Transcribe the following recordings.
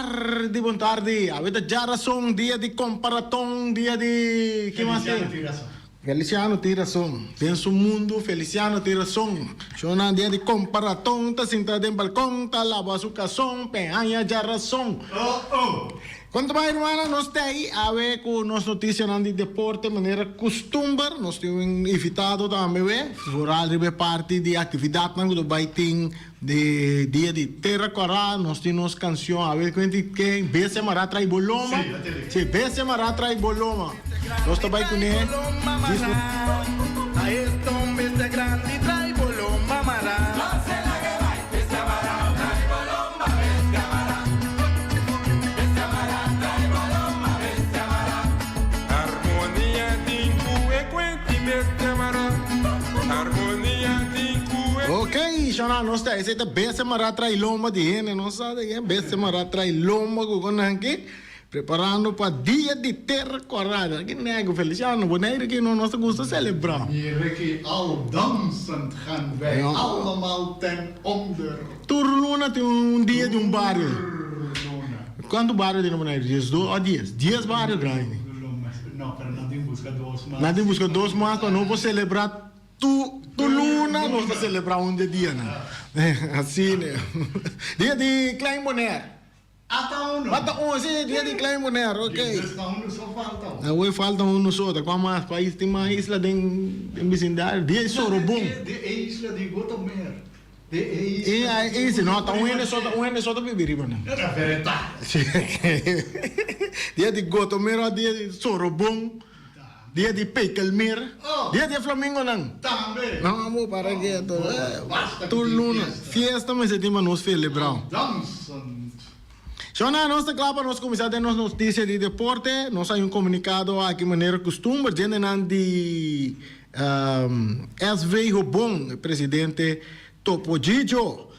tardi, bon tardi. Awe ta djarason, dia di komparaton, dia di ki mas tin? Feliciano tin rason. Feliciano tin rason. Den su mundu Feliciano tin rason. Shona dia di komparaton ta sinta den balkon ta laba su kason p'e haña djarason. Oh oh! Kon ta bai rumannan? Nos ta ei awe ku nos notisianan di deporte manera kustumber. Nos tin un invitado tambe we, foral riba e parti di aktividatnan ku ta bai tin di dia di Tera Kòrá. Nos tin nos kanshon awe kuenti ken Bestia Mará Trai Bo Loma. Sí, Bestia Mará Trai Bo Loma. Nos ta bai kuné djis. Ok, shona nos ta esei ta bestia mará trai lomba di hende no sa de ken bestia mará trai lomba ku kon nan ki preparando pa dia di tera kòrá ki nego Feliciano Bonaire ki no nos ta gusta selebrá. Mira ki al dansend gaan wij allemaal ten onder. Tur luna tin un dia di un bario. Kuantu bario tin na Bonaire? Diesdos o dies? Dies bario grandi. No, pero nan tin buska dos mas. Nan tin buska dos mas pa no por selebrá tur tur luna nos ta selebrá un di e dianan. Asina. Dia di Klein Bonaire. Ata uno. Ata uno, si, dia di Klein Bonaire, ok. Dus ta uno so falta. Awor falta uno so, ta kua mas pais tin mas isla den den bisindario. Dia di Sorobon. Di e isla di Gotomer. Di e isla di E e no, ta un hende so, un hende so ta bibi riba nan. Ta verdad. Si. Dia di Gotomer of dia di Sorobon. Dia di Pekelmeer. Dia di e flamingonan. Tambe. No amo para keto. Basta Tur ku tin luna. fiesta. Fiesta mester tin pa nos celebra. Dansend. Shona, nos ta kla pa nos kuminsá den nos notisia di deporte. Nos hay un komunikado aki manera kustumber djendenan di SV Hobon, e presidente Topo Gigio,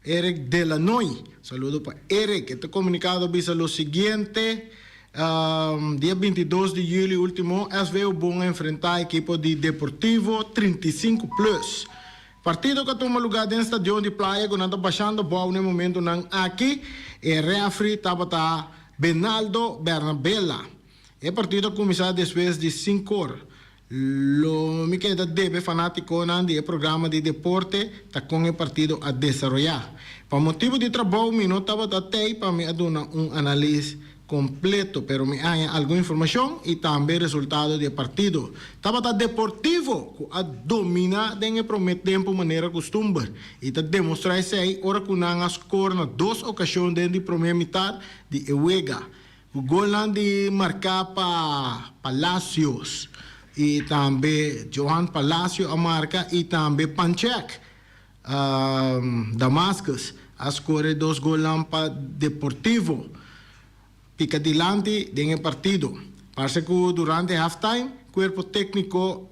Eric Delanoy. Saludo pa Eric. E ta komunikado a bisa lo siguiente, Dia 22 di juli ultimo, SV Hobon a enfrentá ekipo di Deportivo 35 Plus. Partido ku a tuma lugá den stadion di Playa ku nan ta bashando bou na e momentunan aki. E rèfri tabata Benaldo Bernabela. E partido a kuminsá despues di sinkor. Lo mi keda debe fanátikonan di e programa di deporte ta kon e partido a desaroyá. Pa motibu di trabou mi no tabata tei pa mi a duna un analis kompleto, pero mi a haña algun informashon i tambe resultado di e partido. Tabata Deportivo ku a dominá den e promé tempu manera kustumber i ta demostrá esei ora ku nan a skor na dos okashon den di promé mitar di e wega. Ku golnan di marká pa Palacios i tambe Johan Palacio a marka i tambe Panchek Damascus a skor e dos golnan pa Deportivo pika dilanti den e partido. Parse ku durante halftime kuerpo tékniko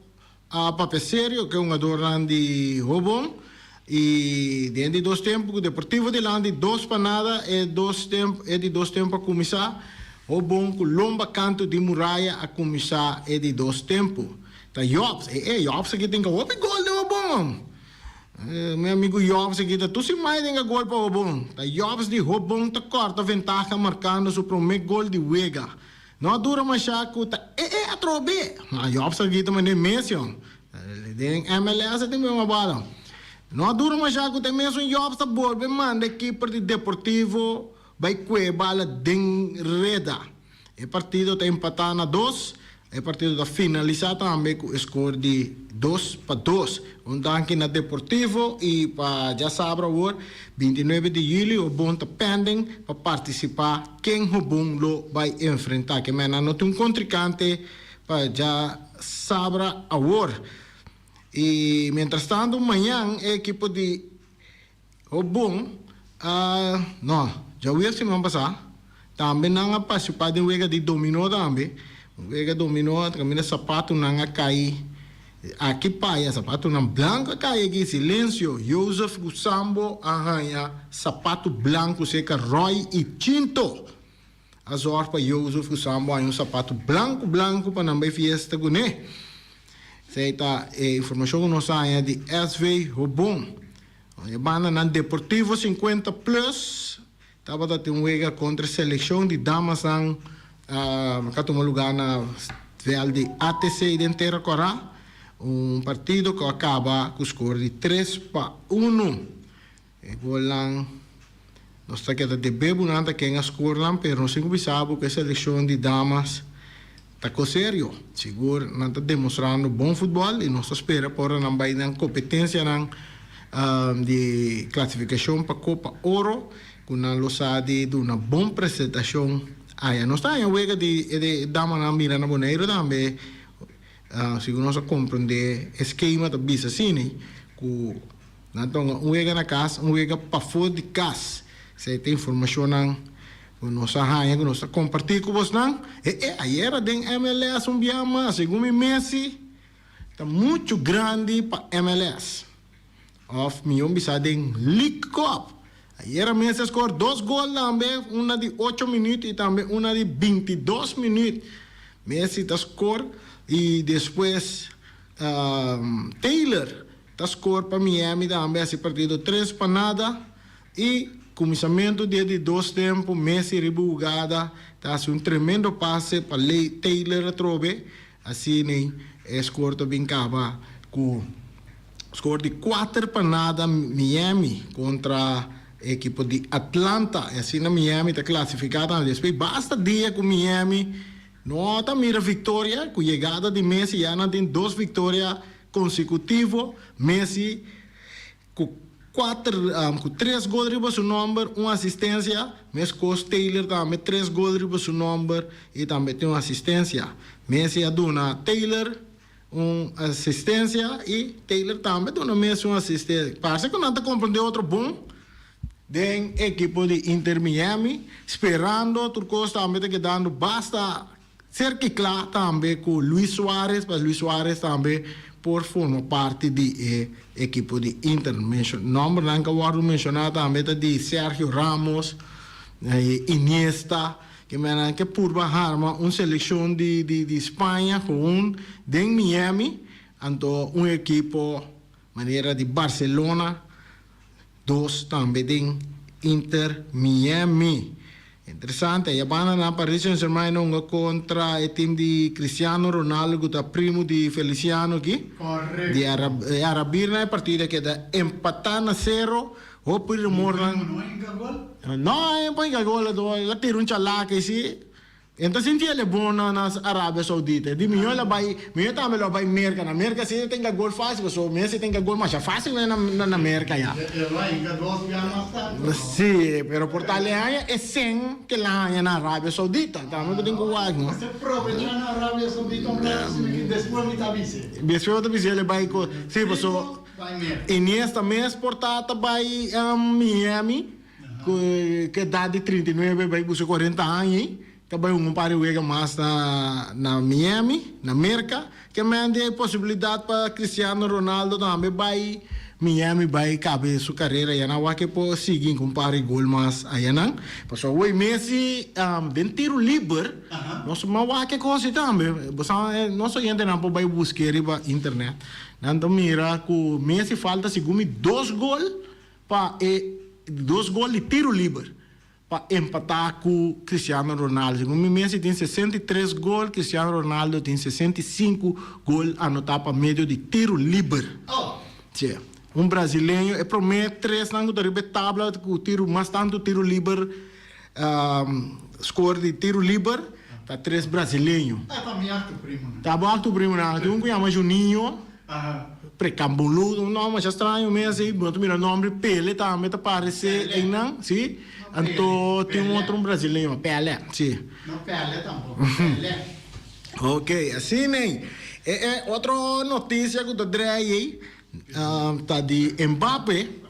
A papia serio ku e hungadornan di Hobon y den di dos tempo ku Deportivo dilanti dos pa nada e dos tempo e di dos tempo a kuminsá. Hobon ku lomba kantu di muraya a kuminsá e di dos tempo. Ta Jobs e e Jobs aki tin ka hopi gol den Hobon hom. Mi amigu Jobs aki ta tur sin mai den ka gol pa Hobon. Ta Jobs di Hobon ta kòrta ventaha markando su promé gol di wega. No a dura mashá ku ta e e atrobe. Ma Job sa grita manera mes yon. Den MLS e tin bem un bala. No a dura mashá ku ta e mesun Job ta bolbe manda e keeper di Deportivo bai kue e bala den reda. E partido ta empatá na dos. E partido ta finalisá tambe ku e skor di 2-2. Un danki na Deportivo i pa djasabra awor, 29 di juli, Hobon ta pending pa partisipá ken Hobon lo bai enfrentá. Ke mena no tin un kontrinkante pa djasabra awor. I mientrastantu mañan e ekipo di Hobon a, no, djawier siman pasá tambe nan a partisipá den wega di dominó tambe. Un wega dominó kaminda sapatunan a kai aki paya, sapatunan blanku a kai aki. Silensio, Jozef Gusambo a haña sapatu blanku serka Roy i Chinto. A zòrg pa Jozef ku Sambo haña un sapatu blanku blanku pa nan bai fiesta kuné. Esei ta e informashon ku nos a haña di SV Hobon. E bandanan Deportivo 50 Plus. tabata tin un wega kontra selekshon di damasnan ku a tuma lugá na vèlt di ATC den Tera Kòrá, un partido ku a kaba ku skor di 3-1. E golnan nos ta keda debé bo nan ta ken a skor nan, pero nos tin ku bisa bo ku e selekshon di damas ta kos serio. Sigur nan ta demostrando bon futbòl i nos ta spera pa ora nan bai nan kompetensianan di klasifikashon pa Kopa Oro ku nan lo sa di duna bon presentashon aya. Nos ta haña wega di e damanan mira na Boneiru tambe, sigur nos a komprondé e skema ta bisa asina ku Nan tonga un wega na kas, un wega pafó di kas. Esei ta informashonnan ku nos a haña ku nos ta kompartí ku bosnan. E e ayera den MLS un bia mas, segun mi Messi ta muchu grandi pa MLS. Òf mihó bisa den League Cup. Ayera Messi a skor dos gol tambe, una di ocho minüt i tambe una di 22 minüt. Messi ta skor i despues Taylor Ta score pa Miami tambe hasi partido 3-0 y cuminsamentu di e di dos tempo Messi riba hugada ta hasi un tremendo pase pa Taylor atrobe, asina e score ta bin caba cu score di 4-0 Miami contra e ekipo di Atlanta y asina Miami ta clasifica tambe. Despues basta dia cu Miami no ta mira victoria, cu yegada di Messi ya nan tin dos victoria Konsekutivo, Messi ku kuater ku tres gol riba su nòmber, un asistensia, meskos Taylor tambe tres gol riba su nòmber i tambe tin un asistensia. Messi a duna Taylor un asistensia i Taylor tambe a duna Messi un asistensia. Parse ku nan ta komprondé otro bon den ekipo di Inter Miami, sperando tur kos tambe ta kedando basta Serki kla tambe ku Luis Suarez, pa Luis Suarez tambe por forma parti di e ekipo di Inter. Nòmbernan ku a wòrdu menshoná tambe ta di Sergio Ramos, Iniesta, ke manera nan ke purba harma un selekshon di di Spaña gewoon den Miami, anto un ekipo manera di Barcelona. Dos tambe den Inter Miami. Interesante, e banda na Paris Saint Germain a hunga contra e team di Cristiano Ronaldo cu ta primo di Feliciano aki. Correcto. Di e Arabirnan e partido a keda empata na cero. Hopi rumornan. Mi primo no a hinca gol? No a hinca gol, el a tira un chalaka esi. E ta sinti el e bon na na Arabia Saudita. E di mihó el a bai, mihó tambe lo a bai Merca. Na Merca si e tenga gol fácil, pasobra Messi tenga gol masha fácil na na Merca ya. E lo a hinca dos bia mas tantu, no? Si, pero por tal e haña e sen ke el a haña na Arabia Saudita. Tambe bo tin ku wak, no? Mester probecha na Arabia Saudita un rato si mi ke despues mi ta bis'e. Despues bo ta bis'e el e bai ku, si, pasobra Iniesta mes por ta ta bai Miami. Ku edat di 39 bai buska 40 aña ei, ta bai hunga un par di wega mas na na Miami, na Merka. Ke mende e posibilidat pa Cristiano Ronaldo tambe bai Miami bai kabe su karera ayanan. Wak e por sigui ku un par di gol mas ayanan. Pasobra awor Messi den tiro liber, nos a wak e kos ei tambe. Bo sa nos oyentenan por bai busk'é riba internet. Nan ta mira ku Messi falta segun mi dos gol Pa e dos gol di tiro liber pa empatá ku Cristiano Ronaldo. Segun mi Messi tin 63 gol, Cristiano Ronaldo tin 65 gol anotá pa medio di tiro liber. Tje, un brasileño, e promé tresnan ku ta riba e tabla ku tiro mas tantu tiro liber, skor di tiro liber, ta tres brasileño. Ah, ta mi aktu primonan. Ta bo aktu primonan. Tin un ku yama Juninho. Precambulu, un nomber masha straño mes ei, bo ta mira nomber Pele tambe ta parece einan, si. Anto tin un otro brasileño, Pele, si. No Pele tampoco, Pele. Ok, asina ei. E e otro noticia cu ta drei ei ta di Mbappe.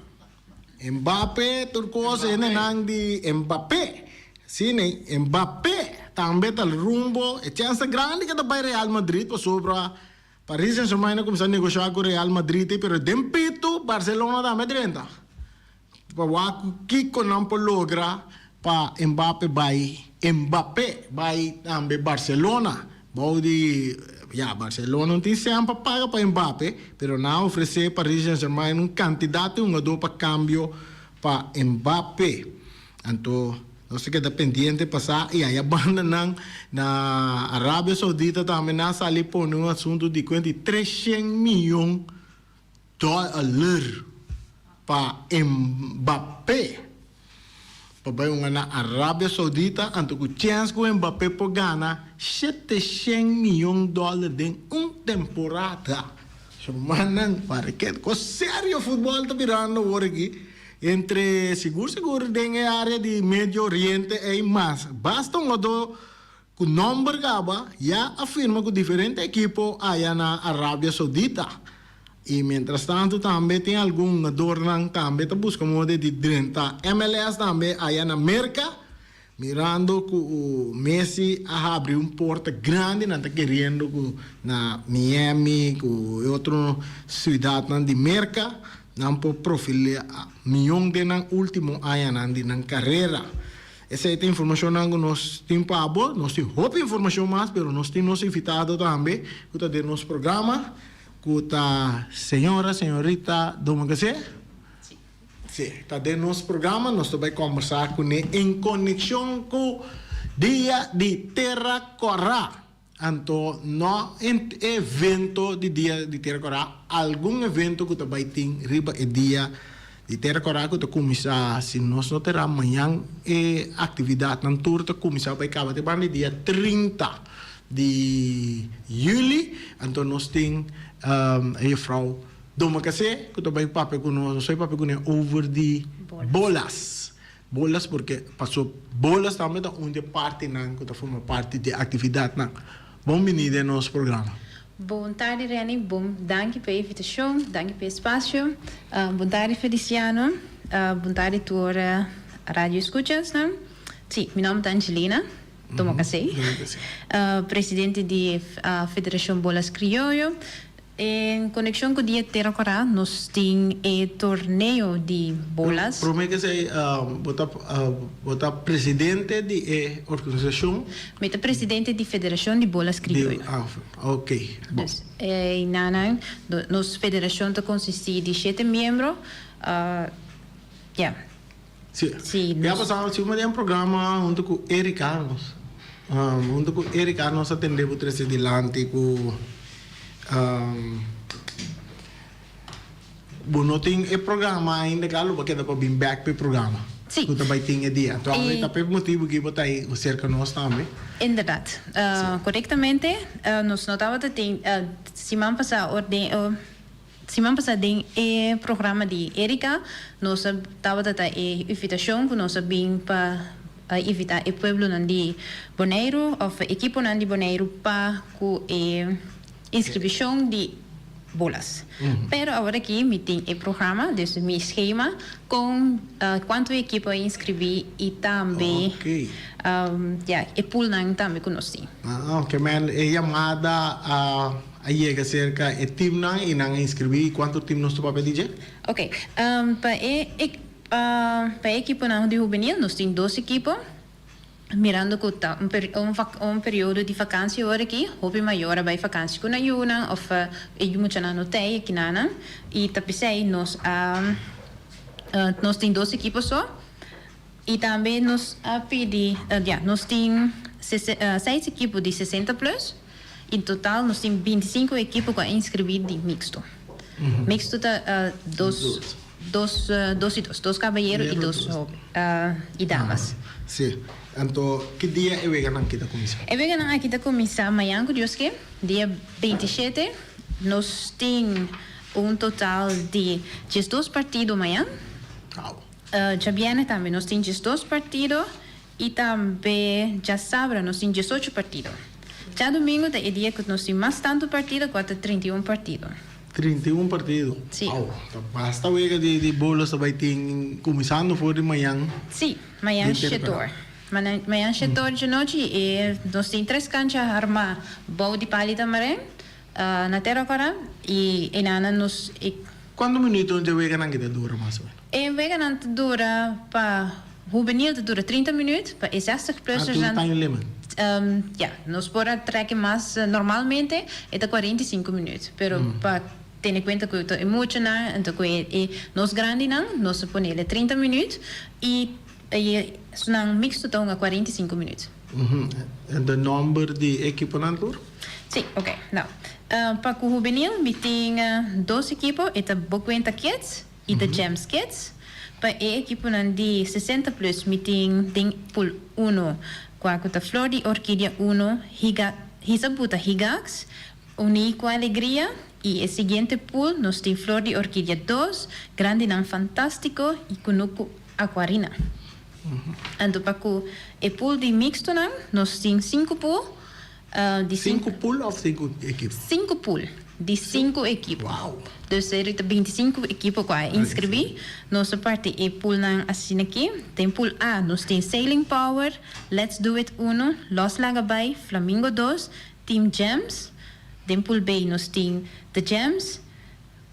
Mbappe tur cos hendenan di Mbappé. Si nee, Mbappé tambe ta rumbo, e chance ta grandi cu ta bay Real Madrid pasobra Paris Saint Germain a cuminsa negocia cu Real Madrid ei pero den pito Barcelona tambe a drenta pa wak cu kico nan por logra pa Mbappe bay Mbappé bay tambe Barcelona bou di ya Barcelona no tin cen pa paga pa Mbappe pero nan a ofrece Paris Saint Germain un cantidad di hungador pa cambio pa Mbappé. Anto nos ta keda pendiente pa sa y aya bandanan na Arabia Saudita tambe nan a sali pone un asunto di cuenta di 300 miyon dollar pa Mbappé pa bai hunga na Arabia Saudita anto cu chens cu Mbappé por gana 700 miyon dollar den un temporada. Rumannan, parke cos serio futbol ta birando awor aki. Entre sigur sigur den e area di Medio Oriente ei mas basta un otro cu nomber caba ya a firma cu diferente ekipo aya na Arabia Saudita. Y mientras tanto tambe tin algun hungadornan tambe ta busca modo di drenta MLS tambe aya na Merca. Mirando cu Messi a habri un porta grandi nan ta keriendo cu na Miami cu e otro ciudadnan di Merca nan por profilea miyon den nan ultimo añanan di nan carera. Esey ta informacionnan cu nos tin pa bo. Nos tin hopi informacion mas pero nos tin nos invitado tambe cu ta den nos programa cu ta señora, señorita Domagase. Sí, ta den nos programa nos ta bai kombersá kuné en konekshon ku Dia di Tera Kòrá. Anto no e evento di Dia di Tera Kòrá, algun evento ku ta bai tin riba e Dia di Tera Kòrá ku ta kuminsá, si nos no ta erá, mañan e aktividatnan tur ta kuminsá bai kaba te banda di dia 30 di yüli. Anto nos tin e yefrou Domakasé ku ta bai papia ku nos, nos bai papia kuné over di bolas. Bolas porque paso bolas tambe ta un di e partinan ku ta forma parti di e aktividatnan. Bon bini den nos programa. Bon tardi Renny, bon danki pa e invitashon, danki pa e espasio. Bon tardi Feliciano, bon tardi tur radio escuchasnan. Si, mi nomber ta Angelina Domakasé, presidente di Federashon Bolas Krioyo. En konekshon ku Dia Tera Kòrá nos tin e torneo di bolas. Promé ke esei bo ta bo ta presidente di e organisashon? Mi ta presidente di Federashon di Bolas Krioyo. Ok, bon. Dus einanan nos federashon ta konsistí di shete miembro, ya. Si. Si. Ya pasá nos hicimos den programa hunto ku Eric Carlos. Hunto ku Eric Carlos nos a tende bo trese dilanti ku bo no tin e programa ainda klaro lo bo keda pa bin bek pa e programa. Si. Ku ta bai tin e dia. Anto awe ta pa e motibu ki bo ta ei serka nos tambe. Inderdat. Korektamente nos no tabata tin siman pasá orden. Siman pasá den e programa di Erika nos a tabata ta e invitashon ku nos a bin pa invitá e pueblonan di Boneiru òf e ekiponan di Boneiru pa ku e inskribishon di bolas. Pero awor aki mi tin e programa, dus mi schema kon kuantu ekipo a inskribí i tambe ya e poolnan tambe ku nos tin. Ah oke, men e yamada a. A yega serka e timnan i nan a inskribí. I kuantu tim nos ta papia di dje? Ok, pa e pa e ekiponan di hubenil nos tin dos ekipo, mirando ku ta un un periodo di vakansi ora aki, hopi mayor a bai vakansi ku nan yunan òf e muchanan no tei akinanan i ta p'esei nos a nos tin dos ekipo so. I tambe nos a pidi, ya, nos tin seis ekipo di 60 plus, in total nos tin 25 ekipo ku a inskribí di mixto. Mixto ta dos, dos, dos i dos, dos kabayero i dos hoben, i damas. Sí. Anto ki dia e weganan aki ta kuminsá? E weganan aki ta kuminsá mañan ku Dios ke, dia 27. Nos tin un total di 12 partido mañan. Djabièrnè tambe nos tin 12 partido i tambe djasabra nos tin 18 partido. Djadumingu ta e dia ku nos tin mas tantu partido ku a ta 31 partido. 31 partido? Sí. Au, ta basta wega di bolas ta bai tin kuminsando for di mañan. Sí, mañan shetor. Mañan shetor djanochi i nos tin tres kancha harmá bou di pali tamaren na Tera Kòrá i enanan nos e. Kuantu minuto dje weganan ki ta dura mas o menos? E weganan ta dura pa hubenil ta dura 30 minuut, pa e 60 plussers dan. Ah, tin time limit? Ja, nos por a trek mas, normalmente e ta 45 minuut, pero pa tene kuenta ku ta e muchanan, anto ku e nos grandinan, nos ta ponele 30 minuut i. I esunnan mixto ta hunga 45 minuut. En de nomber di ekiponan tur? Si, ok. Nou, pa ku hubenil mi tin dos ekipo, e ta Bokwenta Kids i The Gems Kids. Pa e ekiponan di 60 plus mi tin den pool uno kua ku ta Flor di Orkidia uno, Higa, Hisa Buta Higax, Uní ku Alegria, i e siguiente pool nos tin Flor di Orkidia dos, Grandinan Fantástiko i Kunuku Aquarina. Anto pa ku e pool di mixtonan nos tin sinku pool di sinku. Sinku pool of sinku ekipo? Sinku pool di sinku ekipo. Wow! Dus e ta 25 ekipo ku a inskribí. Nos a parti e poolnan asina aki. Den pool A nos tin Sailing Power, Let's Do It uno, Los Laga Bai, Flamingo dos, Team Gems. Den pool B nos tin The Gems,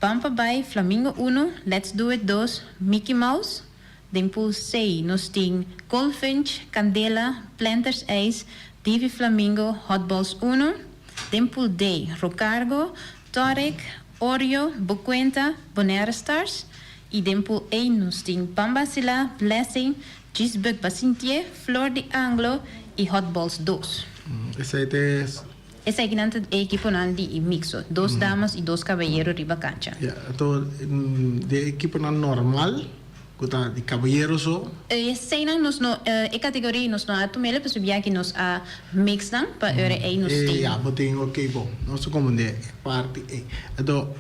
Ban Pa Bai, Flamingo uno, Let's Do It dos, Mickey Mouse. Den pool C nos tin Goldfinch, Candela, Planters Ice, Divi Flamingo, Hot Balls uno. Den pool D, Rocargo, Torek, Oreo, Bocuenta, Bonaire Stars. I den pool E nos tin Bambasila, Blessing, Gisbug Basintie, Flor di Anglo i Hot Balls dos. Esei ta e. Esakinan ta e ekiponan di e mixo, dos damas i dos kabayero riba kancha. Ya, anto di e ekiponan normal ku ta di kabayero so? Eseinan nos no, e kategoria nos no a tum'el pasobra ya ki nos a mix nan pa ora ei nos tin. Ya, bo tin, oke bon, nos a komprendé e parti ei. Anto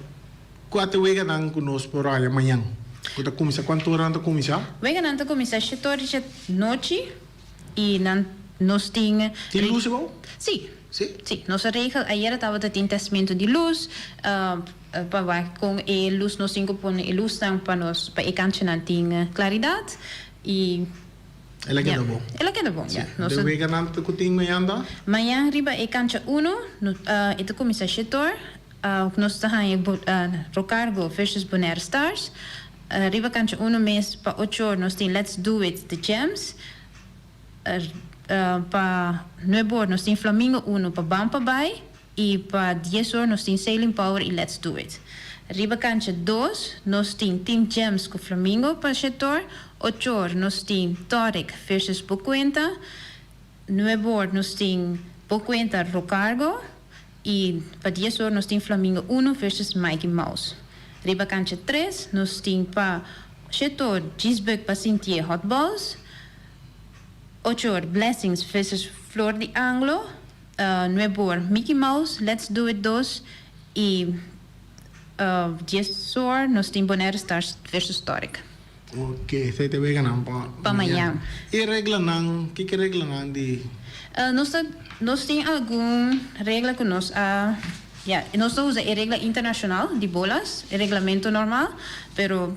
kua ta e weganan ku nos por haya mañan? Ku ta kuminsá, kuantu ora nan ta kuminsá? Weganan ta kuminsá shete ora di nochi i nan nos tin. Tin lus abou? Sí. Sí? Sí, nos a regel ayera tabata tin testmento di lus pa wak con e lus nos tin cu pone e lusnan pa nos pa e canchanan tin claridad y El a keda bon. El a keda bon, ya. Nos a. De weganan cu tin mañan ta? Mañan riba e cancha uno e ta cuminsa shetor nos ta haña Rocargo versus Bonaire Stars riba cancha uno mes pa ochor nos tin Let's Do It The Gems. Pa nuebe or nos tin Flamingo uno pa Ban Pa Bai y pa dies or nos tin Sailing Power y Let's Do It. Riba cancha dos nos tin Team Gems cu Flamingo pa shetor, ocho or nos tin Toric versus Bocuenta, nuebe or nos tin Bocuenta Rocargo y pa dies or nos tin Flamingo uno versus Mikey Mouse. Riba cancha tres nos tin pa shetor Gisbug pa Sintie Hot Balls, Ocho or Blessings versus Flor di Anglo, nuebe or Mickey Mouse, Let's Do It dos y dies or nos tin Bonaire Stars versus Toric. Ok, esei ta weganan pa Pa mañan. E reglanan, kiko e reglanan di? Nos ta, nos tin algun regla ku nos a, ya, nos ta usa e regla internashonal di bolas, e reglamento normal, pero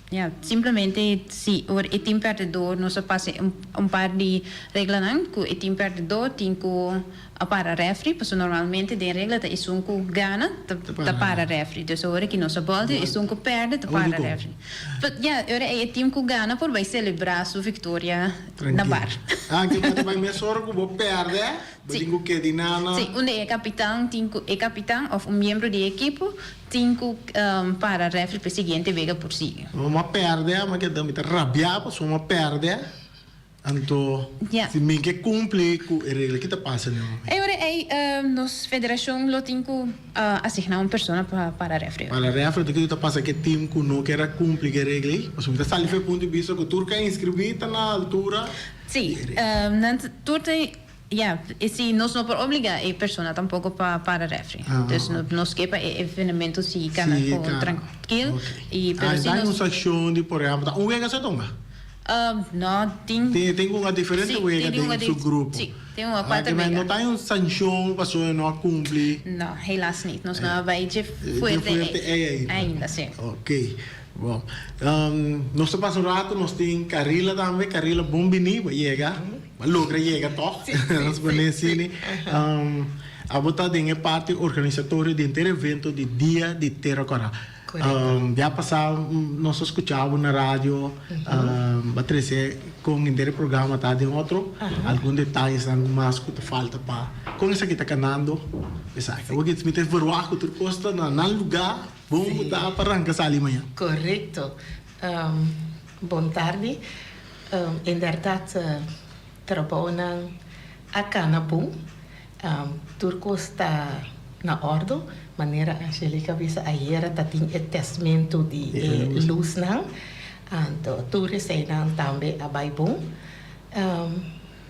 Ya, simplemente si ora e tin perdedor nos a pasa un par di reglanan ku e tin perdedor tin ku a para refri pasobra normalmente den regla ta esun ku gana ta para refri dus ora ki nos a bolta esun ku perde ta para refri. But ya ora ei e team ku gana por bai selebrá su viktoria na bar. Ah ke bo ta bai mesora ku bo perde bo tin ku kedi nana. Si, unda e kapitan tin ku e kapitan of un miembro di e ekipo Tin ku para refri pa e siguiente wega por sigui. Mi a pèrdè, mi a keda mi ta rabiá pasobra mi a pèrdè, anto si mi ke kumpli ku e regla ki ta pasa den e momento? E ora ei nos federashon lo tin ku asigná un persona pa para refri. Para refri, anto kiko ta pasa ku e tim ku no kier a kumpli ku e regla ei? Pasobra mi ta sali for e punto di bista ku tur ku a inskribí ta na altura di e regla. Sí, nan tur ta. Ya, e si nos no por obliga e persona tampoco pa para refri. Dus nos ke pa e evenemento sigui cana con trankil y pero si nos. Un sancion di por ehempel ta un wega sa tonga? No, tin. Tin un diferente wega den su grupo. Si, tin un cuater wega. No ta un sancion pasobra no a cumpli. No, helaas niet. Nos no a bay dje fuerte ey ainda, si. Ok. Bon, nos ta pasa un rato, nos tin Carila tambe. Carila, bon bini, bo a yega. Bo a logra yega tòg? Nos pone asina. Abo ta den e parti organisatorio di henter evento di Dia di Tera Kòrá. Bia pasá nos a skucha bo na radio, bo a trese kon henter e programa ta den otro. Algun detayesnan mas ku ta falta pa kon esaki ta kanando. Esaki. Awor mi ta verwagt ku tur kos ta na nan lugá. Bon bo ta pa ranka sali mañan. Korekto. Bon tardi. Inderdaad trabounan a kana bon. Tur kos ta na ordo. Manera Angelica a bisa ayera ta tin e testmento di e lusnan. Anto tur eseinan tambe a bai bon.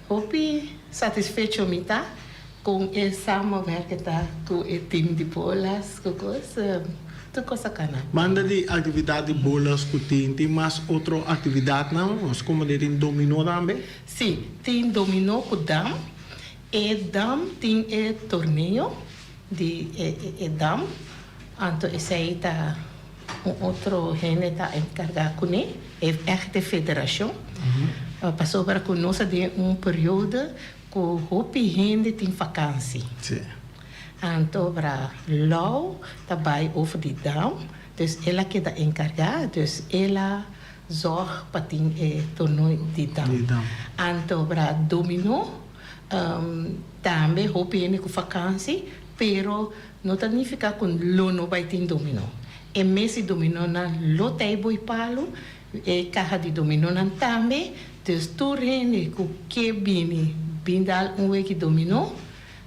Hopi satisfecho mi ta con e samenwerken ta cu e team di bolas cu cos, tur cos a cana. Banda di actividad di bolas cu tin, tin mas otro actividadnan? Nos como di tin dominó tambe? Si, tin dominó cu dam. E dam tin e torneo di e dam, anto esey ta un otro hende ta encarga cune, e echte federacion, pasobra cu nos a den un periodo cu hopi hende tin vakantie. Anto bra Lau ta bay over di dam, dus el a keda encarga, dus el a zorg pa tin e tornooi di dam. Anto bra domino tambe hopi hende cu vakantie, pero No ta nifiká ku lo no bai tin dominó. E mes di dominónan lo ta e boi palu, e kaha di dominónan tambe. Dus tur hende ku ke bini bin dal un weki dominó,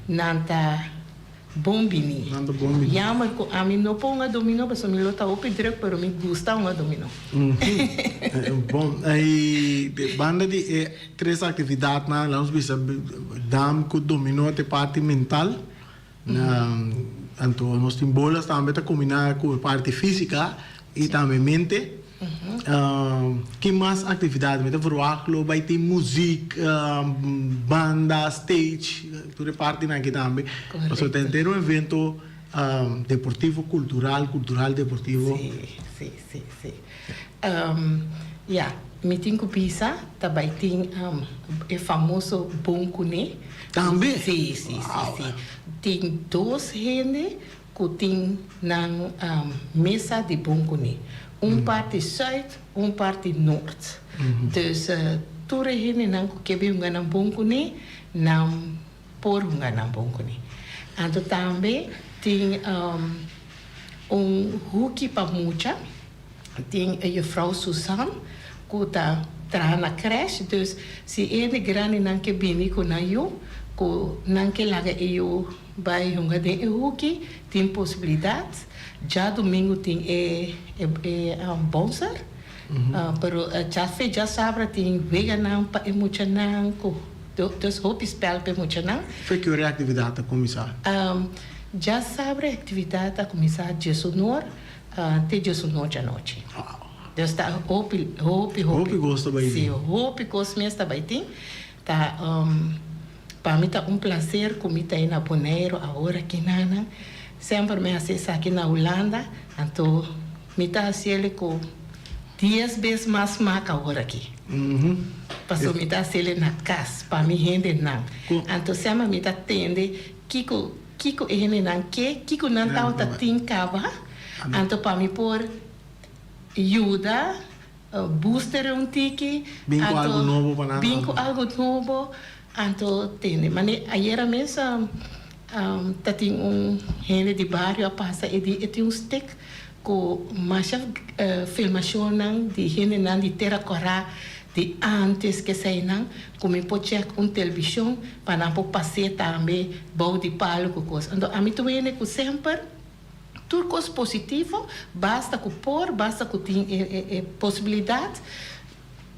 nan ta bon bini. Nan ta bon bini. Jammer ku ami no por hunga dominó pasobra mi lo ta hopi drùk, pero mi gusta hunga dominó. Bon, i banda di e tres aktividatnan, lanos bisa dam ku dominó ta e parti mental. Anto nos tin bolas tambe ta kombiná ku e parti físika i tambe mente. Ki mas aktividat? Mi ta verwagt lo bai tin muzik, banda, stage, tur e partinan aki tambe. Pasobra ta henter un evento deportivo kultural, kultural deportivo. Sí, sí, sí, sí. Ya, mi tin ku bisa ta bai tin e famoso bon kuné. Tambe? Sí, sí, sí, sí. Tin dos hende ku tin nan mesa di bon kuné. Un parti sùit, un parti nort. Dus tur e hendenan ku ke bin hunga nan bon kuné, nan por hunga nan bon kuné. Anto tambe tin un huki pa mucha. Tin e juffrouw Susan ku ta traha na crèche, dus si e hende grandinan ke bini ku nan yu, ku nan ke laga e yu bai hunga den e huki, tin posibilidat. Djadumingu tin e e bouncer, pero djafe djasabra tin weganan pa e muchanan ku dus hopi spèl pa e muchanan. Fe ki ora e aktividat ta kuminsá? Djasabra e aktividat ta kuminsá diesunor. Te dje su nochi anochi. Dus ta hopi, hopi, hopi. Hopi kos ta bai tin. Si, hopi kos mes ta bai tin. Ta, pa mi ta un placer ku mi ta ei na Boneiru awor aki nana. Semper mi hasi esaki na Hulanda, anto mi ta hasiel ku dies bes mas smak awor aki. Pasobra mi ta hasiel na kas, pa mi hendenan. Anto semper mi ta tende kiko. Kiko e hendenan ke, kiko nan tabata tin kaba, anto pa mi por yuda booster un tiki, Bin ku algu nobo pa nan. Bin ku algu nobo, anto tende. Mane ayera mes ta tin un hende di bario a pasa e di e tin un stek ku masha filmashonnan di hendenan di Tera Kòrá di ántes keseinan ku mi por chèk un televishon pa nan por pas'é tambe bou di palu ku kos. Anto ami ta wende ku semper tur kos positivo, basta ku por, basta ku tin e posibilidat,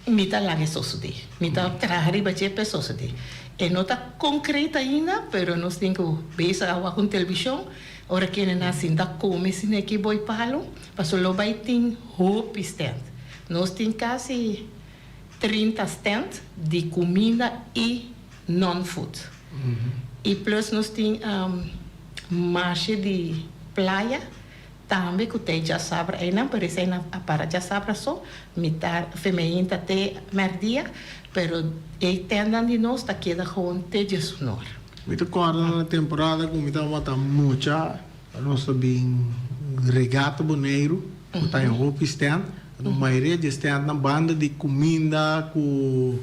mi ta laga e sosodé. Mi ta traha riba dje pa e sosodé. E no ta konkret ainda, pero nos tin ku bezig a wak un televishon ora kende nan sinta kome sin'e ki boi palu, pasobra lo bai tin hopi stènt. Nos tin kasi 30 stand di kuminda i non-food. I plus nos tin marshe di playa tambe ku ta e djasabra einan, pero eseinan a para djasabra so, mitar femeinta te mèrdia, pero e tèntnan di nos ta keda gewoon te djesunor. Mi ta kòrda na temporada ku mi tabata mucha. Nos ta bin Regata Boneiru ku ta en hopi stand. Anto mayoria di e standnan banda di kuminda ku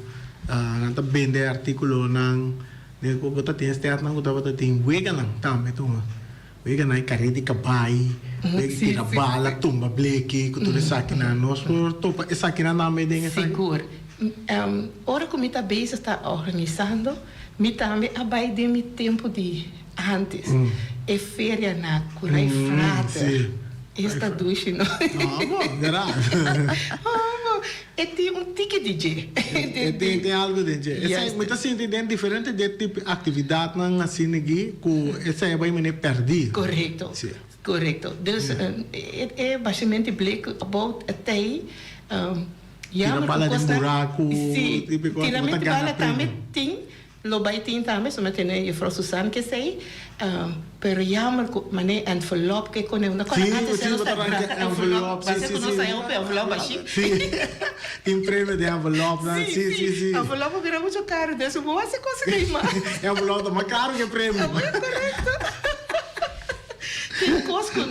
nan ta bende artíkulonan. Bo ta tin e standnan ku tabata tin weganan tambe tuma. Weganan e kare di kabai, wega di tira bala, tumba bleki ku tur esakinan. Nos por topa esakinan tambe den esaki? Sigur. Ora ku mi ta bezig ta organisando, mi tambe a bai den mi tempu di antes, e feria na Kurai Frater. Esta dushi no. E tin un tiki di dje. E tin algu den dje. Esei mi ta sinti den diferente di e tipo aktividatnan asina aki ku esei a bai mene pèrdí. Korekto. Korekto. Dus e bashimenti blik abou tei. Tira bala den buraku. Si, tiramento bala tambe tin, lo bai tin tambe, so mi a tene juffrouw Susan ke esei, pero jammer ku mane envelop ke kone unda kòrda antes nos ta ranka envelop, base ku nos haña hopi envelop ashi. Si, tin premio den envelopnan, si, si, si. Envelop a bira mucho karu, des bo hasi kos ei mas. Envelop ta mas karu ke premio. Korekto. Tin kos ku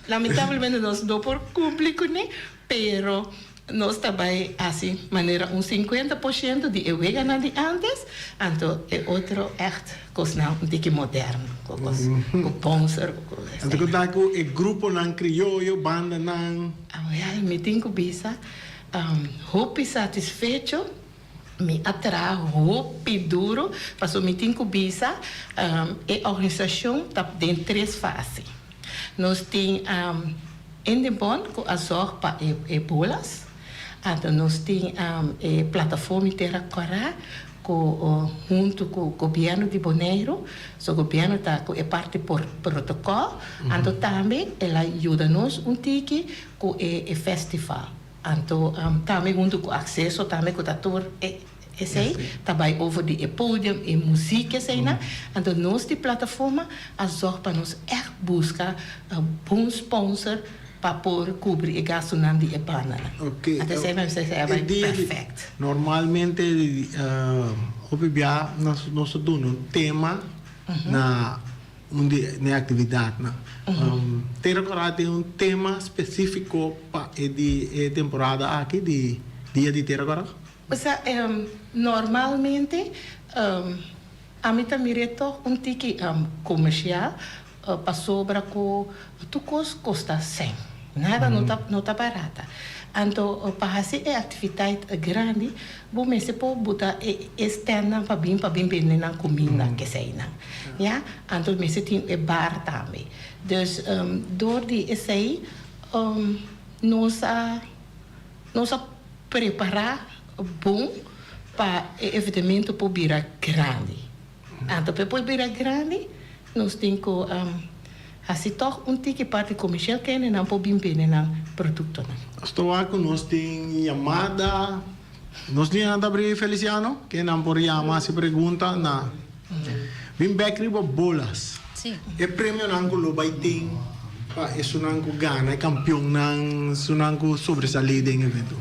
lamentablemente nos no por kumpli kuné. Pero nos ta bai hasi manera un 50% di e weganan di antes, anto e otro ègt kosnan un tiki moderno, ku kos ku sponsor, ku kos asina. Anto ku ta ku e gruponan krioyo, bandanan? Awel, mi tin ku bisa hopi satisfecho, mi a traha hopi duro, pasobra mi tin ku bisa e organisashon ta den tres fase. Nos tin Indebon ku a zòrg pa e bolas. Anto nos tin e Plataforma Tera Kòrá ku huntu ku gobièrnu di Boneiru. So gobièrnu ta ku e parti por protokòl. Anto tambe el a yuda nos un tiki ku e festival. Anto tambe huntu ku Akseso tambe ku ta tur e esei ta bai over di e podium, e muziek eseinan. Anto nos di plataforma a zòrg pa nos ègt buska bon sponsor pa por kubri e gastunan di e bandanan. Anto esei mi bisa esei a bai pèrfèkt. Normalmente hopi bia nos ta duna un tema na Un di e actividadnan. Tera Cora tin un tema specifico pa e di e temporada aki di Dia di Tera Cora? Osea, normalmente ami ta mir'é tog un tiki comercial pasobra cu tur cos costa cen. Nada no ta no ta barata. Anto pa haci e actividad grandi bo mester por buta e e standnan pa bin pa bin bende nan cuminda keseinan. Ya, anto mester tin e bar tambe. Dus door di esey nos a nos a prepara bon pa e evenemento por bira grandi. Anto pa e por bira grandi nos tin ku hasi tòg un tiki parti komersial kende nan por bin bende nan produktonan. Nos ta wak ku nos tin yamada. Nos liñanan ta abrí Feliciano, ken nan por yama hasi pregunta na bin bek riba bolas. E premionan ku lo bai tin pa esunnan ku gana, e kampionnan, esunnan ku sobresalí den evento.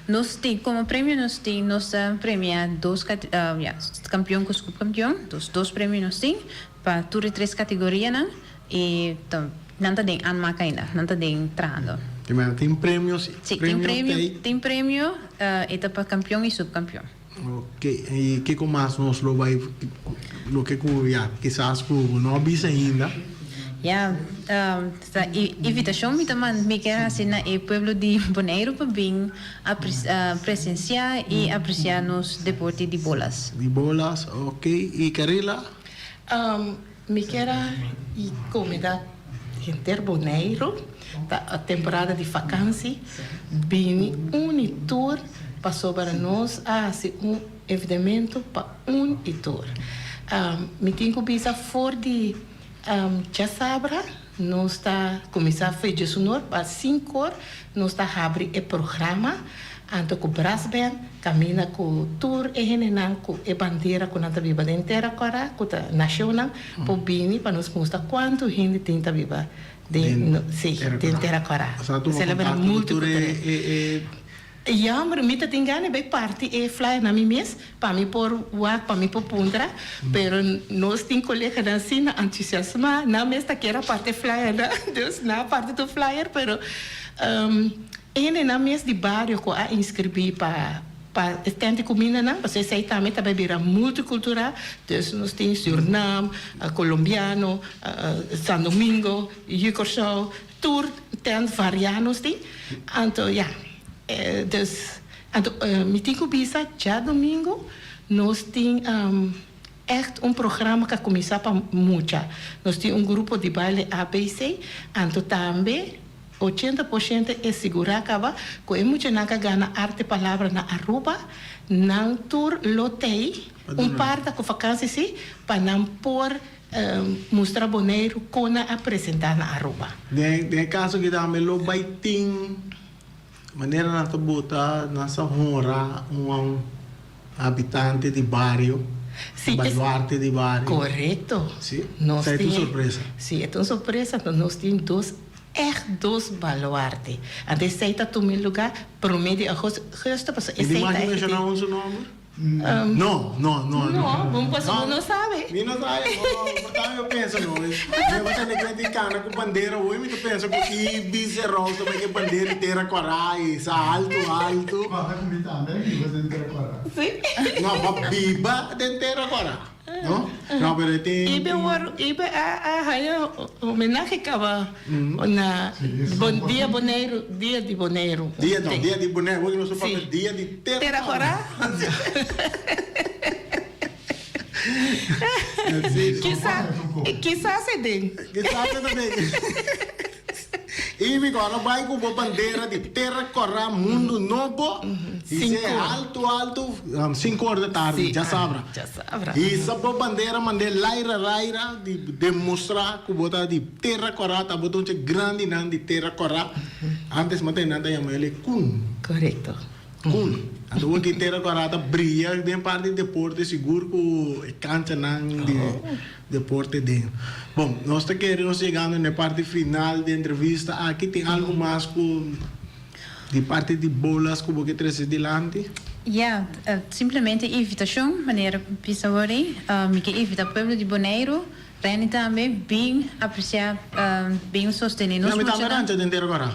Nos tin, komo premio nos tin, nos ta premia dos kate, ya, kampion ku supkampion, dus dos premio nos tin pa tur e tres kategorianan i ta nan ta den aanmaak ainda, nan ta den trahando. Di manera tin premio si? Si, tin premio, tin premio, e ta pa kampion i supkampion. Ok, i kiko mas nos lo bai loke ku ya kisas ku bo no a bisa ainda? Ya, ta invitashon mi ta manda, mi kier hasi na e pueblo di Boneiru pa bin presensiá i apresiá nos deporte di bolas. Di bolas, ok. I Carila? Mi kier a komida henter Boneiru ta temporada di fakansi bini un i tur pasobra nos a hasi un evenemento pa un i tur. Mi tin ku bisa for di djasabra nos ta kuminsá fe djesunor pa sinkor nos ta habri e programa anto ku brasband kaminda ku tur e hendenan ku e bandera ku nan ta biba den Tera Kòrá ku ta nashonnan por bini pa nos mustra kuantu hende tin ta biba den sí den Tera Kòrá. Esei multikultural. Jammer, mi ta tin gana bai parti e flyer na mi mes pa mi por wak, pa mi por puntra, pero nos tin coleganan asina entusiasma, nan mes ta kier a parti e flyernan, dus nan a parti tur flyer, pero e hendenan mes di bario cu a inscribi pa pa e tent di cumindanan, pasobra esey tambe ta bai bira multicultural, dus nos tin Surinam, Colombiano, San Domingo, Yu Corsou, tur tent varia nos tin, anto ya, dus. Anto mi tin ku bisa djadumingu nos tin ègt un programa ku a kuminsá pa mucha. Nos tin un grupo di baile ABC, anto tambe 80% e sigurá kaba ku e muchanan ku a gana Arte Palabra na Aruba, nan tur lo tei un parta ku vakansi si pa nan por mustra Boneiru kon nan a presentá na Aruba. Den e kaso aki tambe lo bai tin manera nan ta bota nan sa honra un habitante di bario, un baluarte di bario. Korekto. Si, esei ta un sorpresa. Si, e ta un sorpresa. Nos tin dos, ègt dos baluarte. Anto esei ta tuma e lugá promé di augùstùs, pasobra esei ta. Mi menshoná un su nòmber? No, no, no, no. No, bon pasobra bo no sabe. Mi no sabe, no, por tanto mi pensa no. Mi a tene cuenta di cana cu bandera hoy, mi ta pensa cu Ibis e Rose ta bay cu e bandera di Tera Cora y sa alto alto. Corda cu mi tambe a biba den Tera Cora. Si. No, bo biba den Tera Cora, no? No, pero e tin. Ibe wor, Ibe a haya homenahe caba na Dia Boneiru, Dia di Boneiru. Dia, no, Dia di Boneiru, hoy nos ta papia Dia di. Tera Corá. Kisas e den. Kisas e ta den. I mi kòrda bai ku bo bandera di Tera Corá Mundu Nobo hisa e altu altu sinku ora di tardi djasabra. Hisa bo bandera mand'é laira laira di demostrá ku bo ta di Tera Corá ta bo ta un dje grandinan di Tera Corá. Antes mata nan ta yama el e Kun. Korekto. Cool. Anto bo ki Tera Kòrá ta bria den parti di deporte sigur ku e kanchanan di deporte den. Bon, nos ta kere nos yegando na e parti final di entrevista aki. Tin algu mas ku di parti di bolas ku bo ke trese dilanti? Ya, simplemente invitashon, manera ku bisa awor ei. Mi ke invita pueblo di Boneiru, Renny tambe, bin apresiá, bin sostené nos Mi tambe muchanan. rancha den Tera Kòrá.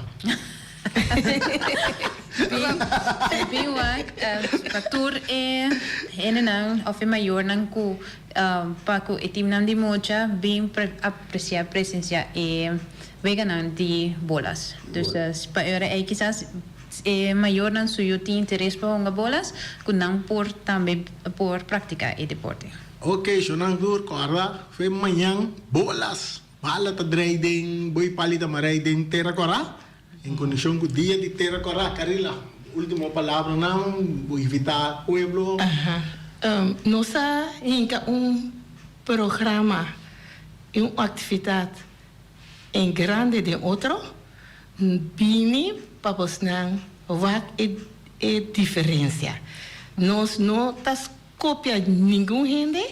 Bin wak pa tur e hendenan of e mayornan ku pa ku e timnan di mucha bin aprecia presencia e weganan di bolas. Dus pa e ora ei kisas e mayornan suyo tin interes pa hunga bolas ku nan por tambe por praktika e deporte. Ok, shonan tur kòrda fe mañan bolas. Bala ta drei den boi pali ta marei den tera kòrá, en konekshon ku dia di tera kòrá. Carila, ultimo palabranan, bo invitá pueblo. Aha. Nos a hinka un programa i un aktividat en grande den otro. Bini pa bosnan wak e diferensia. Nos no ta Kopia ningun hende,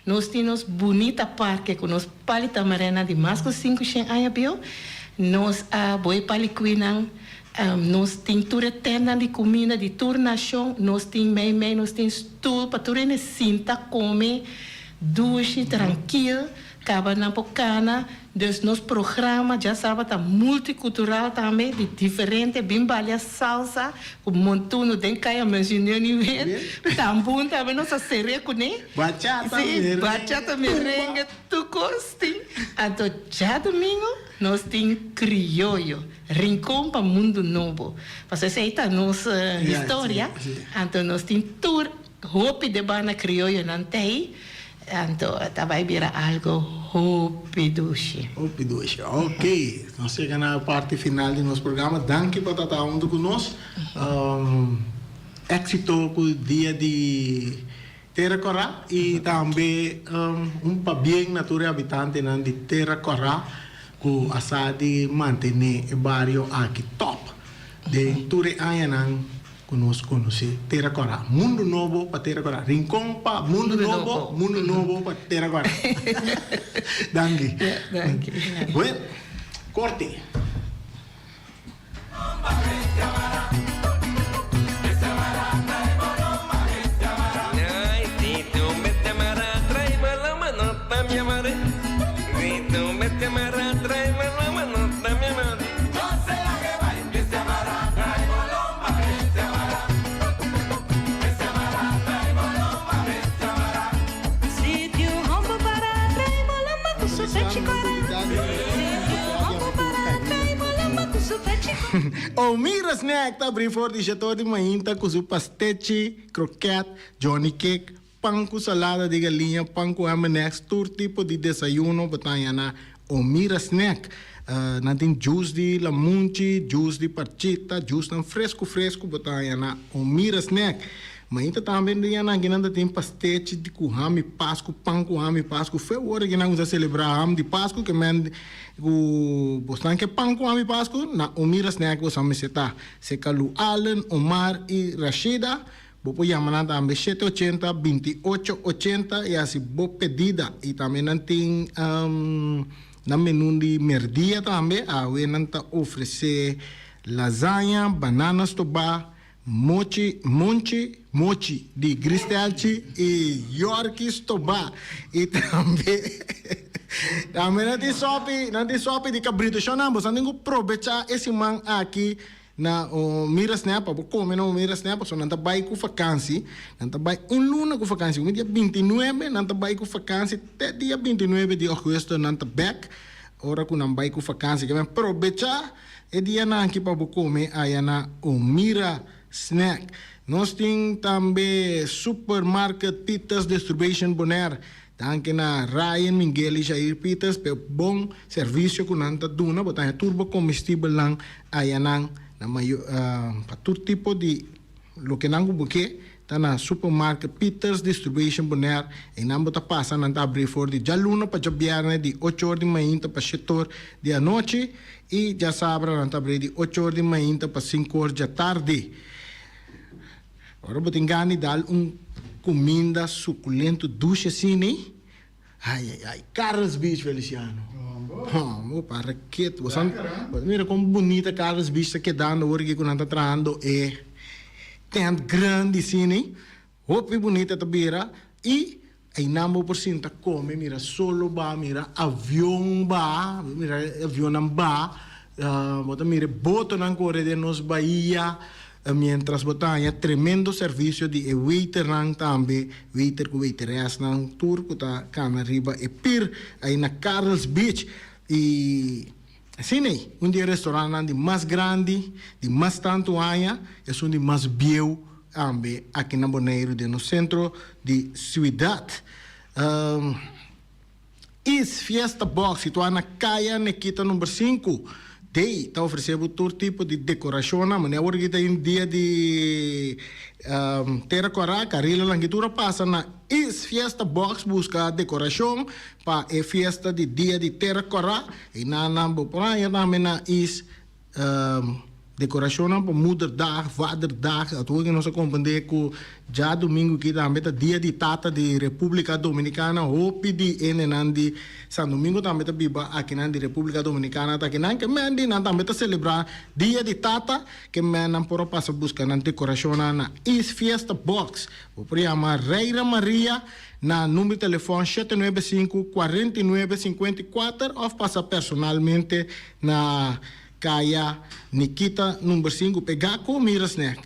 nos tin nos bunita parke ku nos pali tamarena di mas ku 500 aña bieu, nos a boi pali kuinan, nos tin tur e tèntnan di kuminda di tur nashon, nos tin mei mei, nos tin stul pa tur hende sinta kome dushi, trankil. Kaba nan por kana, dus nos programa djasaba ta multikultural tambe, di diferente, bin balia salsa ku montuno den kaya Monsieur Nivel, tambun tambe nos a sere kuné. Bachata, Sí, merengue, bachata, merengue, tur kos tin. Anto djadumingu nos tin krioyo, Rincon pa Mundu Nobo. Pasobra esei ta nos historia, anto nos tin tur Hopi de banda krioyonan t'ei, anto ta bai bira algo hopi dushi. Hopi dushi, ok. Nos yega na parti final di nos programa. Danki pa ta ta huntu ku nos. Éksito ku dia di Tera Kòrá i tambe un pabien na tur e habitantenan di Tera Kòrá ku a sa di mantené e bario aki tòp den tur e añanan. Ku nos konosé Tera Kòrá. Mundu nobo pa Tera Kòrá. Rincon pa Mundu Nobo, Mundu Nobo pa Tera Kòrá. Danki. Danki. Bueno, korte. Omira Snack ta abrí for di shetor di mainta ku su pastechi, kroket, johnny cake, pan ku salada di galiña, pan ku M&M's, tur tipo di desayuno bo ta haña na Omira Snack. Nan tin juice di lamunchi, juice di parchita, juicenan fresku fresku bo ta haña na Omira Snack. Mainta tambe dianan aki nan ta tin pastechi di ku ham di Pasku, pan ku ham di Pasku. Fe ora ki nan kuminsá selebrá ham di Pasku ke men ku bosnan ke pan ku ham di Pasku na Omira Snack boso a mester ta. Seka Lu Allen, Omar i Rashida. Bo por yama nan tambe shete ochenta, binti ocho ochenta i hasi bo pedida. I tambe nan tin nan menu di merdia tambe. Awe nan ta ofresé lasaña, banana stobá, mochi, monchi, mochi di gristelchi i yorki stobá. I tambe tambe nan tin sòpi, nan tin sòpi di kabritu. Shònan, boso nan tin ku probechá e siman aki. Na mira snap pa bo kome na mira snap pasobra nan ta bai ku fakansi nan ta bai un luna ku fakansi un dia bintinuebe nan ta bai ku fakansi te dia bintinuebe di augustus nan ta bek ora ku nan bai ku fakansi ke men probecha e dianan aki pa bo kome aya na Omira Snack nos tin tambe Supermarket Pieters Distribution Bonaire Danki na Ryan Mingel i Jair Pieters p'e bon servisio ku nan ta duna. Bo ta haña tur bo komestibelnan ayanan na mayo pa tur tipo di loke nan ku bo ke ta na Supermarket Pieters Distribution Bonaire. Einan bo ta pasa nan ta abri for di djaluna pa djabièrnè di ocho or di mainta pa shete or di anochi i djasabra nan ta abri di ocho or di mainta pa sinku or djatardi. Ora bo tin gana di dal un kuminda sukulento dushi asina ei, ai ai ai, Carlos Beach Feliciano. Hombo, para ketu. Bo sa, bo ta mira kon bunita Carlos Beach ta kedando awor aki ku nan ta trahando e tent grandi asina ei. Hopi bunita ta bira i einan bo por sinta kome, mira solo ba, mira avion ba, mira e avionnan ba, bo ta mira e botonan kore den nos bahia, mientras bo ta haña tremendo servisio di e waiternan tambe, waiter ku waiteresnan tur ku ta kana riba e pir ei na Carl's Beach. I asina ei, un di e restaurantnan di mas grandi, di mas tantu aña, esun di mas bieu Tambe aki na Boneiru den nos sentro di siudat. East Fiesta Box situá na Kaya Nekita number sinku. Dei ta ofresé bo tur tipo di dekorashonnan. Manera awor aki ta un dia di Tera Kòrá, Karila Langitura pasa na East Fiesta Box buska dekorashon pa e fiesta di dia di Tera Kòrá. Einan nan bo por haña tambe na East. Decoracionnan pa Moederdag, Vaderdag, ato cu nos a comprende cu djadomingo aki tambe ta dia di tata di Republica Dominicana, hopi di hendenan di San Domingo tambe ta biba akinan di Republica Dominicana ta akinan ke men di nan tambe ta celebra dia di tata ke men nan por a pasa busca nan decoracionnan na East Fiesta Box. Bo por yama Reira Maria na number di telefon shete nuebe sinku, kuarenta i nuebe, sinkuenta i kuater of pasa personalmente Na Kaya Nikita number sinku pegá ku Mira Snack.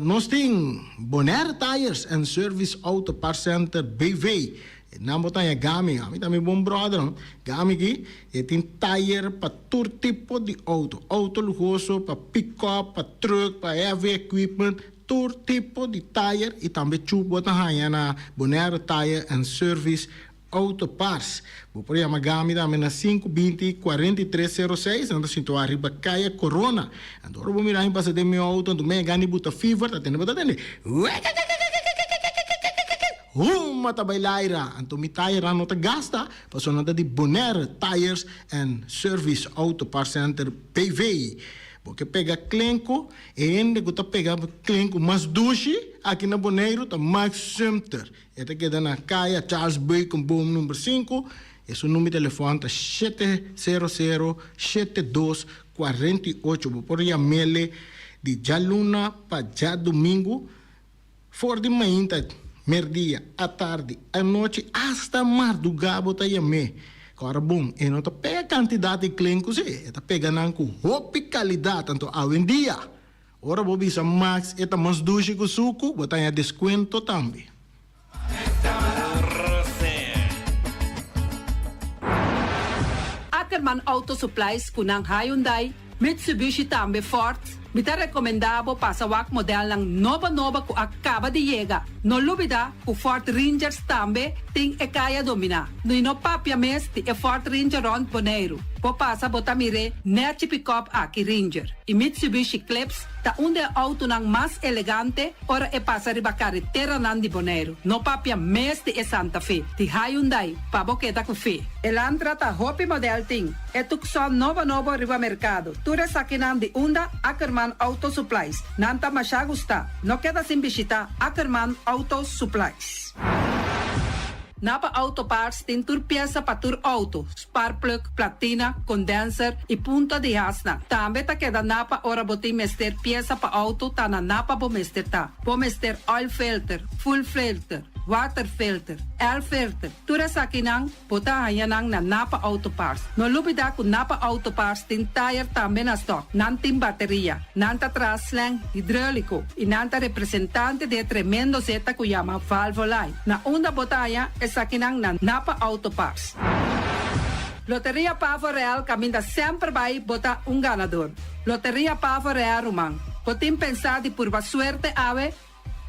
Nos tin Bonaire Tires and Service Auto Parts Center BV. Nan bo ta haña Gami. Gami ta mi bon brother. Gami aki e tin tayer pa tur tipo di auto. Auto luhoso, pa pick-up, pa truck, pa heavy equipment. Tur tipo di tayer i tambe chup bo ta haña na Bonaire Tire and Service Auto Parts. Bo por yama Gami tambe na sinku binti kuarenta i tres sero seis, nan ta situá riba Kaya Corona. Anto ora bo mira mi pasa den mi auto, anto mei gana di buta fever, ta tende bo ta tende wekekekekekekekekekekekekeke huma ta bai laira. Anto mi tayernan no ta gasta, pasobra nan ta di Bonaire Tires and Service Auto Parts Center BV. Bo ke pega klenku, e hende ku ta pega klenku mas dushi aki na Boneiru ta Max Sumter. E ta keda na Kaya Charles Beukenboom number sinku. E su number di telefòn ta shete sero sero shete dos kuarenta i ocho. Bo por yam'ele di djaluna pa djadumingu for di mainta, merdia, atardi, anochi asta mardugá bo ta yam'é. Kòrda bon, e no ta pega kantidat di klenku sí, e ta pega nan ku hopi kalidat. Anto awendia Ora bo bisa Max e ta mas dushi ku suku, bo ta haña deskuento tambe. Ackerman Auto Supplies ku nan Hyundai, Mitsubishi tambe Ford, mi ta rekomendá bo pasa wak modelnan nobo nobo ku a kaba di yega. No lubidá ku Ford Rangers tambe tin e kaya dominá. I no papia mes di e Ford Ranger rònt Boneiru. Bo pasa bo ta mir'é nèchi pikòp aki Ranger. I Mitsubishi Eclipse ta un di e outonan mas elegante ora e pasa riba kareteranan di Boneiru. No papia mes di e Santa Fe di Hyundai pa bo keda ku fe. Elantra ta hopi model tin. E Tucson nobo nobo riba merkado. Tur esakinan di unda Ackerman Auto Supplies. Nan ta masha gusta. No keda sin bishita Ackerman Auto Supplies. Napa Auto Parts tin tur piesa pa tur outo, sparkplug, platina, condenser y punta di hasnan. Tambe ta keda Napa ora bo tin mester piesa pa outo ta na Napa bo mester ta. Bo mester oil filter, fuel filter, water filter, air filter, tur esakinan Bo ta haña nan na Napa Auto Parts. No lubidá ku Napa Auto Parts tin tayer tambe na stòk. Nan tin bateria. Nan ta traha slang hidróliko i nan ta representante di e tremendo zeta ku yama Valvoline. Na unda bo ta haña esakinan na Napa Auto Parts. Loteria Pavo Real kaminda semper bai bo ta un ganador. Loteria Pavo Real ruman. Bo tin pensá di purba suerte awe?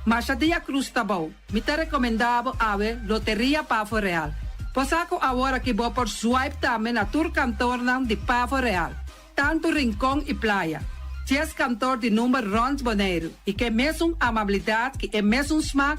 Masha dia cruz ta bou. Mi ta recomenda bo awe Loteria Pavo Real. Bo sa cu awor aki bo por swipe tambe na tur kantornan di Pavo Real, tanto Rincon y Playa. Dies kantor di number rond Boneiru y ke mesun amabilidad ki e mesun smaak,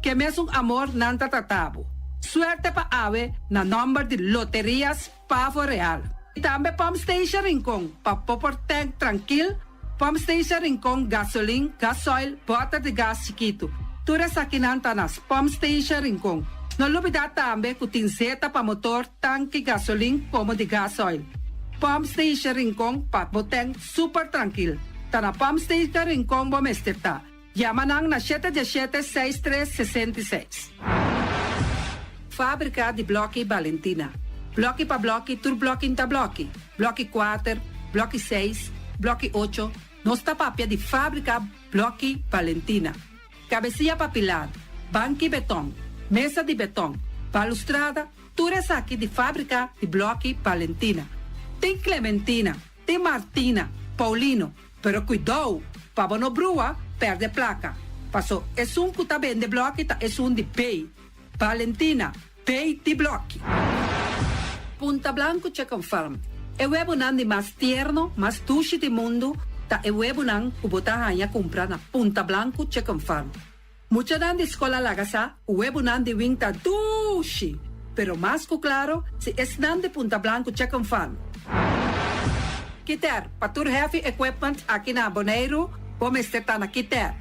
ke mesun amor nan ta trata bo. Suerte pa awe na nomber di Loterias Pavo Real. Y tambe Pump Station Rincon pa bo por tank trankil. Pump Station Rincon, gasolin, gasoil, bòter di gas chikitu. Tur esakinan ta na Pump Station Rincon. No lubidá tambe ku tin zeta pa motor, tanki, gasolin komo di gasoil. Pump Station Rincon pa bo tèn super trankil. Ta na Pump Station Rincon bo mester ta. Yama nan na shete diesshete seis tres sesenta i seis. Fábrika di blòki Balentina. Blòki pa blòki tur blòki n'ta blòki. Blòki kuater, blòki seis, blòki ocho, nos ta papia di fábrika blòki Balentina. Kabesia pa pilar, banki betòn, mesa di betòn, balustrada, tur esaki di fábrika di blòki Balentina. Tin Clementina, tin Martina, Paulino, Pero kuidou, pa bo no brua, pèrdè plaka. Paso esun ku ta bende blòki ta esun di Bay. Valentina, Bay di blòki. Punta Blanco Chicken Farm, E webunan di mas tierno, mas dushi di mundu ta e webunan ku bo ta haña kumpra na Punta Blanco Chicken Farm. Muchanan di skol a laga sa ku webunan di wing ta dushi, pero mas ku klaro si esnan di Punta Blanco Chicken Farm. Kiter, pa tur heavy equipment aki na Boneiru, bo mester ta na Kiter.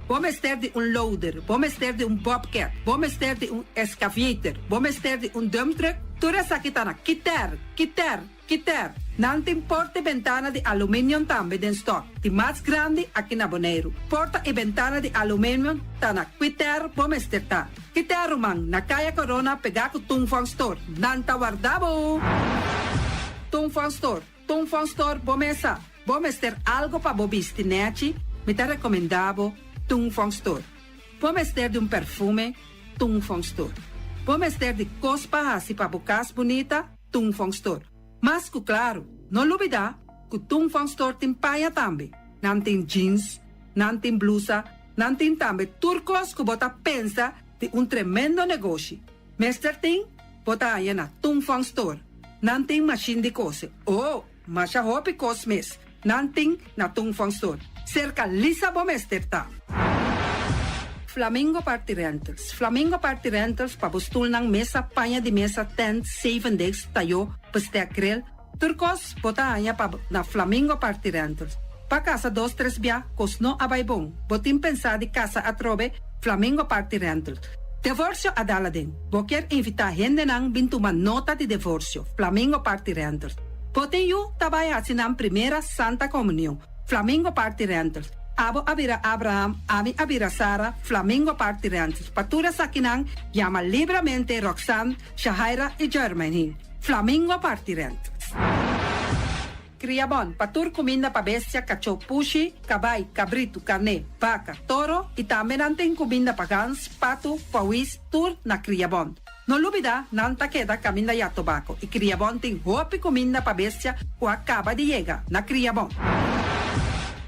Bo mester di un loader, bo mester di un bobcat, bo mester di un excavator, bo mester di un dump truck, tur esaki ta na Kiter, Kiter. Kiter, nan tin porta i bentana di aluminium tambe den stock, di mas grandi aki na Boneiru. Porta i bentana di aluminium ta na Kwiter bo mester ta. Kiter ruman, na Kaya Corona pegá ku Tung Fong Store. Nan ta warda bo! Tung Fong Store, Tung Fong Store bo mesa. Bo mester algo pa bo bisti nèchi, mi ta rekomendá bo Tung Fong Store. Bo mester di un perfume, Tung Fong Store. Bo mester di kos pa hasi pa bo kas bunita, Tung Fong Store. Mas ku klaru, no lubidá ku Tung Fong Store tin paña tambe. Nan tin jeans, nan tin blusa, nan tin tambe tur kos ku bo ta pensa di un tremendo negoshi. Mester tin, bo ta haña na Tung Fong Store. Nan tin mashin di kose. Oh, masha hopi kos mes nan tin na Tung Fong Store. Serka Lisa bo mester ta. Flamingo Party Rentals Flamingo Party Rentals pa bo stulnan, mesa, paña di mesa, tent, zevendegs, tayó, bestek, grill, tur kos bo ta haña pa na Flamingo Party Rentals. Pa kasa dos tres bia kos no a bai bon, bo tin pensá di kasa atrobe, Flamingo Party Rentals. Devorsio a dal aden, bo kier invitá hendenan bin tuma nota di devorsio, Flamingo Party Rentals. Bo tin yu ta bai hasi nan primera Santa Komunion. Flamingo Party Rentals. Abo a bira Abraham, ami a bira Sara, Flamingo Party Rentals. Pa tur esakinan, yama libramente Roxanne, Shahaira y Jermaine. Flamingo Party Rentals. Cria bon, pa tur cuminda pa bestia, cachó, pushi, cabai, cabritu, carné, baca, toro y tambe nan tin cuminda pa gans, patu, pauwis, tur na Cria Bon. No lubida, nan ta keda kaminda ya tobako i Kriabon tin hopi kuminda pa bestia ku a kaba di yega na Kriabon.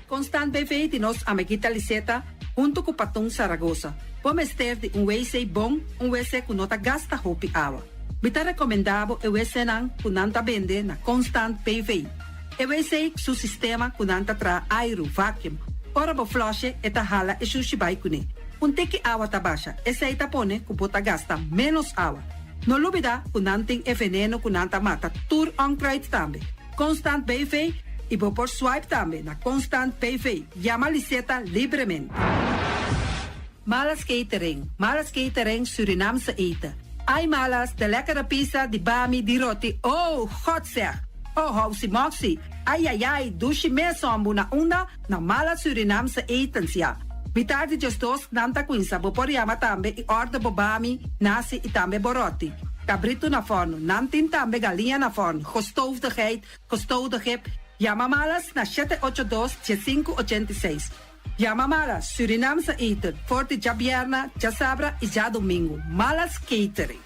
Constant BV di nos amiguita Liseta huntu ku Patun Saragoza. Bo mester di un wc bon, un wc ku no ta gasta hopi awa. Mi ta rekomendá bo e wcnan ku nan ta bende na Constant BV. E wc su sistema ku nan ta traha airu, vacuum, ora bo flush'e e ta hala e shushi bai kuné. Un tiki awa ta basha, esei ta pone ku bo ta gasta ménos awa. No lubidá ku nan tin e veneno ku nan ta mata tur onkruid tambe. Constant BV i bo por swipe tambe na Constant BV. Yama Liseta libremente. Malas Catering, Malas Catering Surinaamse eten. Ai Malas, de lekkere pizza, di bami, di roti, oh, God zeg! Oh, housi moxi, ai ai ai, dushi mes hombu na unda? Na Malas Surinaamse etens, ya. Mitar di djesdos nan ta cuinsa, bo por yama tambe y order bo bami, nasi y tambe bo roti. Cabrito na forno, nan tin tambe galiña na forno, gestoofde geit, gestoofde kip. Yama Malas na shete ocho dos, diesinku ochenta i seis. Yama Malas Surinaamse eten for di djabierna, djasabra y djadomingo. Malas Catering.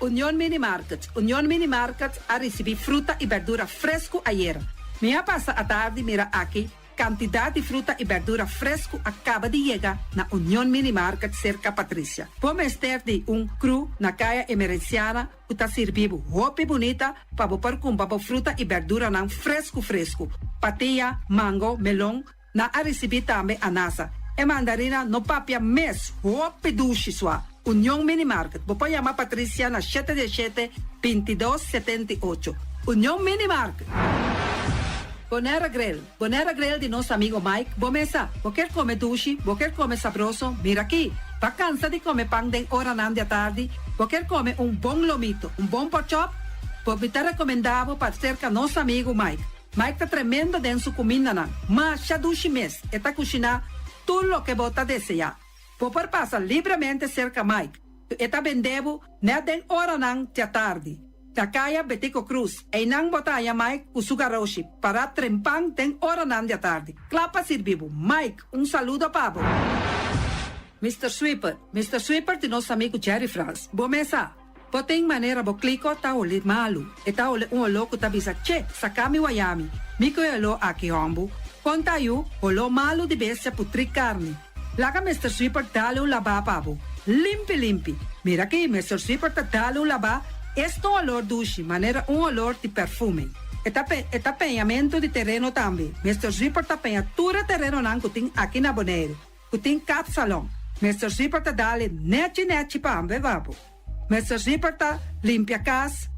Union Mini Market Union Mini Market a ricibi fruta y berdura fresco ayera. Mi a pasa atardi mira aki cantidad di fruta y berdura fresco a caba di yega na Union Mini Market cerca Patricia. Bo mester di un crew na Caya Emerenciana ku ta sirbi bo hopi bunita pa bo por kumpra bo fruta i berduranan fresku fresku. Patia, mango, melon, nan a risibí tambe anasa. E mandarina no papia mes, hopi dushi sua. Union Mini Market, bo por yama Patricia na shete diesshete, bintidos, setenta i ocho. Union Mini Market. Bonera Grill, Bonera Grill di nos amigo Mike, bo mesa, bo kier come dushi, bo kier come sabroso, mira aki. Bo cansa di come pan den oranan di atardi, bo kier come un bon lomito, un bon porkchop, bo mi ta recomenda bo pa cerca nos amigo Mike. Mike ta tremendo den su cumindanan, masha dushi mes, e ta cushina tur loke bo ta desea. Bo por pasa libremente cerca Mike, e ta bende bo net den oranan di atardi. Na Caya Betico Croes, einan bo ta haya Mike cu su garoshi, para trempan den oranan di atardi. Cla pa sirbi bo. Mike, un saludo pa bo. Mr. Sweeper, Mr. Sweeper di nos amigo Jerry Frans. Bo mesa, bo tin manera bo kliko ta hole malu. E ta hole un oló ku ta bisa, che, saka mi wayami. Mi ku e oló aki hombu. Konta yu, oló malu di bestia putri karni. Laga Mr. Sweeper dale un labá pa bo. Limpi, limpi. Mira aki, Mr. Sweeper ta dale un labá. Esta un olor dushi, manera un olor di perfume. E ta, pe, e ta peñamento di tereno tambe. Mr. Sweeper ta peña tur e terenonan ku tin aki na Bonaire. Ku tin kapsalon. Mr. Sweeper ta dale nechi nechi pa bo bo. Mr. Sweeper ta limpia kas,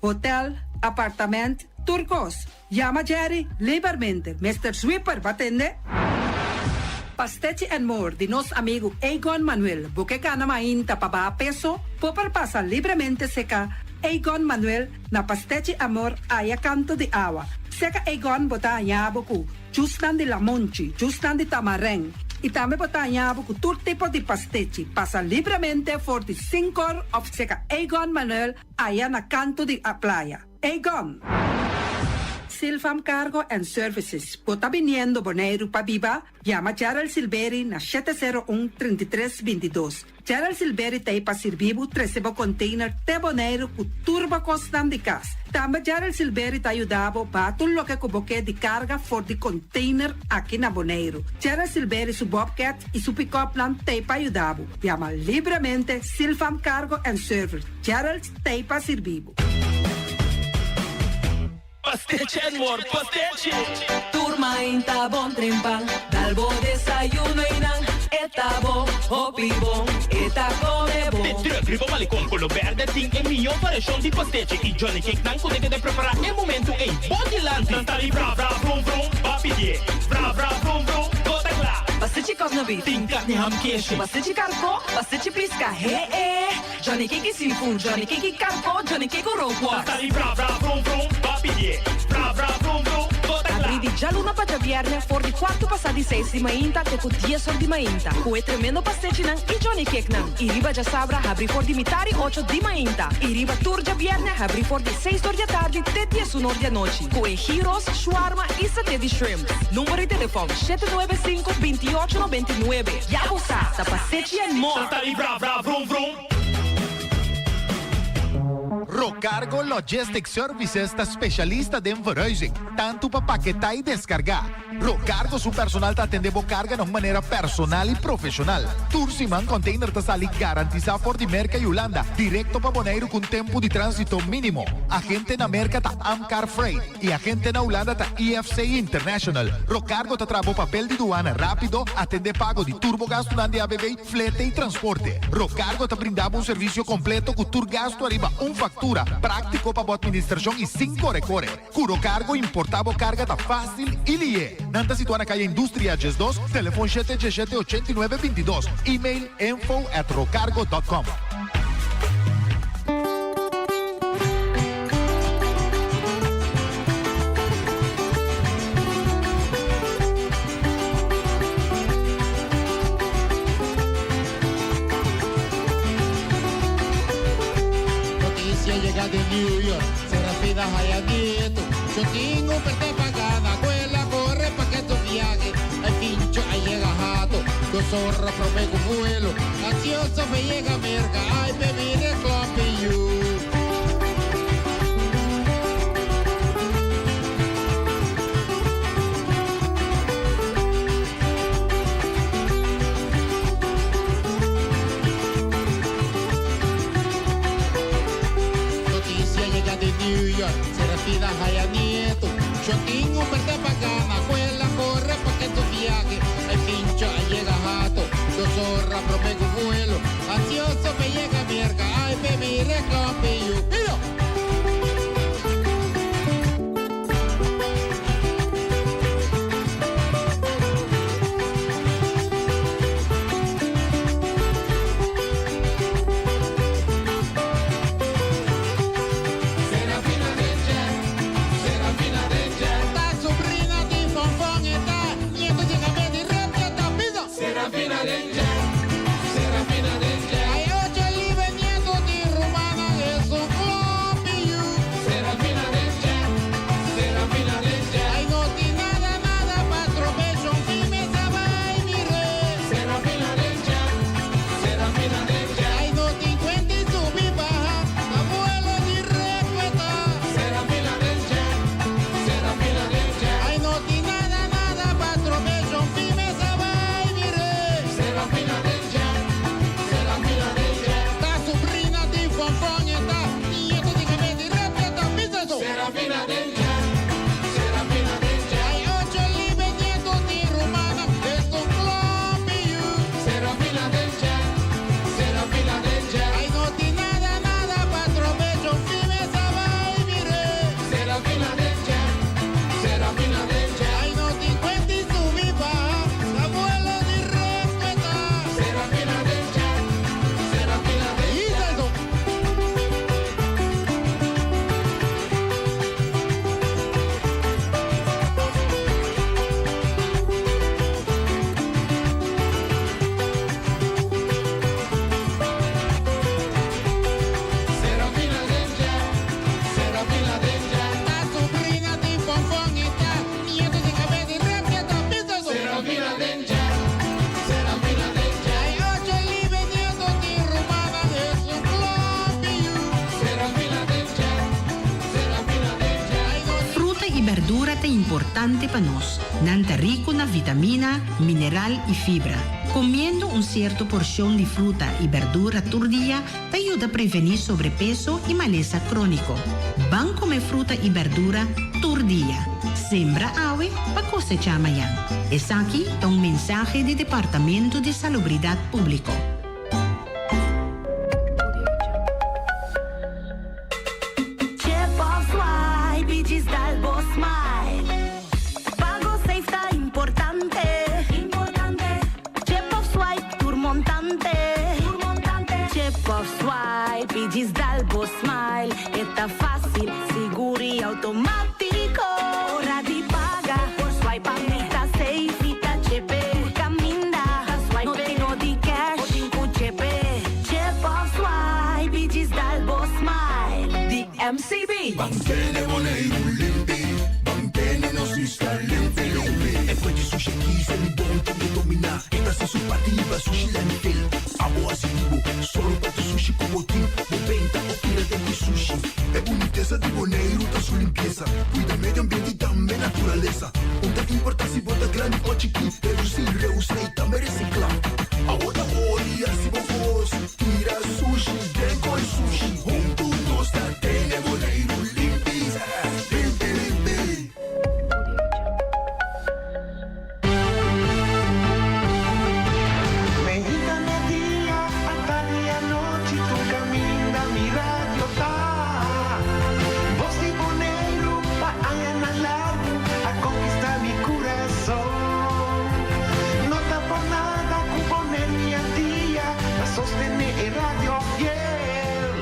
hotel, apartamento, tur kos. Yama Jerry libermente. Mr. Sweeper, bo a tende? Pastechi and More di nos amigo Egon Manuel. Bo ke kana mainta pa baha peso, bo por pasa libremente serka Egon Manuel na Pastechi Amor aya kanto di awa. Serka Egon bo ta haña bo ku juicenan di lamonchi, juicenan di tamarijn. I tambe bo ta haña bo ku tur tipo di pastechi. Pasa libremente for di 5 òf serka Egon Manuel aya na kanto di a playa. Egon. Silvam Cargo and Services. Bo ta biniendo Boneiru pa biba? Yama Gerald Silveri na 701-3322. Gerald Silveri t'ei pa sirbi bo trese bo container te Boneiru ku tur bo kosnan di kas. Tambe Gerald Silveri ta yuda bo baha tur loke ku bo ke di karga for di container aki na Boneiru. Gerald Silveri su Bobcat i su pick-up nan t'ei pa yuda bo. Yama libremente Silvam Cargo and Service. Gerald t'ei pa sirbi bo. Pastechi and more, pastechi. Tur mainta bon trempan, dal bo desayuno i nan, e ta bon, hopi bon, e ta come bon. De truck riba malecon color berde tin e mihó variashon di pastechi i Johnny Cake nan ku ta prepará e momento ei bo dilanti. Nan ta di bra bra vrum vrum, b'a pidié. Bra bra vrum vrum, bo ta kla. Pastechi kosna beef. Tin karni ham keshi. Pastechi karkó, pastechi piska, he eh. Johnny Cake i seafood, Johnny Cake i karkó, Johnny Cake ku rookworst. Nan ta di bra bra vrum vrum, b'a pidié. Bra bra vrum vrum, bo ta kla. Habrí di djaluna pa djabièrnè for di 6:15 di mainta te ku 10 or di mainta. Ku e tremendo pastechinan i Johnny Cake nan. I riba djasabra habrí for di 7:30 di mainta. I riba tur djabièrnè habrí for di 6 or di atardi te 11 or di anochi. Ku e gyros, shawarma i saté di shrimp. Number di telefòn 795 28 99. Ya bo sa, ta Pastechi and More. Nan ta di bra bra vrum vrum. Rocargo Logistics Services ta specialista den verhuizing, tanto pa paketá y descargá. Rocargo su personal ta atendé bo carga na un manera personal y profesional. Tur siman container ta sali garantisá for di Merca y Hulanda directo pa Boneiru cu un tempo di transito minimo. Agente na Merca ta Amcar Freight y agente na Hulanda ta IFC International. Rocargo ta traha bo papel di duana rápido, atendé pago di tur bo gastunan di ABV, Flete y transporte. Rocargo ta brinda bo un servicio completo cu tur gasto ariba un factura, practico pa bo administracion y sin core core. Cu Rocargo importa bo carga ta facil y lihe. Nan ta situa na Calle Industria 12, telefon shete diesshete ochenta i nuebe bintidos, email info at rocargo dot com. Noticia llega de New York, Serafina haya nieto. Yo tengo perte pagana, cuela corre pa que tu viaje. El pincho ahí llega jato, yo zorra promego vuelo. Ansioso me llega merca, ay me mire cloppy you. Noticia llega de New York, Serafina haya nieto. Yo tengo verde pagana, cuela corre pa' que tu viaje. El pincho llega jato, yo zorra promego vuelo. Ansioso me llega mierda, ay baby, reclampe you. Mira! Serafina Danger, Serafina Danger. Ta sobrina di Fonfon e ta nieto di Gabe di Repta ta pisa. Serafina Danger, Serafina Danger. Ay ocho libe nieto di Romana es un klopi yu. Serafina Danger, Serafina Danger. Ay no tin nada nada pa tropeshon si me sa bai mire. Serafina Danger, Serafina Danger. Ay no tin cuenta y subi baha, abuelo di respeta. Serafina Danger, Serafina Danger. Ay no tin nada nada pa tropeshon si me sa bai mire. Serafina Danger, Serafina Danger. Ta sobrina di Fonfon e ta nieto di Gabe di respeta bisa eso. Serafina Danger, Serafina Danger. Ay ocho libe nieto di Romana es un klopi yu. Serafina Danger, Serafina Danger. Ay no tin nada nada pa tropeshon si me sa bai mire. Serafina Danger, Serafina Danger. Ay no tin cuenta y subi baha, abuelo di respeta. Serafina Danger, Serafina Danger. Isa eso. Serafina Danger, Serafina Danger. Ta sobrina di Fonfon e ta nieto di Gabe di respeta bisa eso. Serafina Danger, Serafina Danger. Ay ocho libe nieto di Romana es un klopi yu. Serafina Danger, Serafina Danger. Ay no Fruta y berdura ta importante pa nos. Nan ta rico na vitamina, mineral y fibra. Comiendo un cierto porcion di fruta y berdura tur dia ta yuda preveni sobrepeso y malesa cronico. Ban come fruta y berdura tur dia. Sembra awe pa cosecha mañan. Esaki ta un mensahe di Departamento di Salubridad Publico. Chip of swipe y djis dal bo smile. Pago safe ta importante. Importante. Chip of swipe tur montante. Tur montante. Chip of swipe y djis dal bo smile. E ta facil, sigur y automatico. Ora di paga, por swipe pa mi ta safe. Mi ta chip e, caminda. Swipe no tin no di cash, bo tin cu chip e. Chip of swipe y djis dal bo smile. Di MCB. Mantene Boneiru limpi, mantene nos isla limpi, limpi. E fuerte sushi diesel y bon ta domina. hasi su parti hiba sushi landfill. Abo hasi di bo, sòru pa tur sushi ku bo tin, bo benta òf tira den ku sushi. E bunitesa di Boneiru ta su limpiesa, kuida medio ambiente i tambe naturalesa. Un ta importá si bo ta grandi òf chikí, redusí, reusá i tambe resiklá. Abo ta ora i hasi bo kos, tira sushi den koi sushi. Huntu nos ta tene Boneiru limpi, limpi limpi. Meinta media, atardi anochi tur caminda mi radio ta. Voz di Boneiru pa añanan largu a conquista mi curason. No ta por nada cu Boneiru y Antia ta sostene e radio fiel.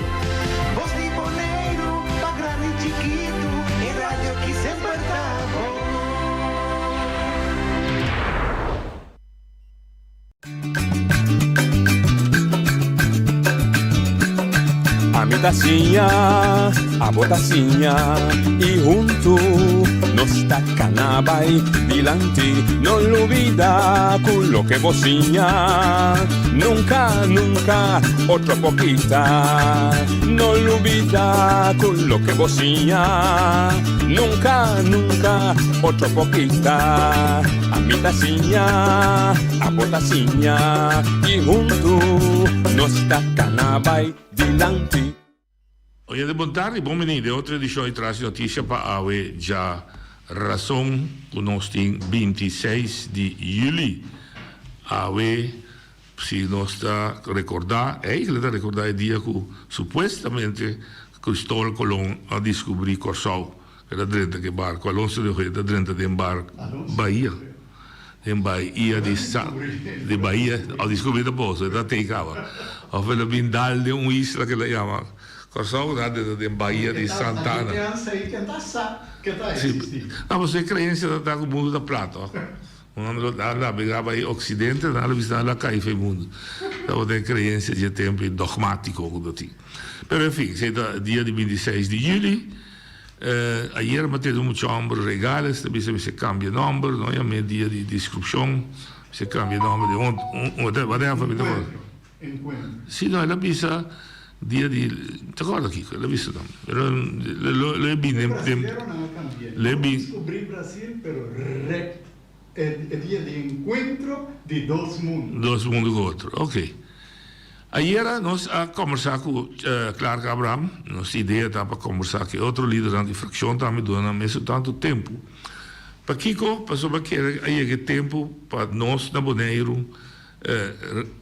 Voz di Boneiru pa grandi y chikitu e radio ki semper ta bon. Ami ta siña, abo ta siña y huntu nos ta cana bay dilanti. No lubida cu loke bo siña nunca, nunca otro por kita. No lubida cu loke bo siña nunca, nunca otro por kita. Ami ta siña, abo ta siña y huntu nos ta cana bay dilanti. Oyente bon tardi, bon bini den otro edicion di Tras di Noticia pa awe dja rason cu nos tin 26 di juli. Awe si nos ta recorda, eigenlijk ta recorda e dia cu supuestamente Cristobal Colon a descubri Corsou. El a drenta ku e barku. Alonso de Ojeda a drenta den bar Bahia. Den Bahia di Sa di Bahia. A diskubrí ta boso, e ta tei kaba. Òf el a bin dal den un isla ku el a yama Kòrsou, el a drenta den Bahia di Santa Ana. Sí, no, pasobra e kreensia ta ta ku mundu ta plat, òf. Un hende lo a nabegá bai oksidente, nan lo bisa nan lo a kai for e mundu. Tabata e kreensia dje tempu ei dogmátiko ku ta tin. Pero en fin, esei ta dia di bintiseis di yüli. Ayer mi a tene un mucha homber regales, ta bisa mi se cambia nomber, no yam'e dia di discripcion, mi se cambia nomber di un, un, whatever mi ta acorda. Si no, el a bisa dia di, mi ta acorda kico, el a bisa tambe, pero lo, lo e bin den, den, lo e bin. Descubrí Brasil, pero re, e dia di encuentro di dos mundo. Dos mundo cu otro, ok. Ayera nos a kombersá ku Clark Abraham. Nos idea ta pa kombersá ku e otro lidernan di frakshon tambe duna nan mesun tantu tempu. Pakiko? Pasobra kere a yega e tempu pa nos na Boneiru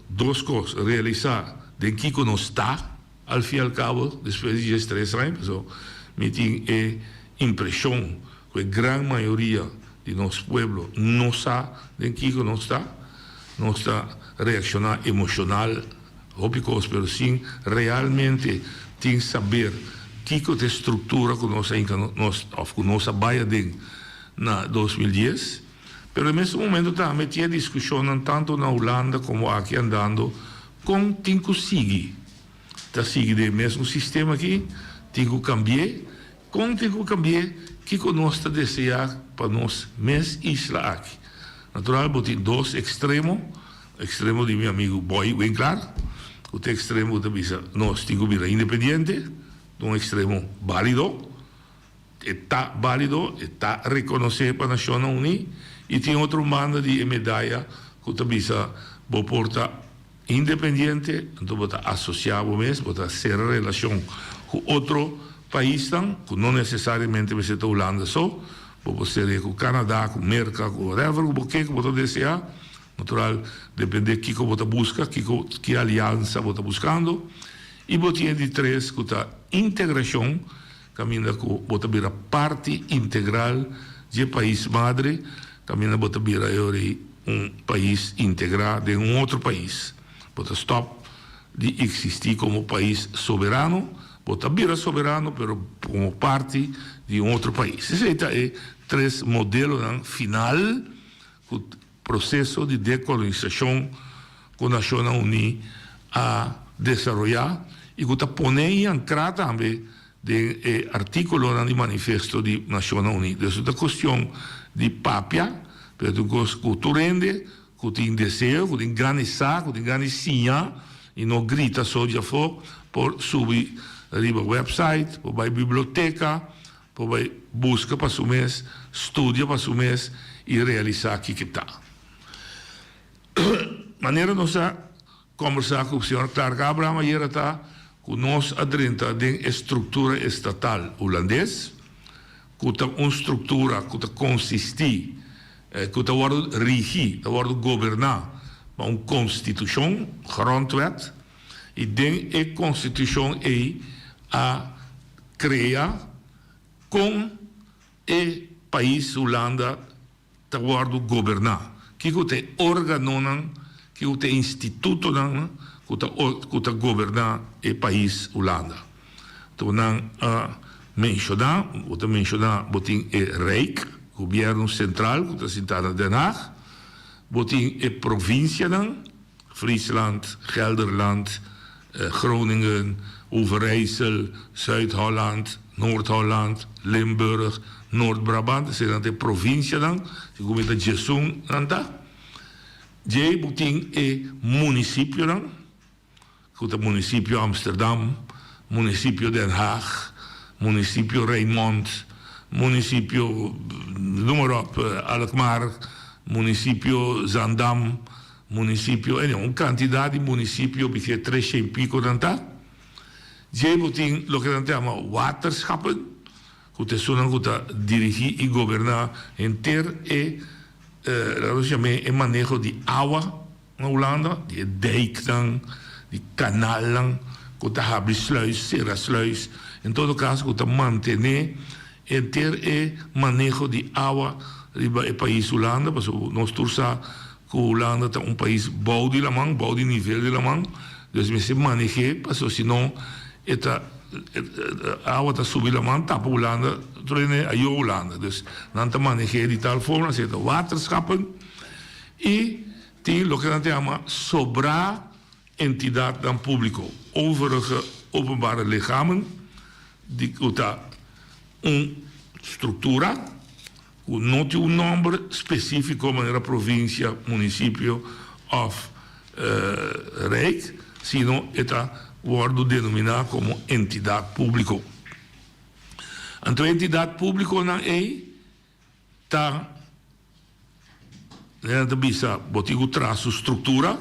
dos kos, realisá den kiko nos ta al fin al kabo despues di diestres aña, pasobra mi tin e impreshon ku e gran mayoria di nos pueblo no sa den kiko nos ta. Nos ta reakshoná emoshonal hopi kos pero sin realmente tin saber kiko ta e struktura ku nos a hinka nos òf ku nos a bai aden na 2010. Pero e mesun momento tambe tin e diskushonnan tantu na Hulanda komo aki andando kon tin ku sigui. Ta sigui den e mesun sistema aki? Tin ku kambi'é? Kon tin ku kambi'é? Kiko nos ta deseá pa nos mes isla aki? Natural bo tin dos ekstremo, ekstremo di mi amigu Boy Winklaar, ku ta ekstremo ku ta bisa nos tin ku bira independiente, ta un ekstremo bálido, e ta bálido, e ta rekonosé pa Nashonnan Uní, i tin otro banda di e medaya ku ta bisa bo por ta Independiente, anto bo ta asosiá bo mes, bo ta sera relashon ku otro paisnan, ku no nesesariamente mester ta Hulanda so, bo por ser'é ku Canada, ku Merka, ku whatever ku bo ke, ku bo ta deseá. Natural, dependé kiko bo ta buska, kiko, ki aliansa bo ta buskando. I bo tin e di tres ku ta integrashon, kaminda ku bo ta bira parti integral dje pais madre, kaminda bo ta bira e ora ei un pais integrá den un otro pais. Bo ta stòp di eksistí komo pais soberano, bo ta bira soberano pero komo parti di un otro pais. Esei ta e tres modelonan final ku proseso di dekolonisashon ku Nashonnan Uní a desaroyá i ku ta pone i ankrá tambe den e artíkulonan di manifesto di Nashonnan Uní. Dus no ta kuestion di papia, pero ta un kos ku tur hende. ku tin deseo, ku tin gana di sa, ku tin gana di siña i no grita so djafó por subi riba website, por bai biblioteka, por bai buska pa su mes, studia pa su mes i realisá kiko ta. Manera nos a kombersá ku señor Clark Abraham ayera ta ku nos a drenta den e struktura estatal hulandes, ku ta un struktura ku ta konsistí, ku ta wòrdu rigí, ta wòrdu goberná pa un konstitushon, grondwet, i den e konstitushon ei a krea kon e pais Hulanda ta wòrdu goberná? Kiko ta e órganonan, kiko ta e institutonan ku ta ku ta goberná e pais Hulanda? Anto nan a menshoná, bo ta menshoná bo tin e Rijk, gobièrnu sentral ku ta sintá na Den Haag, bo tin e provinsianan, Friesland, Gelderland, Groningen, Overijssel, Zuid-Holland, Noord-Holland, Limburg, Noord-Brabant, eseinan ta e provincianan, segun mi ta djesun nan ta. Djei bo tin e municipionan, ku ta municipio Amsterdam, municipio Den Haag, municipio Rijnmond, municipio, noem maar op, Alkmaar, municipio Zaandam, Munisipio, ene un kantidat di munisipio bisé tresha i piko nan ta. Djei bo tin loke nan ta yama waterschappen, ku ta esunnan ku ta dirigí i goberná henter e, laga nos yam'é, e maneho di awa na Hulanda, di e dijknan, di kanalnan ku ta habri sluis, sera sluis, en todo kaso ku ta mantené henter e maneho di awa riba e pais Hulanda, pasobra nos tur sa Ku Hulanda ta un pais bou di laman, bou di nivel di laman, dus mester maneh'é pasobra si no e ta awa ta subi laman tapa Hulanda truene ayo Hulanda. Dus nan ta maneh'é di tal forma asina ta waterschappen i tin loke nan ta yama sobrá entidatnan públiko, overige openbare lichamen, di ku ta un struktura. Ku no tin un nòmber spesífiko manera provinsia, munisipio òf rijk, sino e ta wòrdu denominá komo entidat públiko. Anto e entidat públikonan ei ta, nan ta bisa, bo tin ku traha su struktura.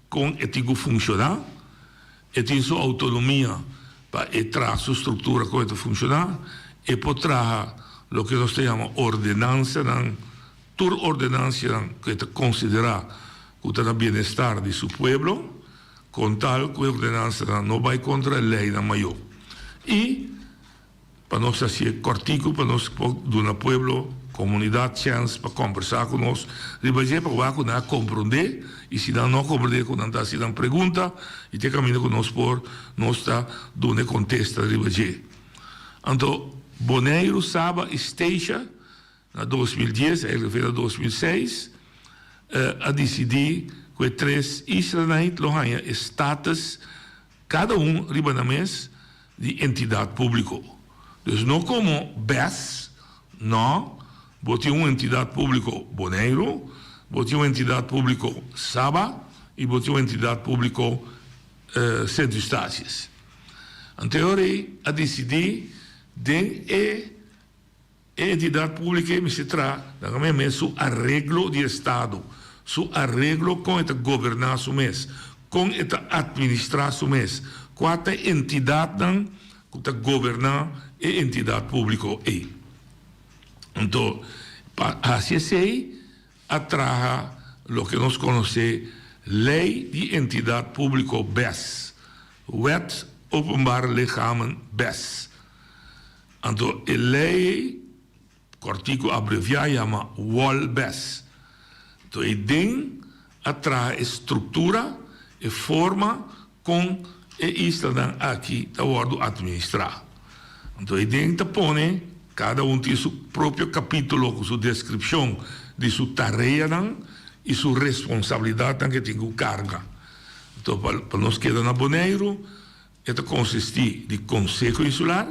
Kon e tin ku funshoná? E tin su outonomia pa e traha su struktura kon e ta funshoná. E por traha loke nos ta yama ordenansanan, tur ordenansianan ku e ta konsiderá ku ta na bienestar di su pueblo, kon tal ku e ordenansanan no bai kontra e leinan mayó. I. Pa nos hasié kòrtiku pa nos por duna pueblo, komunidat chèns pa kòmbersá ku nos riba dje pa wak ku nan a komprondé i si nan no a komprondé ku nan ta hasi nan pregunta i te kaminda ku nos por nos ta duna e kontesta riba dje. Anto Boneiru, Saba i Statia na 2010, eigenlijk na 2006, a disidí ku e tres islanan lo haña e status Kada un riba nan mes di entidat públiko. Dus no komo bes, no, bo tin un entidat públiko Boneiru, bo tin un entidat públiko Saba i bo tin un entidat públiko Sint Eustatius. Anto e ora ei a disidí den e. E entidat públiko ei mester traha na nan mes su areglo di estado, su areglo kon e ta goberná su mes, kon e ta atministrá su mes, kua ta e entidatnan ku ta goberná e entidat públiko ei. Anto, pa hasi esei a traha loke nos konosé Lei di Entidat Públiko bes, Wet Openbare Lichamen bes. Anto e lei ei, kòrtiku abreviá yama Wolbes. Anto ei den a traha e struktura, e forma kon e islanan aki ta wòrdu atministrá. Anto ei den ta pone, kada un tin su propio kapítulo ku su deskripshon di su tareanan i su responsabilidatnan ku e tin ku karga. Anto pa nos keda na Boneiru, E ta konsistí di Konseho Insular,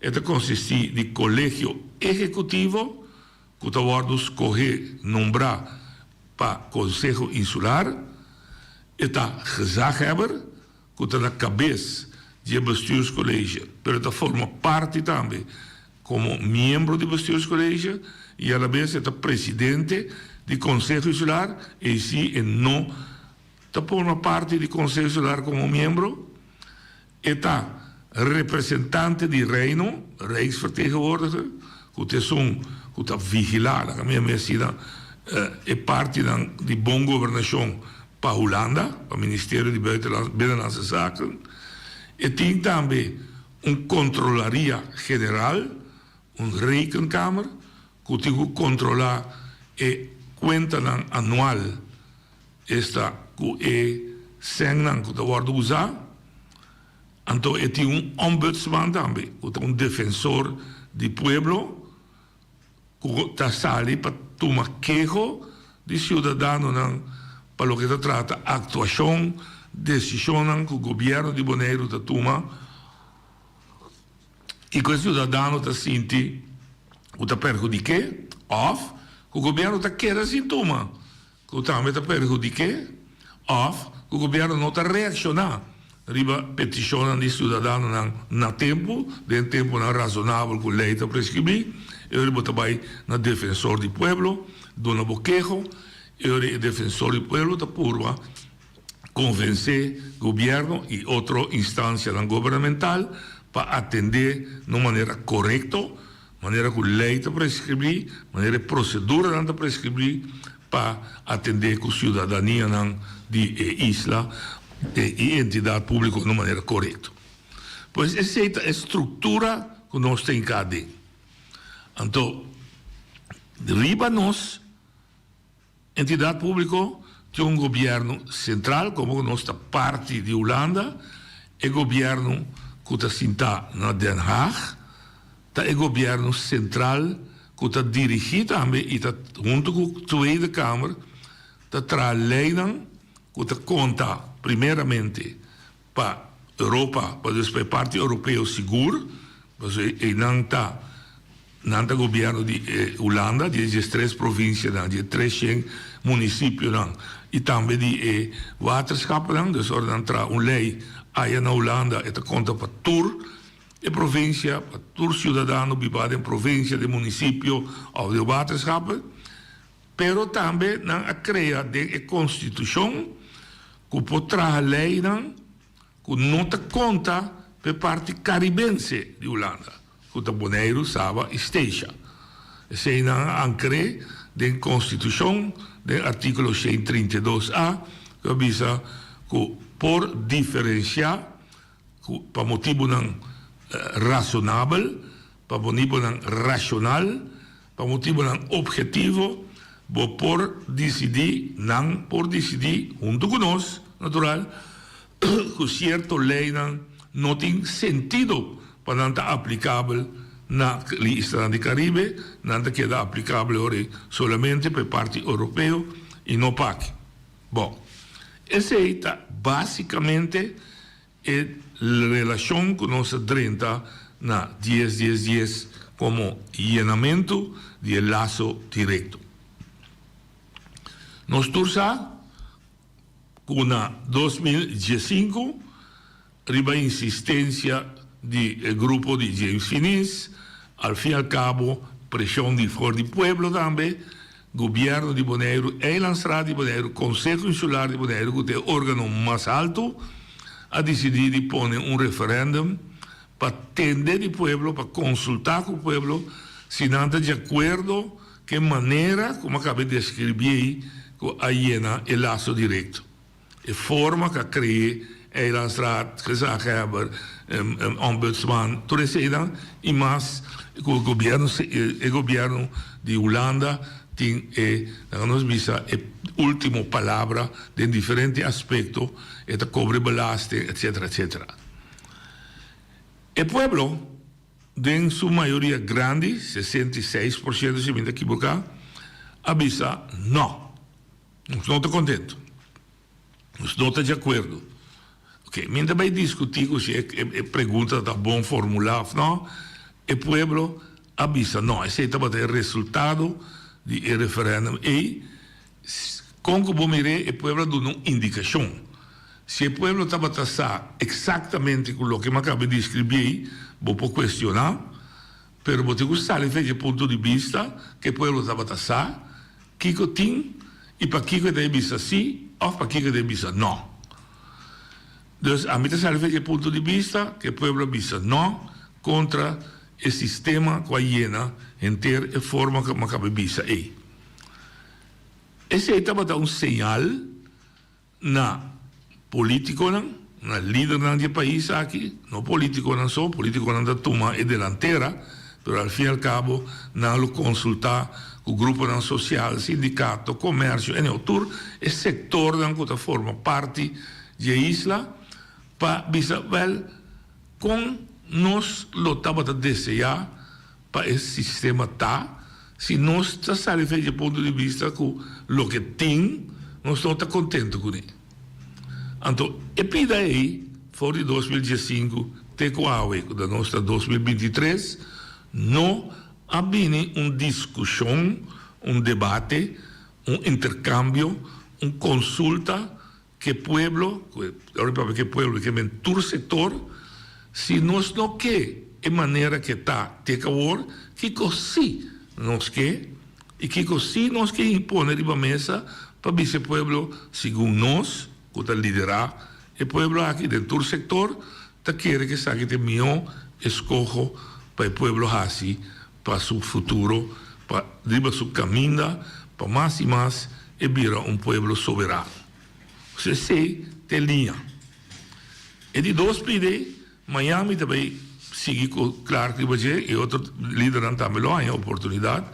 e ta konsistí di Kolegio Ehekutivo ku ta wòrdu skohé, nombrá, pa Konseho Insular, e ta gezaghebber ku ta na kabes di e Bestuurscollege pero ta forma parti tambe komo miembro di Bestuurscollege i alabes e ta presidente di Konseho Insular, ei si e no ta forma parti di Konseho Insular komo miembro. E ta representante di Reino, Rijksvertegenwoordiger, ku ta esun ku ta vigilá, laga mi yam'é asina, e partinan di bon gobernashon pa Hulanda, pa Ministerio di Binnenlandse Zaken. E tin tambe un Kontrolaria General, un Rekenkamer, ku tin ku kontrolá e kuentanan anual. Esta ku e sènnan ku ta wòrdu usá. Anto e tin un ombudsman tambe, ku ta un defensor di pueblo ku ta sali pa tuma keho di siudadanonan pa loke ta trata aktuashon, desishonnan ku gobièrnu di Boneiru ta tuma i ku e siudadano ta sinti ku ta perhudik'é òf ku gobièrnu ta keda sin tuma. Ku tambe ta perhudik'é òf ku gobièrnu no ta reakshoná riba petishonnan di siudadanonan na tempu, den tempunan rasonabel ku lei ta preskribí, e ora bo ta bai na Defensor di Pueblo duna bo keho, e ora e Defensor di Pueblo ta purba konvensé gobièrnu i otro instansianan gubernamental pa atendé na un manera korekto Manera ku lei ta preskribí, manera e proseduranan ta preskribí pa atendé ku siudadanianan di e isla i entidat públiko na un manera korekto. Pues esei ta e struktura ku nos ta hinká aden. Anto riba nos. Entidat públiko tin un gobièrnu sentral, komo ku nos ta parti di Hulanda, e gobièrnu ku ta sintá na Den Haag ta e gobièrnu sentral ku ta dirigí tambe i ta huntu ku Tweede Kamer ta traha leinan ku ta konta primeramente pa Europa, pa dus pa e parti Europeo sigur, pasobra einan ta nan ta gobierno di e Hulanda, di e diestres provincianan, di e treshen municipionan y tambe di e waterschappennan, dus ora nan traha un ley aya na Hulanda e ta conta pa tur e provincia, pa tur ciudadano biba den provincia, den municipio of den waterschappen. Pero tambe nan a krea den e konstitushon ku por traha leinan ku no ta konta pa e parti karibense di Hulanda, ku ta Boneiru, Saba i Statia. Esei nan a ankr'é den konstitushon den artíkulo 132 a ku a bisa ku por diferensiá ku pa motibunan rasonabel, pa motibunan rashonal, pa motibunan obhetivo, bo por disidí, nan por disidí, huntu ku nos, natural, ku sierto leinan no tin sentido pa nan ta aplikabel na islanan di Karibe, nan ta keda aplikabel ora ei solamente pa e parti europeo i no pa aki. Bon, esei ta básikamente e relashon ku nos a drenta na dies dies dies komo yenamentu di e laso direkto. Nos tur sa ku na 2015 riba insistensia di e grupo di James Finies, al fin al kabo preshon di for di pueblo tambe, Gobièrnu di Boneiru, Eilandsraad di Boneiru, Konseho Insular di Boneiru ku ta e órgano mas haltu, a disidí di pone un referèndum pa tende di pueblo, pa konsultá ku pueblo si nan ta di akuerdo ku e manera ku mi a kaba di deskribí ei ku a yena e laso direkto. E forma ku a kre'é Eilandsraad, Gezaghebber, Ombudsman, tur eseinan i mas ku gobièrnu e gobièrnu di Hulanda tin e laga nos bisa e último palabra den diferente aspekto, e ta kobre belasting etcetera etcetera. E pueblo den su mayoria grandi, 66% si mi ta kiboká, a bisa nò. Nos no ta kontentu. Nos no ta di akuerdo. Oke, mi ta bai diskutí ku si e pregunta ta bon formulá òf nò. E pueblo a bisa nò. Esei tabata e resultado di e referèndum ei. Kon ku bo mir'é, e pueblo a duna un indikashon. Si e pueblo tabata sa eksaktamente ku loke mi a kaba di deskribí ei, bo por kuestioná, pero bo tin ku sali for di e punto di bista ku e pueblo tabata sa kiko tin i pakiko e ta e bisa sí òf pakiko e ta e bisa nò. Dus ami ta sali for di e punto di bista ku e pueblo a bisa nò kontra e sistema ku a yena henter e forma ku mi a kaba di bisa ei. Esei tabata un señal na politiconan, na lidernan di e pais aki, no politiconan so, politiconan ta tuma e delantera, pero al fin y al cabo nan lo consulta cu gruponan social, sindicato, comercio, anyhow, tur e sectornan cu ta forma parti di e isla pa bisa, wel, con nos lo tabata desea pa e sistema ta, si nos ta sali for di e punto di bista ku loke tin nos no ta kontentu kuné. Anto e pida ei for di 2015 te ku awe ku ta nos ta 2023 no a bini un diskushon, un debate, un interkambio, un konsulta Ke pueblo, ku e ora papia ke pueblo ke men tur sektor, si nos no ke e manera ke ta te ku awor, kiko si nos ke i kiko si nos ke impone riba mesa pa bisa e pueblo segun nos ku ta liderá e pueblo aki den tur sektor ta kere ke esaki ta e mihó eskoho pa e pueblo hasi pa su futuro pa riba su kaminda pa mas i mas e bira un pueblo soberano. Pues esei ta e liña. E di dos pide, mañan mi ta bay sigui cu Clark riba dje y otro lidernan tambe lo haña oportunidad,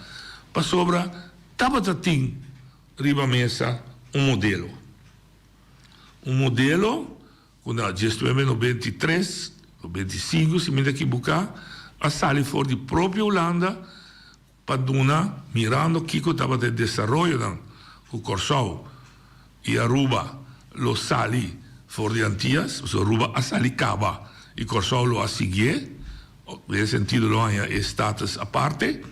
pasobra tabata tin riba mesa un modelo. Un modelo cu na diesnuebe 93 o 95 si mi ta ekibuca, a sali for di propio Hulanda, Pa duna mirando kiko tabata e desaroyonan ku Kòrsou i Aruba lo sali for di Antias, pasobra Aruba a sali kaba i Kòrsou lo a siguié, den e sentido lo haña e status aparte.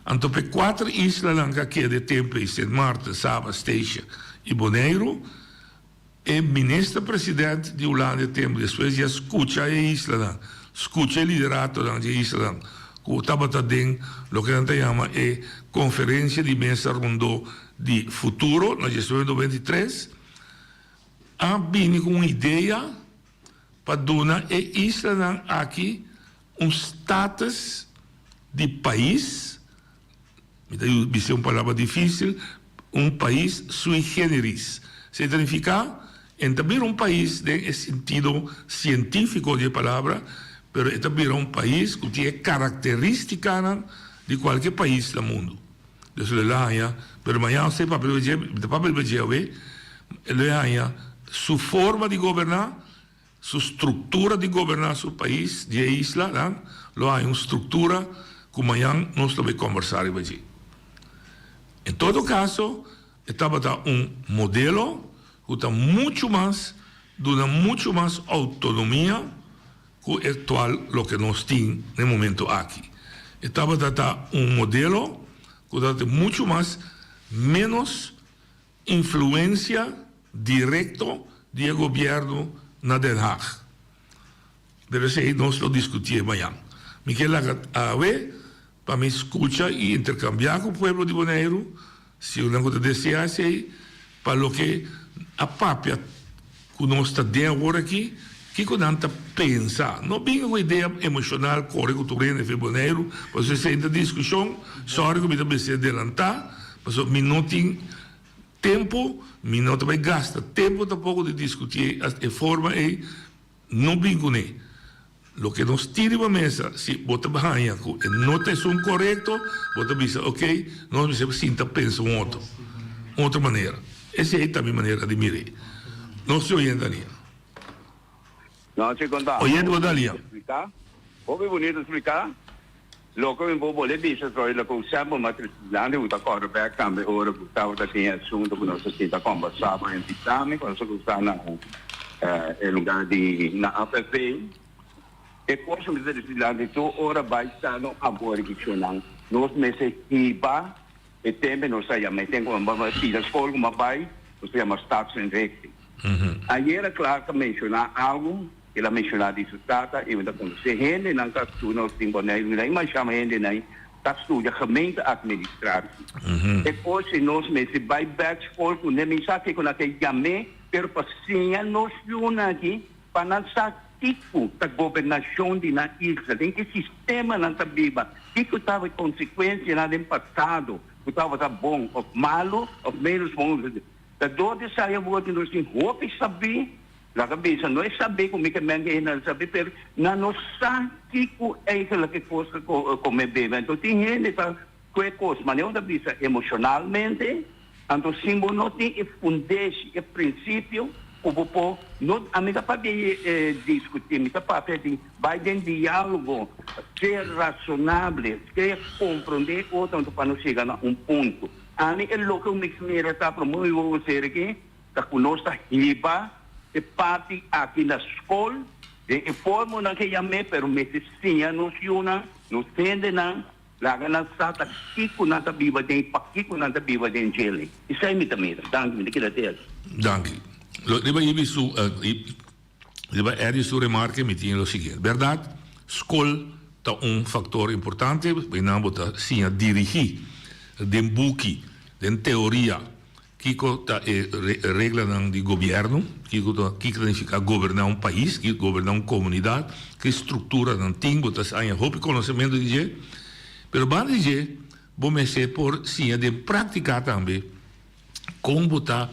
Anto pa e kuater islanan ku a keda e tempu ei, Sint Maarten, Saba, Statia i Boneiru, E minister president di Hulanda e tempu despues di a scucha e islanan, scucha e lideratonan di e islanan cu tabata den loke nan ta yama e conferencia di mesa rondo di futuro na 1993, a bini cu un idea pa duna e islanan aki un status di pais. Mi ta bisa un palabra difícil, un pais sui generis. Esei ta nifiká, e ta bira un pais den e sentido sientífiko di e palabra, pero e ta bira un pais ku tin e karakterístikanan di kualke pais na mundu. Dus lo el a haña, pero mañana esei papia riba dje, mi ta papia riba dje awe, lo e haña su forma di goberná, Su struktura di goberná su pais di e isla nan lo haña un struktura ku mañan nos lo bai kombersá riba dje. En todo kaso e tabata un modelo ku ta muchu mas duna muchu mas outonomia ku e aktual loke nos tin na e momento aki. E tabata ta un modelo ku ta muchu mas ménos Influencia directo di e gobierno na Den Haag. Pero esey nos lo discutié mañan. Mi kier laga awe pa mi scucha y intercambia cu pueblo di Boneiru, si nan cu ta desea esey, pa loke a papia cu nos ta den awor aki, kico nan ta pensa. No bin cu idea emocional core cu tur hende fe Boneiru, pasobra esey ta discusion, sorry cu mi ta mester adelanta, pasobra mi no tin tempo, mi no ta bay gasta tempo tampoco di discuti e forma ey, no bin cune. Loke nos tin riba mesa, si bo ta haña ku e no ta esun korekto, bo ta bisa ok, nos mester sinta pensa un otro, un otro manera. Esei ta mi manera di mir'é. Nos tin oyente alia. No, si konta. Oyente bo ta alia. Splika. Hopi bunito splika. Loke mi por bolbe bisa troy loke un sèmpel mas grandi ku ta kòrda bèk tambe ora ku tabata tin e asuntu ku nos a sinta kòmbersá pa invitá mi ku nos a kuminsá na e lugá di na AFP. E kos ku mi ta disi dilanti tur ora bai sa no abor di kishonnan nos mester hiba. E tempo nos a yama, e tempo ku mi a pida skol ku mi a bai, nos a yama Staatsinrichting. Ayera Clark a menshoná algu, el a menshoná di su tata i mi ta konosé hendenan ta studia nos tin Boneiru, mi ta imaginá hendenan ta studia gemeenteadministratie. E kos si nos mester bai bèk skol kuné, mi sa kiko nan ta yam'é, pero pa siña nos yunan aki pa nan sa kiko ta gobernashon di nan isla, den ki sistema nan ta biba, kiko tabata e konsekuensianan den pasado ku tabata bon òf malu òf ménos bon. Ta dor di esaki awor ku nos tin hopi sabí, laga bisa no e sabí ku mi ke men ke hende nan sabí, pero nan no sa kiko eigenlijk e kos ta kome bebe. Anto tin hende ta kue kos manera bo ta bisa emoshonalmente, anto sin bo no tin e fundeshi, e prinsipio ku bo por, no ami ta papia di diskutí, mi ta papia di bai den diálogo, ser rasonable, ser komprondé otro anto pa nos yega na un punto. Ami e loke mi mira ta promé mi wowo ser aki ta ku nos ta hiba e parti aki na skol den e formonan ke yam'é pero mester siña nos yunan, nos hendenan laga nan sa ta kiko nan ta biba den i pakiko nan ta biba den djele. Esei mi ta mira. Danki, mi ta keda te aki. Danki. Lo riba Ibi su riba Eddie su remarke mi tin lo siguiente. Berdad skol ta un factor importante, nan bo ta siña dirigi den buki, den teoria, kiko ta e reglanan di gobierno, kiko ta kiko ta nifica goberna un pais, kiko goberna un comunidad, ki structuranan tin, bo ta haña hopi conocemento di dje, pero banda di dje bo mester por siña den practica tambe con bo ta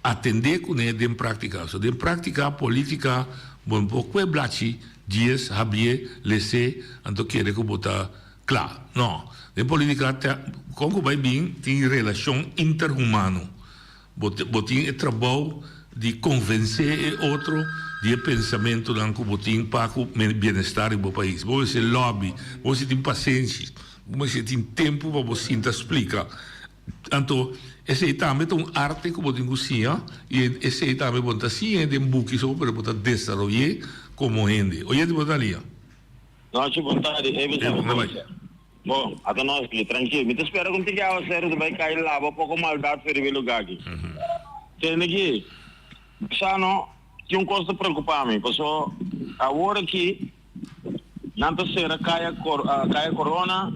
Atendé kuné den práktika. So den práktika polítika bo no por kue blachi dies, habié, lesé, anto kere ku bo ta kla. No. Den polítika ta kon ku bai bin tin relashon interhumano. Bo bo tin e trabou di konvensé e otro di e pensamentunan ku bo tin pa ku bienestar di bo pais. Bo mester lòbi, bo mester tin pasenshi, bo mester tin tempu pa bo sinta splika. Anto, esei tambe ta un arte ku bo tin ku siña, i esei tambe bo no ta siñ'é den buki so, pero bo ta desaroy'é komo hende. Oyente bo ta lia? Nochi bon tardi, ey bisa bo bai. Bon, ata nos aki, trankil. Mi ta spera ku un tiki awaseru ta bai kai laba poko maldat for riba e lugá aki. Tende aki, bisa no, tin un kos ta preokupa mi, paso awor aki nan ta sera kaya kaya Corona,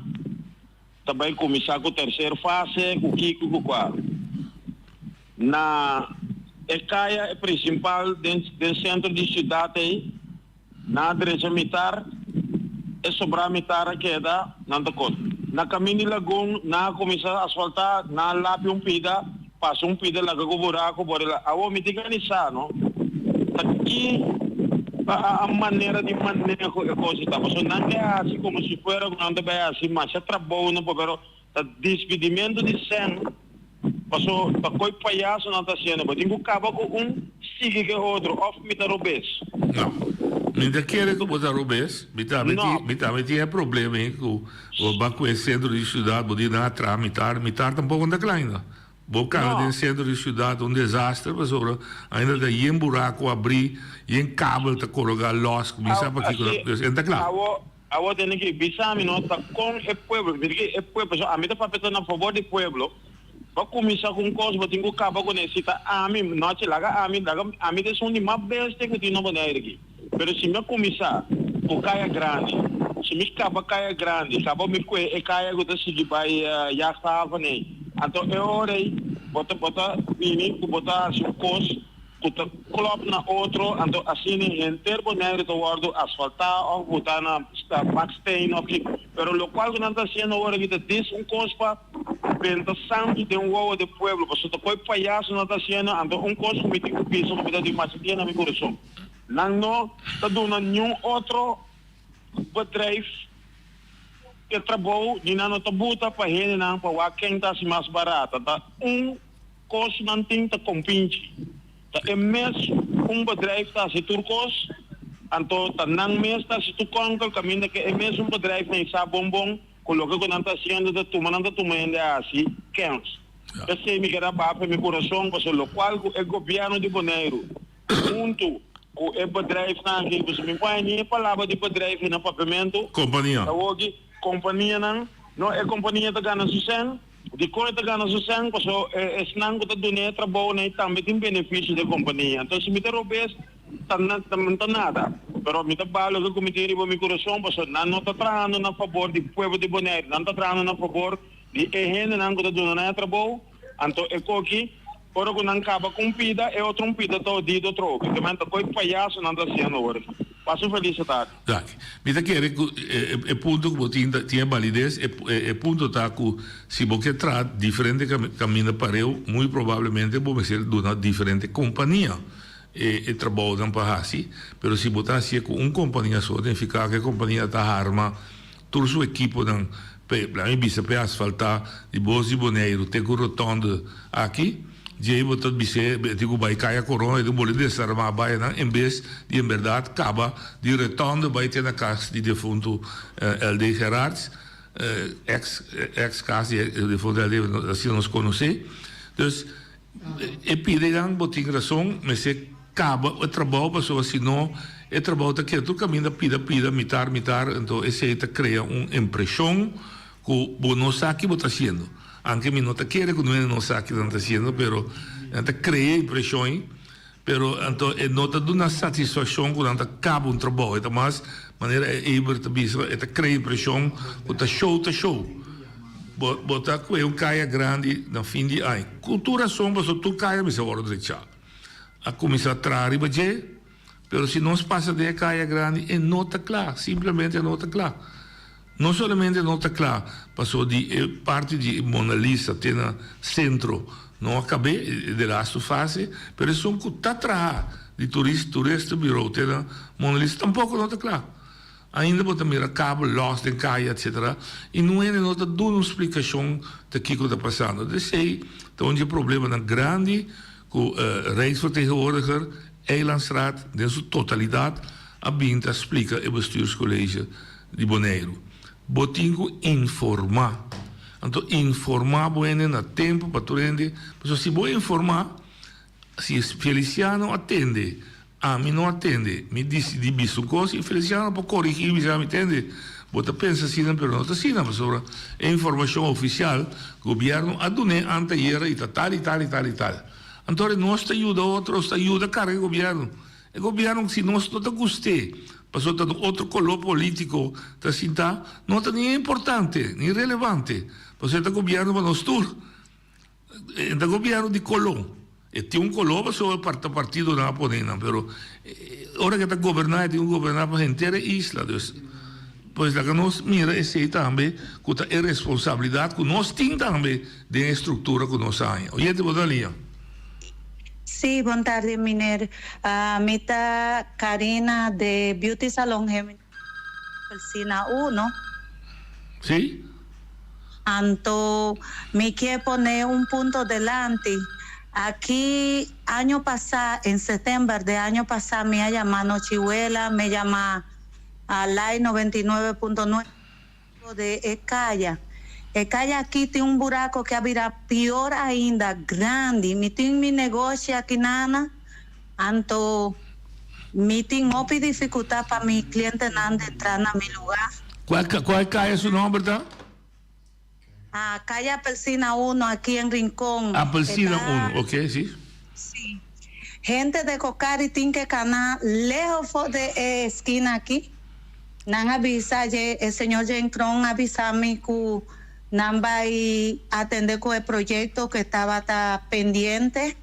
Ta bai kuminsá ku terser fase, ku kiko ku kua. Na e kaya e prinsipal den den sentro di siudat ei, nan a drecha mitar, e sobrá mitar a keda, nan ta kos. Na kamin di Lagun nan a kuminsá asfaltá, nan a lapi un pida, pasa un pida laga ku buraku por el. Awor mi tin gana di sa no, ta ki a manera di maneho e kos ta, pasobra nan ke hasi komo si fuera ku nan ta bai hasi masha trabou no por, pero ta dispidimentu di sèn, paso ta koi payaso nan ta hasiendo, bo tin ku kaba ku un sigui ku e otro òf mi ta robes. No, mi ta kere ku bo ta robes, mi tambe tin, mi tambe tin e problema ei ku bo ba ku e sentro di siudat bo di nan a traha mitar, mitar tampoko no ta kla ainda. Bo kana den sentro di siudat un desaster pasobra ainda ta yen buraku abrí, yen kabel ta kologa lòs ku mi sa pakiko nan, dus en ta kla. Awo, awo tene ki bisa mi no ta kon e pueblo, mi di e pueblo, pasobra ami ta papia ta na fabor di pueblo, bo kuminsá ku un kos bo tin ku kaba kuné, si ta ami, nochi laga ami, laga ami ta esun di mas bestia ku tin na Bonaire aki. Pero si mi a kuminsá ku kaya grandi, si mi kaba kaya grandi, kaba mi kue e kaya ku ta sigui bai Jachthaven ei, anto e ora ei bo ta bo ta bini ku bo ta hasi un kos ku ta klòp na otro, anto asina henter Boneiru ta wòrdu asfaltá òf botá na baksteen òf kiko. Pero lokual ku nan ta hasiendo awor aki ta dis un kos pa benta santu den wowo di pueblo, pasobra ta koi payaso nan ta hasiendo, anto un kos ku mi tin ku bisa ku mi ta di masha dia na mi kurason. Nan no ta duna niun otro bedrijf e trabou ni nan no ta buta pa hendenan pa wak ken ta hasi mas barata. Ta un kos nan tin ta kompinchi. Ta e mes un bedrijf ta hasi tur kos, anto ta nan mes ta hasi tur kònkel kaminda ke e mesun bedrijf nan sa bon bon ku loke ku nan ta hasiendo ta tuma nan ta tuma hende a hasi kèns. P'esei mi keda bafe mi kurason pasobra lokual ku e gobièrnu di Boneiru Huntu ku e bedrijfnan aki, pasobra mi por haña ni e palabra di bedrijf na papiamentu. Kompania. Awoki, kompanianan. No, e kompania ta gana su sèn. Dikon e ta gana su sèn? Paso esnan ku ta dun'é trabou n'ei tambe tin benefisio di e kompania. Anto si mi ta robes, ta no ta nada. Pero mi ta baha loke ku mi tin riba mi kurason, paso nan no ta trahando na fabor di pueblo di Boneiru, nan ta trahando na fabor di e hendenan ku ta duna nan e trabou. Anto e koki, ora ku nan kaba ku un pida, e otro un pida ta odido trobe. Te menta koi payaso nan ta hasiendo awor. Pasa un felis tardi. Danki. Mi ta kere ku e punto ku bo tin ta tin e balides. E punto ta ku si bo ke traha diferente kaminda pareu, muy probablemente bo mester duna diferente kompania e trabounan pa hasi. Pero si bo ta hasié ku un kompania so, nifiká ku e kompania ta harma Tur su ekiponan p'e plan i bisa p'e asfaltá di Bos di Boneiru te ku rotonde aki. Djei bo ta bis'é e tin ku bai Kaya Korona, e tin ku boli desarmá bayanan en bes di en bèrdat kaba di rotonde bai te na kas di defuntu LD Gerards, eks eks kas di defuntu LD asina nos konosé. Dus E pidenan bo tin rason mester kaba e trabou pasobra si no e trabou ta keda tur kaminda pida pida mitar mitar anto esei ta krea un impreshon ku bo no sa ki bo ta hasiendo anke mi no ta kere ku nuende no sa ki nan ta hasiendo pero nan ta krea impreshon ei pero anto e no ta duna satisfakshon ku nan ta kaba un trabou e ta mas manera e Eber ta bisa e ta krea impreshon ku ta show ta show. Bo bo ta kue un kaya grandi na fin di aña. Ku tur rason pasobra tur kaya mester wòrdu drechá. A kuminsá traha riba dje, pero si nos pasa den e kaya grandi e no ta kla, simplemente e no ta kla. No solamente e no ta kla pasobra di e parti di Mona Lisa te na sentro no a kab'é, e de lastu fase, pero esun ku ta traha di turis toeristenbureau te na Mona Lisa tampoko no ta kla. Ainda bo ta mira kabel lòs den kaya etcetera i no hende no ta duna un splikashon ta kiko ta pasando. Esei ta un di e problemanan grandi ku Rijksvertegenwoordiger Eilandsraad den su totalidat a bin ta splika e Bestuurscollege di Boneiru. Bo tin ku informá. Anto informá bo hende na tempu pa tur hende, pasobra si bo informá, si Feliciano a tende Ami no a tende. Mi disidí bisa un kos i Feliciano por korigí i bisa mi, Tende, bo ta pensa asina pero no ta asina pasobra e informashon ofisial gobièrnu a dun'é anteayera i ta tal i tal i tal i tal. Anto nos ta yuda otro, nos ta yuda karga e gobièrnu. E gobièrnu si nos no ta gust'é pasobra ta un otro koló polítiko ta sintá, no ta ni importante ni relevante pasobra e ta gobièrnu pa nos tur. E ta gobierno di koló. E tin un koló pasobra e partidonan a pone nan, pero ora ke ta goberná e tin ku goberná pa henter e isla. Dus, pues laga nos mira esei tambe ku ta e responsabilidat ku nos tin tambe den e struktura ku nos a haña. Oyente bo ta liña. Sí, bon tardi meneer. Mi ta Karina de Beauty Salon Gemini Oficina uno. Sí. Anto mi kier pone un punto delanti. Aki año pasá, en september de año pasá mi a yama Nochihuela, mi yama a Lai 99.9 de e kaya. E kaya aki tin un buraco ke a bira pior ainda, grandi. Mi tin mi negoshi aki nana, anto mi tin hopi dificultad pa mi clientenan dentra na mi lugar. Cual cual kaya su nomber ta? Ah, Calle Apelsina uno aki en Rincon. Apelsina uno, ok, si. Si. Hente de Cocari tin ke cana lejos for de e esquina aki. Nan a bisa dje, e señor Jenkron a bisa mi cu nan bay atende cu e proyecto cu tabata pendiente.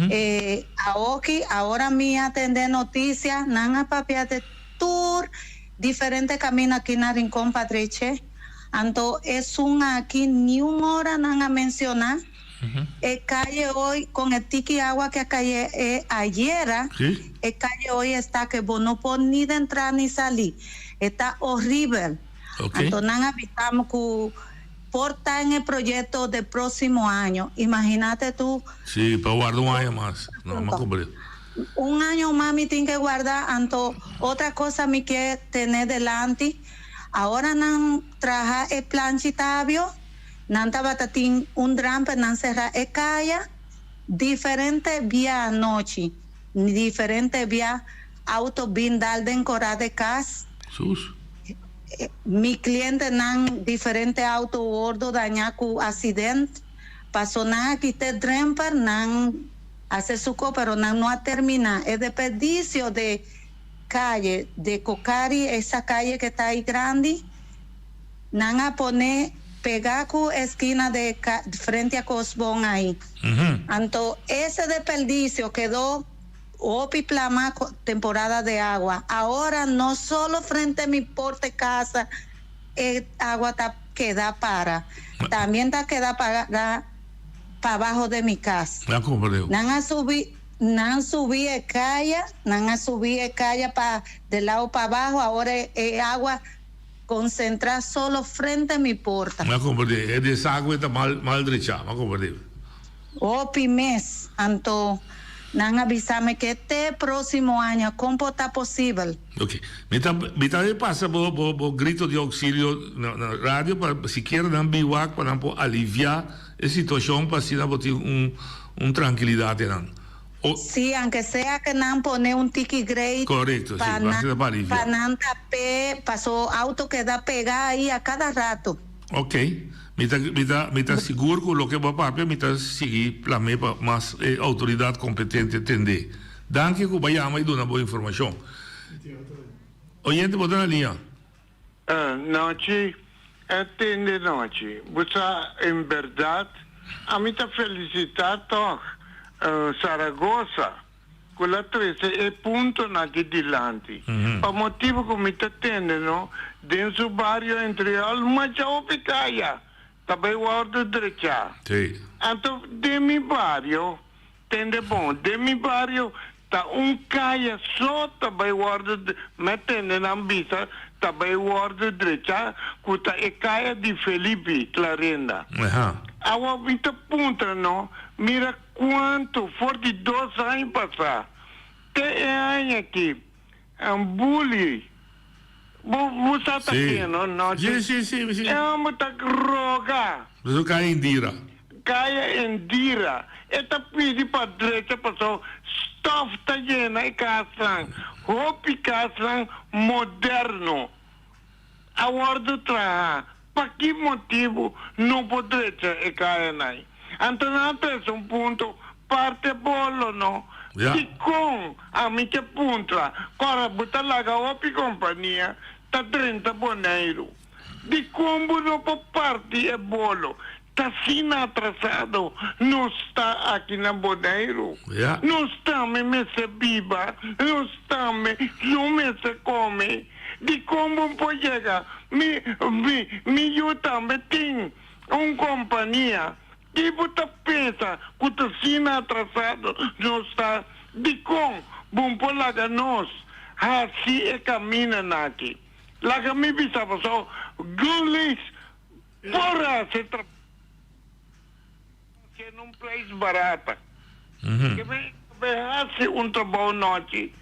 E awoki, awor mi a tende noticia, nan a papia de tur diferente camino aki na Rincon pa dreche. Anto esun aki niun ora nan a menciona. E calle hoy con e tiki agua que a caye e ayera, e calle hoy esta que bo no por ni dentra ni sali. E ta horibel. Anto nan a bisamo cu por ta en e proyecto de proximo año. Imaginate tu. Sí, pa warda un aña mas. No, mas comprendo. Un año mas mi tin que warda, anto otra cosa mi kier tene delanti, ahora nan traha e planchi tabio. Nan tabata tin un dramper nan sera e kaya diferente bia anochi, diferente bia auto bin dal den kora de kas. Sus. Mi clientenan diferente auto wordo daña cu accident paso nan a kita e dremper nan hace su co pero nan no a termina e desperdicio de calle de Cocari esa calle que ta ahi grandi nan a pone pega cu esquina de frente a Cosbon ahi anto ese desperdicio quedo Hopi plama cu temporada de agua. Ahora no solo frente mi porte casa e agua ta keda para, tambien ta keda para pa baho de mi cas. Ya comprendeu. Nan a subi, nan subi e caya, nan a subi e caya pa de lao pa baho, ahora e agua concentra solo frente mi porta. Ya comprendeu. E desagüe ta mal mal drecha, m'a comprendeu. Hopi mes, anto nan a bisa mi ke te próximo aña kon por ta posibel. Ok. Mi ta mi ta pasa bo bo bo grito di auxilio na na radio pa sikiera nan bin wak pa nan por alivia e situacion pa asina bo tin un un trankilidad einan. O. Sí, anke sea ke nan pone un tiki grate Correcto, sí, pa pa nan asina pa alivia. pa nan tap'é paso auto keda pega ahí a cada rato. Ok. Mi ta mi ta mi ta sigur ku loke bo a papia mi ta sigui plam'é pa mas e outoridat kompetente tendé. Danki ku bo a yama i duna bo informashon. Oyente bo ta na liña. Nochi, e tende nochi. Bo sa en berdad ami ta felicita toch Zaragoza Cu la trece e puntonan aki dilanti. Pa motibo cu mi ta tende no, den su bario Entreal masha hopi caya ta bay wordo drecha. Anto den mi bario, tende bon, den mi bario ta un caya so ta bay wordo, mi a tende nan bisa, ta bay wordo drecha cu ta e caya di Felipe Clarenda. Awo mi ta puntra no, mira Cuanto for di dos aña pasá te e aña aki un bully bo bo sa ta Sí. ken no no Sí, sí, sí, sí. E homber ta roga. Eso Kaya Indira. Kaya Indira e ta pidi pa drecha paso stof ta yena e casnan hopi casnan moderno a wordo traha Pa ki motibu no por drecha e kayanan? Anto nan a trese un punto parte bolo no. Ja. Dikon? Ami ke puntra. Kora bo ta laga hopi kompania ta drenta Boneiru. Dikon bo no por parti e bolo? Ta asina atrasado nos ta aki na Boneiru. Ja. Nos tambe mester biba, nos tambe no mester come. Dikon bo por yega? Mi, mi, mi yu tambe tin un kompania. Ki bo ta pensa ku ta asina atrasado nos ta? Dikon bo por laga nos hasi e kamindanan aki? Laga mi bisa boso, Gulis Por hasi trabou haciendo un prijs barata. Ke men be hasi un trabou nochi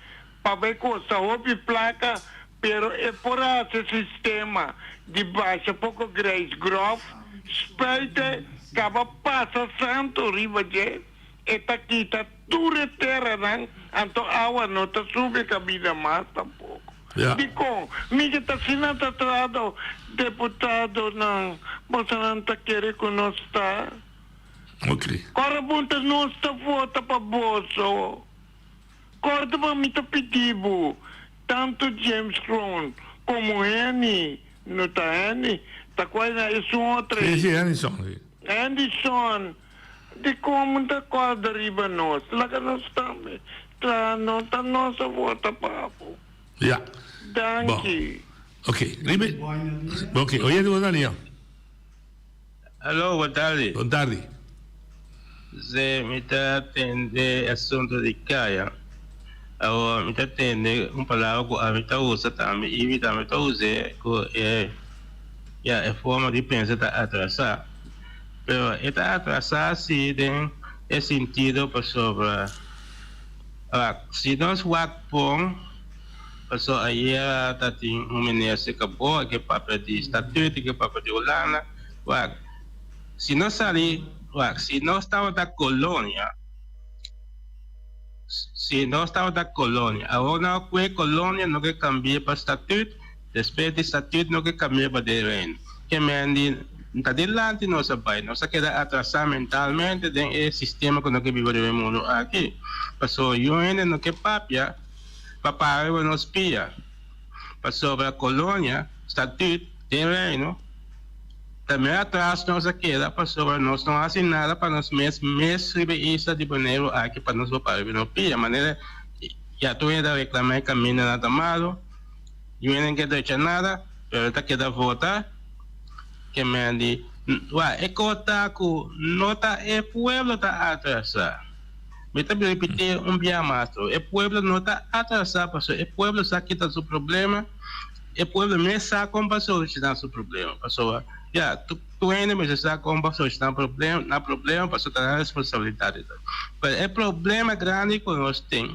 pa be kosta hopi plaka pero e por hasi sistema di basha poko grijs grof spuite kaba pasa santo riba dje e ta kita tur e teranan anto awa no ta subi kabida mas tampoko. Ja. Dikon? Mi ke ta asina ta trado deputadonan, bosonan ta kere ku nos ta. Ok. Ora bunta nos ta vota pa boso. Korda pa mi ta pidi bo, tantu James Kroon komo Henny, no ta Henny, ta kual na esun otro Sí, ei. sí, Hennyson, sí. Hennyson, dikon bo ta korda riba nos? Laga nos tambe traha, no ta nos a vota pa bo. Ja. Danki. Bon. Ok. Ribe. Ok, oyente bo na liña. Aló, bon tardi. Bon tardi. Ze, mi ta tende asunto di kaya. Awor mi ta tende un palabra ku ami ta usa tambe i mi tambe ta us'é ku e ya e forma di pensa ta atrasá. Pero e ta atrasá si den e sintido pasobra. Wak, si nos wak bon, paso ayera ta tin un minister ka bo ke papia di statuut, ke papia di Hulanda, wak, si nos sali, wak, si nos tabata kolonia, si nos tabata kolonia, awor nan a kue kolonia no ke kambia pa statuut. Despues di statuut no ke kambia pa den Reino. Ke men di ta dilanti nos a bai. Nos a keda atrasá mentalmente den e sistema ku no ke biba riba e mundu aki. Pasobra yu hende no ke papia pa para riba nos pia. Pasobra kolonia, statuut, den Reino ta mira atras nos a keda pasobra nos no hasi nada pa nos mes mes riba e isla di Boneiru aki pa nos por para riba nos pia. Manera ya tur hende ta reklamá e kamindanan ta malu. Yu ke drecha nada, pero ta keda vota ke men di, Wak, e kos ta ku no ta e pueblo ta atrasá. Mi ta ripití un bia mas tro, e pueblo no ta atrasá pasobra e pueblo sa kita su problema, e pueblo mes sa kon pa solushoná su problema. Pasobra, ya, tur hende mester sa kon pa solushoná nan problema pasobra ta nan responsabilidat. Pero e problema grandi ku nos tin.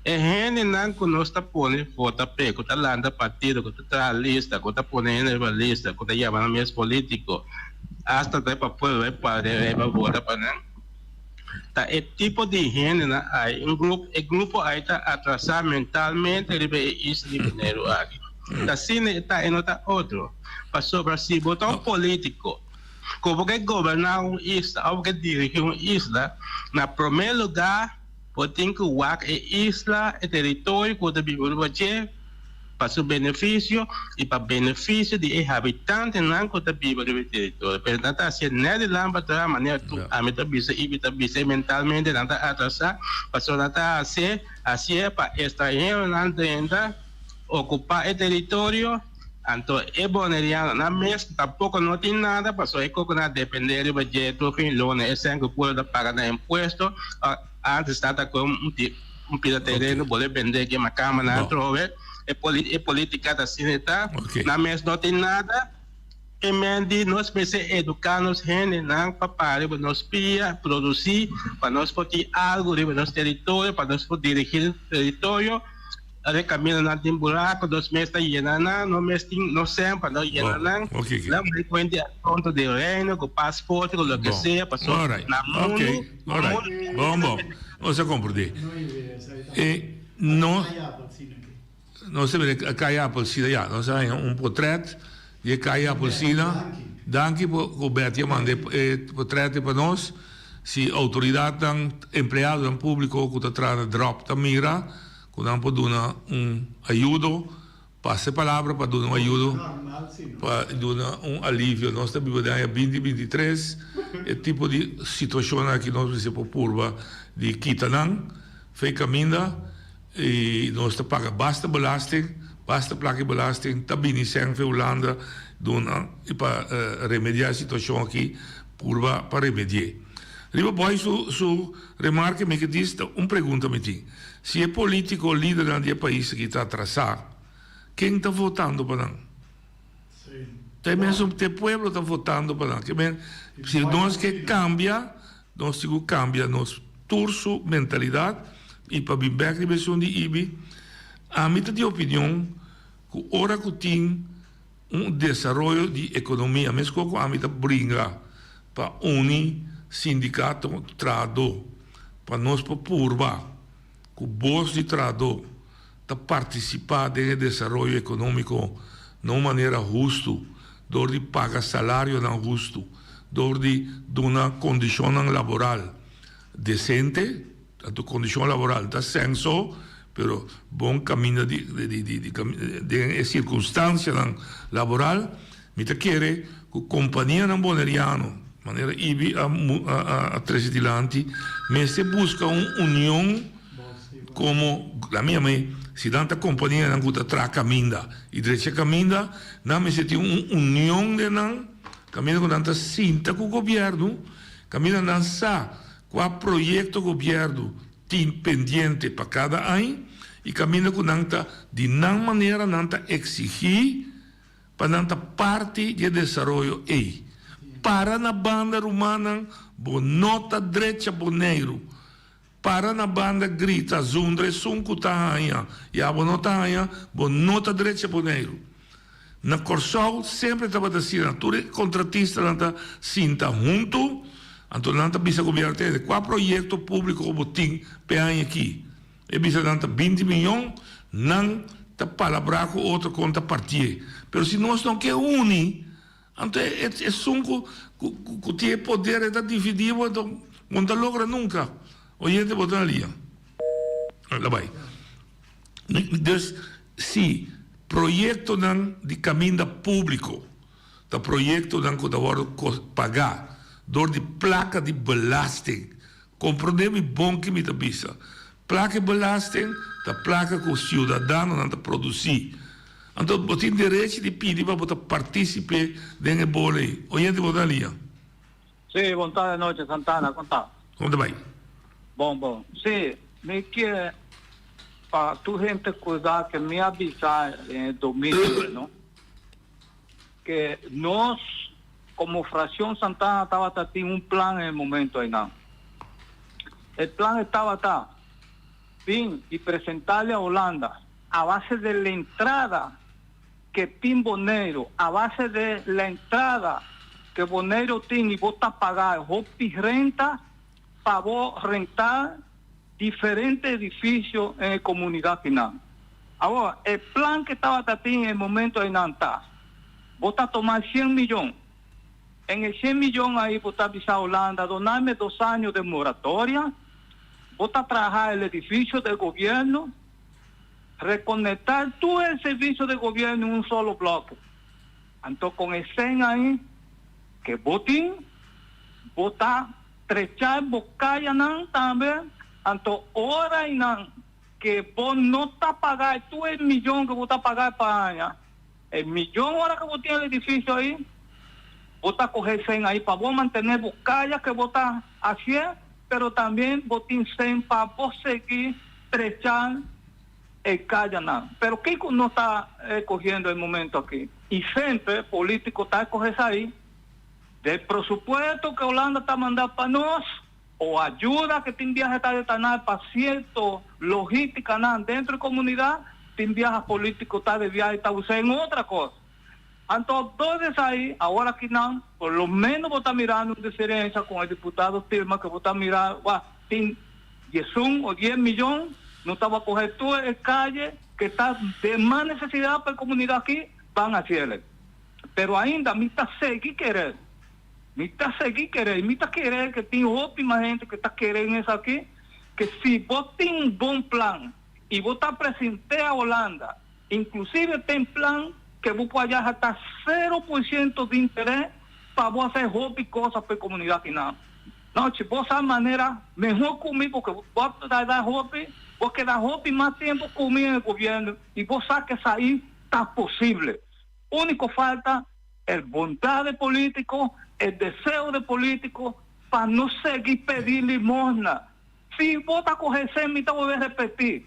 E hendenan ku nos ta pone vota p'e, ku ta lanta partido, ku ta traha lista, ku ta pone hende riba lista, ku ta yama nan mes polítiko, asta ta pa pueblo bai para riba vota pa nan, ta e tipo di hendenan ai, un grupo, e grupo ai ta atrasá mentalmente riba e isla di Boneiru aki. Ta asina e ta, e no ta otro. Pasobra si bo ta un polítiko ku bo ke goberná un isla òf bo ke dirigí un isla, na promé lugá, Bo tin ku wak e isla, e teritorio ku bo ta biba riba dje, pa su benefisio i pa benefisio di e habitantenan ku ta biba riba e teritorio. Pero nan ta hasié nèt di lan pa traha manera ku ami ta bisa i mi ta bisa i mentalmente nan ta atrasá, pasobra nan ta hasié hasié pa estranheronan drenta okupá e teritorio, anto e bonerianonan mes tampoko no tin nada pasobra e koko nan a dependé riba dje tur fin luna e sèn ku pueblo ta paga na impuesto. Antes tata cu un pida tereno bo le bende kema cama nan atrobe e politica ta asina e ta nan mes no tin nada e men di nos mester educa nos hende nan pa para riba nos pia produci pa nos por tin algo riba nos teritorio pa nos por dirigi teritorio Are camino nan tin buraco, nos mes ta yena nan, no mes tin no sen pa no yena nan. Nan bai cuenta e asunto di reino cu paspoort cu loke sea paso na mundo. Alright, bon bon, nos a comprende. E no, nos a mira Caya Appelsina, ya, nos a haña un potret di e Caya Appelsina. Danki cu Betty a manda e potret pa nos. Si autoridadnan, empleadonan publico cu ta traha na drop ta mira, Ku nan por duna un ayudo, pasa e palabra pa duna un ayudo, pa duna un alivio. Nos ta biba den aña binti binti tres, e tipo di situashonnan aki nos mester por purba di kita nan fe kaminda i nos ta paga basta belasting, basta plaka di belasting ta bini sèn fe Hulanda duna i pa remediá e situashon aki purba pa remedi'é. Riba Boy su su remarke mi ke dis ta un pregunta mi tin. Si e politico lidernan di e pais aki ta atrasa, ken ta votando pa nan? Ta e mesun, ta e pueblo ta votando pa nan. Ke men, si nos ke cambia, nos tin cu cambia nos tur su mentalidad y pa bin bek riba esun di Ibi, ami ta di opinion cu ora cu tin un desaroyo di economia, mesco cu ami ta bringa pa uni sindicato trahadó, pa nos por purba cu bos di trahadó ta participa den e desaroyo economico na un manera husto dor di paga salarionan husto, dor di duna condicionnan laboral decente. Tantu kondishon laboral ta senso, pero bon kaminda di den e sirkunstansianan laboral, mi ta kere ku kompanianan boneriano, manera Ibi a a trese dilanti, mester buska un union komo, la mi yama ei, si nan ta kompanianan ku ta traha kaminda i drecha kaminda, nan mester tin un union den nan, kaminda ku nan ta sinta ku gobièrnu, kaminda nan sa Kua proyekto gobièrnu tin pendiente pa kada añ i kaminda ku nan ta di nan manera nan ta eksigí pa nan ta parti di e desaroyo ei. Para na banda rumannan bo no ta drecha Boneiru. Para na banda grita zundra esun ku ta haña i abo no ta haña bo no ta drecha Boneiru. Na Kòrsou semper tabata asina, tur e kontratistanan ta sinta huntu, anto nan ta bisa gobièrnu tende kua proyekto públiko bo tin p'e aña aki. E bisa nan ta binti miyon, nan. ta palabrá ku otro kon ta partié. Pero si nos no ke uni, anto esun ku ku tin e poder e ta dividí bo, anto bo no ta logra nunka. Oyente bo ta na lia. La bai. Dus si proyektonan di kaminda públiko ta proyektonan ku ta wòrdu pagá dor di plaka di belasting, Komprondé mi bon ki mi ta bisa. Plaka e belasting ta plaka ku siudadanonan ta produsí. Anto bo tin derechi di pidi pa bo ta partísipe den e bola ei. Oyente bo ta lia. Sí, bon tarde noche Santana, kon ta? Kon ta bai? Bon, bon. Sí, mi kier pa tur hende kuida ke mi a bisa den e domingo, no? Ke nos komo Fraccion Santana tabata tin un plan en e momento einan. E plan e tabata bin y presentarle a Holanda a base de la entrada ke tin Boneiru, a base de la entrada ke Boneiru tin y bo ta paga hopi renta pa bo renta diferente edificio en e comunidad kinan. Awor, e plan ke tabata tin e momento einan ta, bo ta toma cien miyon. En e cien miyon ahi bo ta bisa Holanda, doname dos año de moratoria, bo ta traha el edificio del gobierno, reconectar tur el servicio de gobierno en un solo bloke. Anto con e cen ahi ke bo tin, bo ta Trechá bo kayanan tambe, anto ora i nan ke bo no ta pagá e tur e miyon ke bo ta pagá pa aña, e miyon ora ke bo tin el edifisio ei, bo ta kohe sen ei pa bo mantené bo kaya ke bo ta hasié, pero tambe bo tin sen pa bo sigui trechá e kayanan. Pero kiko no ta kohiendo e momento aki? I semper polítiko ta kohe esei. Del presupuesto que Holanda ta manda pa nos o ayuda que tin biaha ta detaná pa cierto logísticanan dentro di comunidad, tin biaha político ta de viahe ta usa en otra cosa. Anto dos di esai, awor aki nan, por lo menos bo ta mirando un diferencia con e diputado Tilma que bo ta mira, wak, tin diesun o dies millon, no taba coge tur e calle que ta de mas necesidad pa e comunidad aki, ban haciele. Pero ainda mi ta sigui kere. Mi ta sigui kere y mi ta kere ke tin hopi mas hende ke ta kere en esaki, ke si bo tin un bon plan y bo ta presente a Holanda, inclusive ten plan ke bo por haya hasta cero por ciento di interes pa bo hacer hopi cosa pa e comunidad kinan. No, si bo sa manera mehor cu mi porque bo a tarda hopi, bo a keda hopi mas tempo cu mi en e gobierno y bo sa ke esai ta posible. Úniko falta el bondad de polítiko, e deseo de polítiko pa no sigui pedí limosna. Si bo ta kohe esei mi ta bolbe repetí,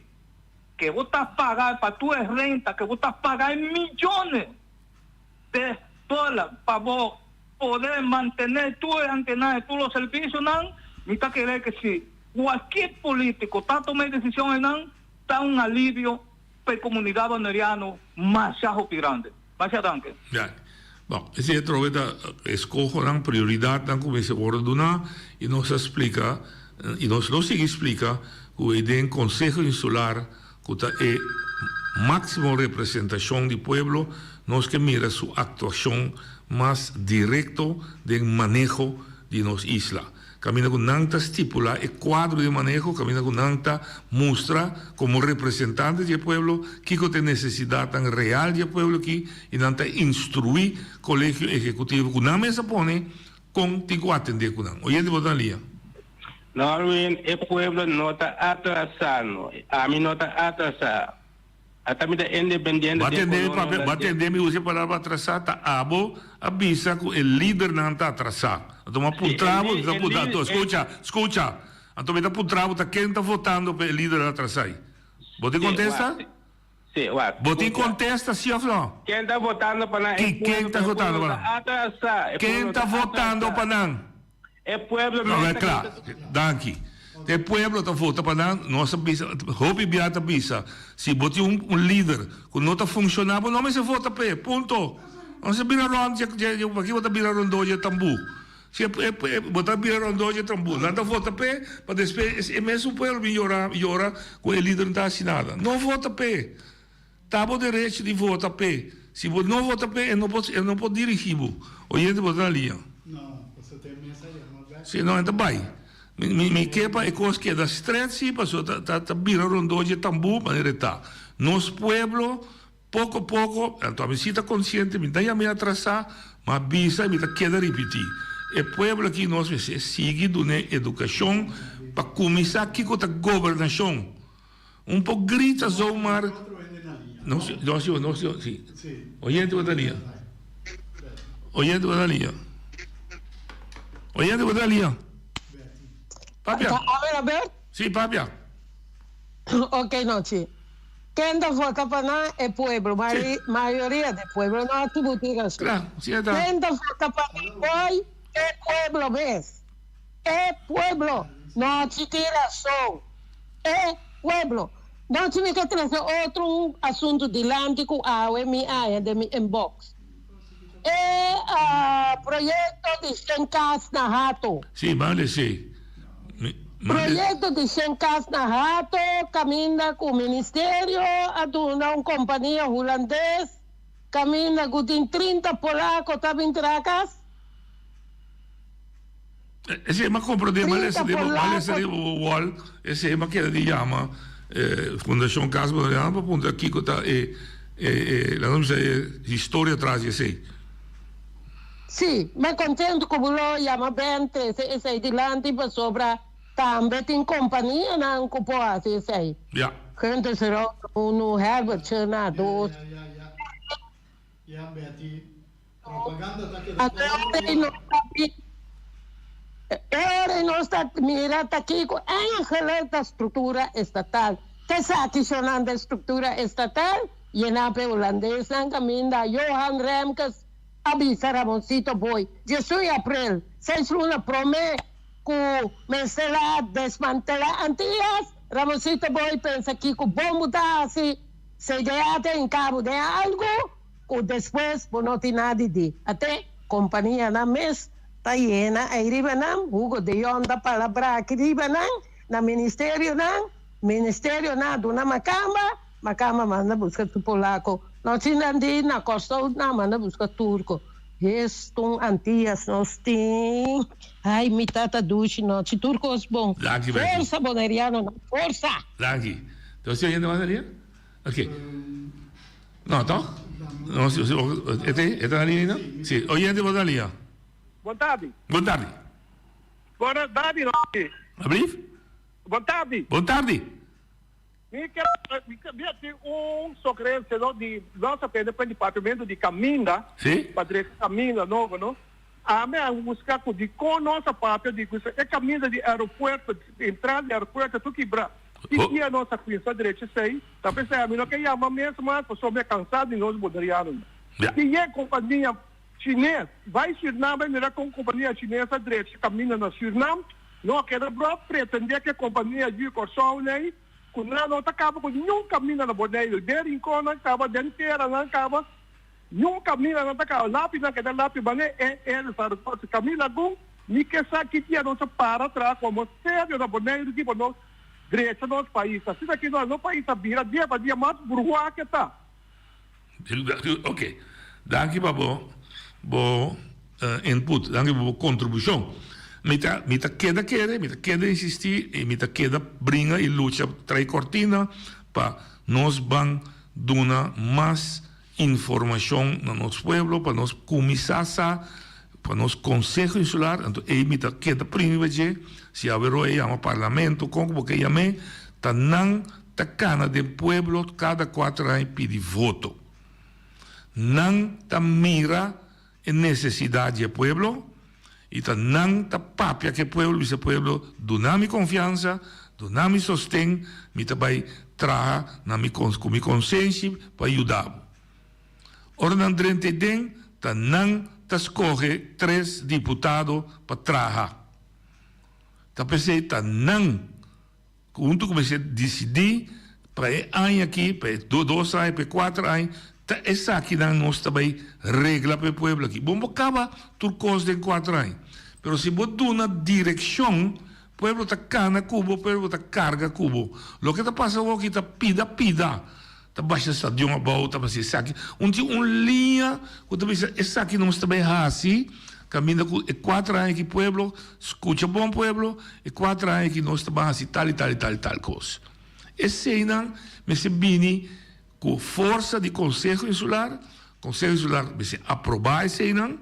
ke bo ta paga pa tur e renta, ke bo ta paga e miyones de dólar pa bo poder mantené tur e antenahe, tur los servisionan, mi ta kere ke si kualkier polítiko ta tuma e desishon einan, ta un alivio Pa e comunidad Boneriano masha hopi grande. Masha danki. Ya. Bon, esei atrobe ta eskohonan, prioridadnan ku mester wòrdu duná i nos a splika i nos lo sigui splika ku e den Konseho Insular ku ta e máksimo representashon di pueblo nos ke mira su aktuashon mas direkto den maneho di nos isla. Kaminda ku nan ta stipulá e kuadro di maneho, kaminda ku nan ta mustra komo representante di e pueblo kiko ta e nesesidatnan real di e pueblo aki i nan ta instruí Kolegio Ehekutivo ku nan mes a pone kon tin ku atendé ku nan. Oyente bo ta na liña. Norwin, e pueblo no ta atrasá no. Ami no ta atrasá. Ata mi ta independiente Bo a den tende mi kolonia papia, bo a holandés. tende mi usa e palabra atrasá, ta abo a bisa ku e lidernan ta atrasá. Anto mi a Si, e puntra bo, li, mi ta e puntra, li, anto e. skucha, skucha, anto mi ta puntra bo ta ken ta votando pa e lidernan atrasá ei? Bo tin Si, kontesta? wak, si, wak, Bo tin skucha. kontesta si òf no? Ken ta votando pa nan? E Ki, pueblo, ken ta e votando pueblo pa ta nan? atrasá, e Ken pueblo ta ta votando atrasá. pa nan? E pueblo No, mes e ta kla. grita. Danki. E pueblo ta vota pa nan. Nos a bisa, hopi bia ta bisa, si bo tin un un lider ku no ta funshoná, bo no mester vota p'e. Punto. No mester bira rònt dje dje dje paki bo ta bira rondó dje tambú. Si e e bo ta bira rondó dje tambú, nan ta vota p'e, pa despues e mesun pueblo bin yora yora ku e lider no ta hasi nada. No vota p'e. Ta bo derecho di vota p'e. Si bo no vota p'e, e no por, e no por dirigí bo. Oyente bo ta na liña. Si, no, e ta bai. Mi, mi, mi ke pa e kos keda stret si, pasobra ta, ta, ta bira rondó dje tambú manera e ta. Nos pueblo, poko poko, anto ami si ta konsiente, mi ta yam'é atrasá, ma bisa i mi ta keda ripití, e pueblo aki nos mester sigui dun'é edukashon pa kuminsá kiko ta gobernashon. Un por grita zomaar. No, no, no, no, si. Oyente bo ta lia. Oyente bo ta lia. Oyente bo ta lia. Papia. Albert? Si, papia. Ok, nochi. Ken ta vota pa nan? E pueblo. Sí. Mayoria de pueblo no a tubuti razon. Claro, si ta. Ken ta vota pa nan hoy? E pueblo mes. E pueblo. Nochi tin razon. E pueblo. Nochi mi ke trese otro un asuntu dilanti ku awe mi haña den mi inbox. E proyekto di shen kas na Hato. Sí, mande sí. Proyekto di shen kas na Hato kaminda ku ministerio a duna un kompania hulandes kaminda ku tin 30 polako ta bin traha kas. Esei m'a comprende, m'a lesa riba, m'a lesa riba bo wall, esei m'a keda di yama Fundacion Cas Boneriano pa puntra kico ta e, e, e, laga nos bisa e historia tras di esei. Sí, m'a contento cu bo lo yama Ben trece esei dilanti pasobra tambe tin companianan cu por haci esei. Ja. Gente Serón uno, Herbert Chena dos. Ya Betty, propaganda ta keda Awe nos ta bi, ora nos ta mira ta kiko eigenlijk ta struktura estatal. Ta esaki shonnan ta struktura estatal? Yena p'e hulandesnan kaminda Johan Remkes a bisa Ramoncito Boy diesun aprel, seis luna promé ku mester a desmantelá Antillas, Ramoncito Boy pensa kiko bon bo ta hasi. CDA ta encargo den algo cu despues bo no tin nada di di. Ate companianan mes ta yena ay riba nan, Hugo de Jong ta palabra aki riba nan, na ministerionan, ministerionan a duna macamba, macamba manda busca su polaco, no tin nan di na Corsou nan manda busca turco. Heston Antillas nos tin, ay mi tata dushi nochi tur cos bon. Danki Betty. Forsa Bonerianonan, forsa! Danki. Entonces si oyente mas alia? Ok. No, toch? No, si, si, este, esta na línea ainda? Si, oyente bo na línea. Bon tardi. Bon tardi. Bona tardi, Rocky. Alblief? Bon tardi. Bon tardi. Mi kier mi tin un sugerencia no di nos a tende pa departamento di caminda. Si. Pa drecha caminda nobo no. Ami a busca cu dicon nos a papia di cu e caminda di aeropuerto, entrada di aeropuerto tur kibra. Ki dia nos a cuminsa drecha esey? Ta pesey ami no ke yama mes mas pasobra mi a cansa di nos bonerianonan. Ki ye compania chines bay Surinam bay mira con compania chines a drecha caminda na Surinam? No a keda bro pretende cu e compania yu Corsou ney cu nan no ta caba cu niun caminda na Boneiru. Den Rinconnan caba, den teranan caba. Niun kaminda nan ta kaba lapi nan keda lapi bane e e Zaragoza kaminda algun mi ke sa ki dia nos a para traha komo serio na Boneiru ki pa nos drecha nos pais asina ki nos pais a bira dia pa dia mas bruha ke ta. Ok danki pa bo bo input danki pa bo kontribushon mi ta mi ta keda kere mi ta keda insisti i mi ta keda bringa i lucha trai kortina pa nos ban duna mas informashon na nos pueblo pa nos kuminsá sa pa nos konseho insular anto ei mi ta keda primi pa dje si awe e yama parlamento kon ku bo ke yam'é ta nan ta kana den pueblo kada kuater aña pidi voto nan ta mira e nesesidat di e pueblo i ta nan ta papia ku e pueblo bisa e pueblo duna mi konfiansa duna mi sosten mi ta bai traha na mi ku mi konsenshi pa yuda bo ora nan drenta ei den ta nan ta skohe tres diputado pa traha ta p'esei ta nan. Huntu ku mester disidí pa e aña aki, pa e dos aña, pa e kuater aña, ta esakinan nos ta bai regla pa e pueblo aki. Bo no por kaba tur kos den kuater aña, pero si bo duna direkshon, pueblo ta kana ku bo, pueblo ta karga ku bo. Loke ta pasa awor aki ta pida pida. Ta basha stadion abou, ta hasi esaki. Un tin un liña ku ta bisa esaki nos ta bai hasi kaminda ku e kuater aña aki pueblo skucha bon pueblo e kuater aña aki nos ta ban hasi tal i tal i tal i tal kos. Eseinan mester bini ku forsa di Konseho Insular, Konseho Insular mester aprobá eseinan,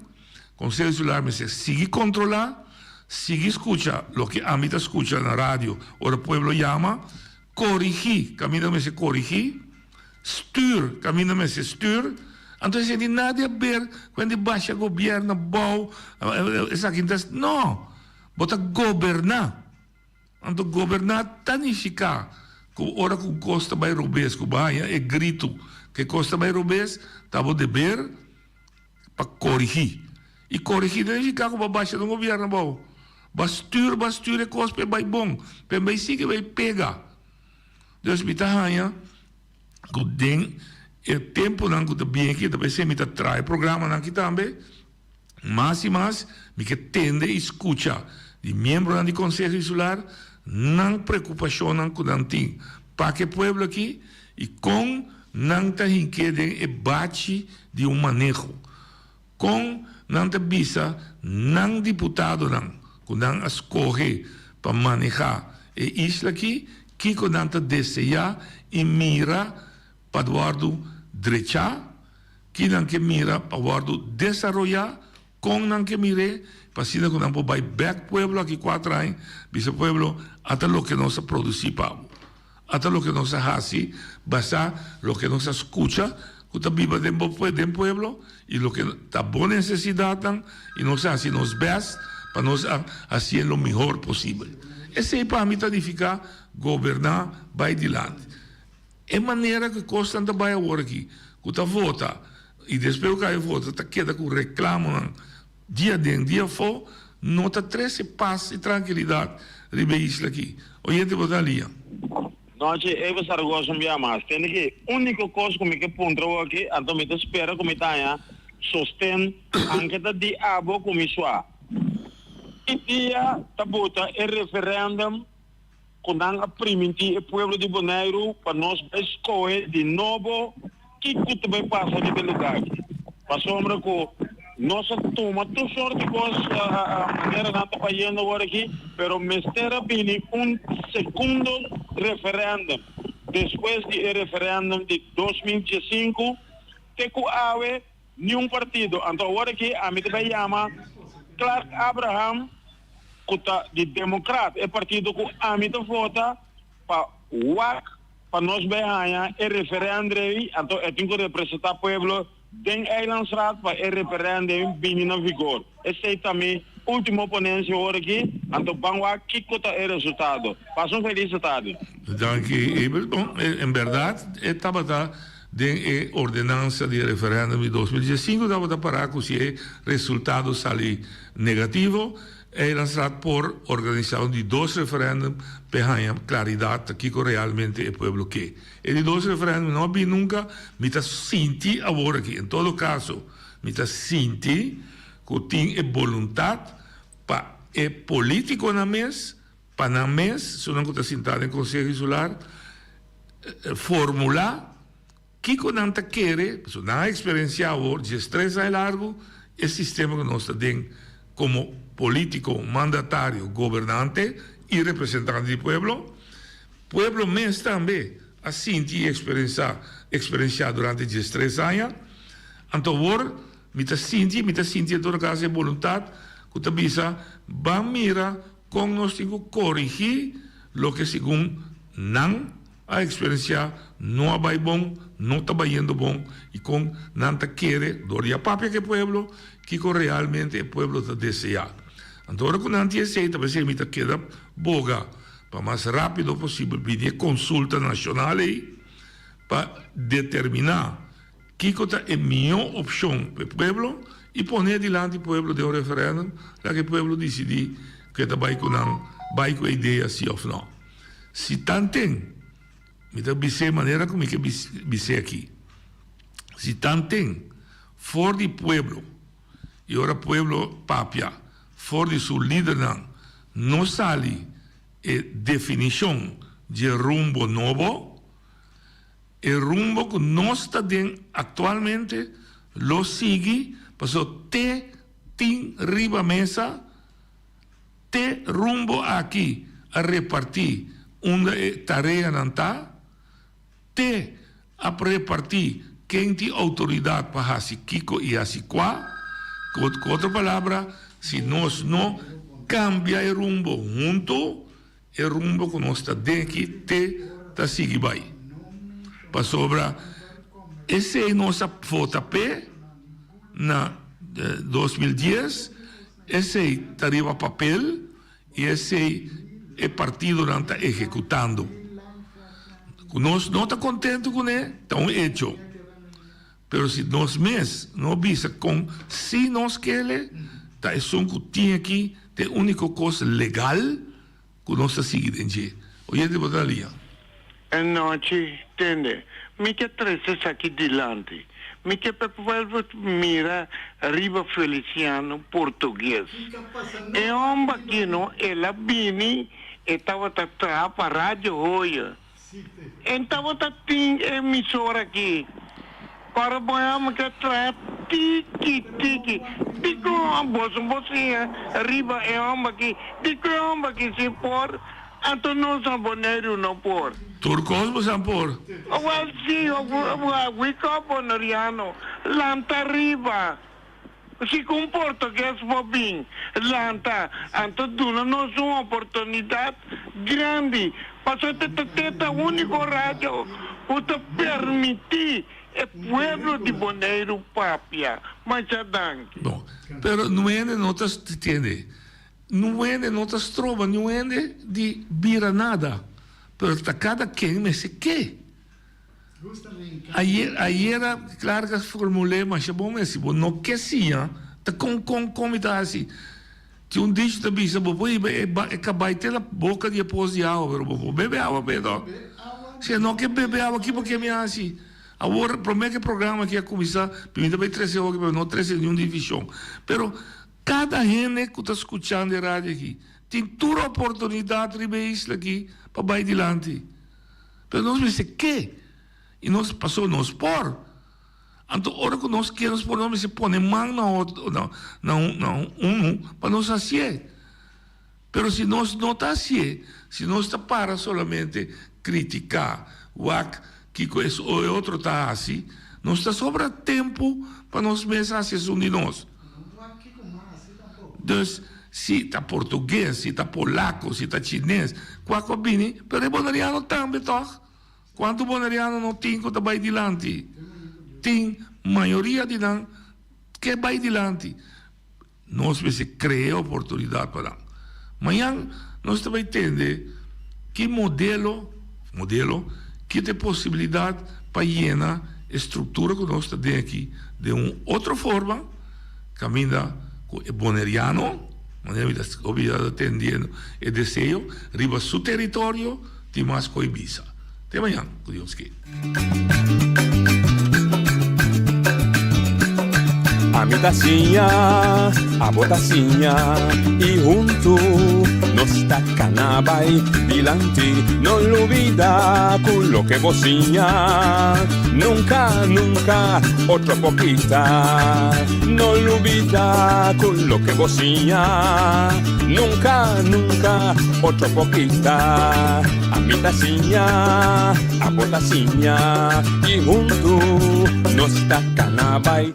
Konseho Insular mester sigui kontrolá, sigui skucha loke ami ta skucha na radio ora pueblo yama, korigí kaminda mester korigí, stür kaminda mester stür. Anto esei tin nada di haber ku hende basha gobièrnu abou, esaki ta, no! Bo ta goberná. Anto goberná ta nifiká ku ora ku kos ta bai robes, ku bo haña e gritu ku e kos ta bai robes, ta bo deber pa korigí. I korigí ta nifiká ku bo a basha den gobièrnu abou. Bo a stür, bo a stür e kos pa e bai bon, pa e bai sigui bai pega. Dus mi ta haña ku den e tempunan ku ta bini aki, ta p'esei mi ta traha e programanan aki tambe, Mas i mas mi ke tende i skucha di miembronan di Konseho Insular nan preokupashonnan ku nan tin pa ku e pueblo aki i kon nan ta hink'é den e bachi di un maneho. Kon nan ta bisa nan diputadonan ku nan a skohe pa manehá e isla aki kiko nan ta deseá i mira pa wòrdu drechá. Ki nan ke mira pa wòrdu desaroyá, kon nan ke mir'é, pa asina ku nan por bai bèk pueblo aki kuater aña, bisa pueblo, ata loke nos a produsí pa bo, ata loke nos a hasi basá loke nos a skucha ku ta biba den bo den pueblo i loke ta bo nesesidatnan i nos a hasi nos bèst pa nos a hasié lo mihor posibel. Esei pa mi ta nifiká goberná bai dilanti. E manera ku e kosnan ta bai awor aki, ku ta vota i despues ku kaba e vota ta keda ku reklamonan dia aden dia afó, no ta trese pas i trankilidat riba e isla aki. Oyente bo ta alia. Nochi Eva Saragoza un bia mas. Tende ki uniko kos ku mi ke puntra bo aki, anto mi ta spera ku mi ta haña sosten anke ta di abo ku mi sua. Ki dia ta buta e referendum ku nan a primintí e pueblo di Boneiru pa nos bai skohe di nobo kiko ta bai pasa riba e lugá aki. Pasobra ku nos a tuma tur sort di kos manera nan ta bayendo awor aki, pero mester a bini un segundo referèndum despues di e referèndum di 2015 te ku awe niun partido. Anto awor aki ami ta bai yama Clark Abraham. ku ta di Demokrat, e partido ku ami ta vota pa wak pa nos bai haña e referèndrei, anto e tin ku representá pueblo den Eilandsraad pa e referèndem bini na vigor. Esei ta mi último ponensia ora aki, anto ban wak kiko ta e resultado. Pasa un felis tardi. Danki Abel. Bon, en bèrdat e tabata den e ordenansa di e referèndum di 2015 tabata pará ku si e resultado sali negativo, Eilandsraad por organisá un di dos referèndum p'e haña klaridat ta kiko realmente e pueblo ke. E di dos referèndum no a bin nunka, mi ta sinti awor aki, en todo kaso mi ta sinti ku tin e boluntat pa e polítikonan mes, pa nan mes, esunnan ku ta sintá den Konseho Insular, formulá kiko nan ta kere, pasobra nan a eksperensiá awor diestres aña largu e sistema ku nos ta den komo polítiko, mandatario, gobernante i representante di pueblo. Pueblo mes tambe a sinti i eksperensiá eksperensiá durante diestres aña. Anto awor mi ta sinti, mi ta sinti en todo kaso e boluntat ku ta bisa ban mira Kon nos tin ku korigí loke segun nan a eksperensiá no a bai bon, no ta bayendo bon i kon nan ta kere dor di a papia ku e pueblo kiko realmente e pueblo ta deseá. Anto ora ku nan tin esei ta p'esei mi ta keda boga pa mas rápido posibel bini e konsulta nashonal ei pa determiná Kiko ta e mihó opshon pa e pueblo i pone dilanti pueblo den un referèndum laga e pueblo disidí ku e ta bai ku nan bai ku e idea si òf nò. Si tanten, mi ta bis'é manera ku mi ke bis'é aki, si tanten for di pueblo i ora pueblo papia for di su lidernan no sali e definishon dje rumbo nobo. E rumbo ku nos ta den aktualmente lo sigui paso te tin riba mesa, te rumbo aki a repartí unda e tareanan ta, te a repartí ken tin outoridat pa hasi kiko i hasi kua. Ku otro palabra, si nos no kambia e rumbo huntu, E rumbo ku nos ta den aki te ta sigui bai. Pasobra esei nos a vota p'e na 2010, esei ta riba papel i esei e partidonan ta ehekutando. Ku nos no ta kontentu kuné ta un echo. Pero si nos mes no bisa kon si nos kele, ta esun ku tin aki ta e úniko kos legal ku nos ta sigui den dje. Oyente bo ta na liña. E nochi, tende, mi ke trese esaki dilanti. Mi ke pa e pueblo mira riba Feliciano Portugues. E homber aki no, el a bini, e tabata traha pa Radio Hoyer. En tabata tin e emisora aki. Ora bo hama ke traha tiki tiki. Dikon boso bo siña riba e homber aki? Dikon e homber aki si por, anto nos na Boneiru no por? Tur kos bo san por. Wel si, wake up Boneriano, lanta riba. Si ku un portugues bo bin lanta, anto duna nos un oportunidat grandi, pasobra te ta te ta úniko radio ku ta permití e pueblo di Boneiru papia. Masha danki. Bon, pero nuende no ta tende, nuende no ta stroba niun hende di bira nada, pero ta kada ken mester ke. Ayer, ayera Clark a formul'é masha bon mes, si bo no ke siña, ta kon, kon, kon mi ta hasi? Tin un dicho ta bisa, bo por hiba e e kabai te na boka di e pos di awa, pero bo por bebe awa p'e to. Si e no ke bebe awa, ki bo ke mi hasi? Awor, promé ku e programa aki a kuminsá, mi ta bai trese hopi, pero no trese niun divishon. Pero kada hende ku ta skuchando e radio aki, tin tur oportunidat riba e isla aki pa bai dilanti. Pero nos mester ke, i nos pasobra nos por. Anto ora ku nos ke nos por, nos mester pone man na otro, na na un na unu pa nos hasié. Pero si nos no ta hasié, si nos ta para solamente kritiká, wak kiko es o e otro ta hasi, nos ta sobra tempu pa nos mes hasi esun di nos. Dus, si ta portugues, si ta polaco, si ta chines, kua ku a bini, pero e boneriano tambe tòg. Kuantu boneriano no tin ku ta bai dilanti? Tin mayoria di nan ke bai dilanti. Nos mester krea oportunidat pa nan. Mañan nos ta bai tende ki modelo, modelo, ki ta e posibilidat pa yena e struktura ku nos ta den aki den un otro forma. Caminda cu e Boneriano, manera mi ta hopi ya ta tendiendo e deseo, riba su teritorio tin mas cu e bisa. Te mañan, cu Dios ke. Ami ta siña, abo ta siña, i huntu nos ta kana bai dilanti. No lubida ku loke bo siña nunka, nunka otro por kita. No lubida ku loke bo siña nunka, nunka otro por kita. Ami ta siña, abo ta siña, i huntu nos ta kana bai.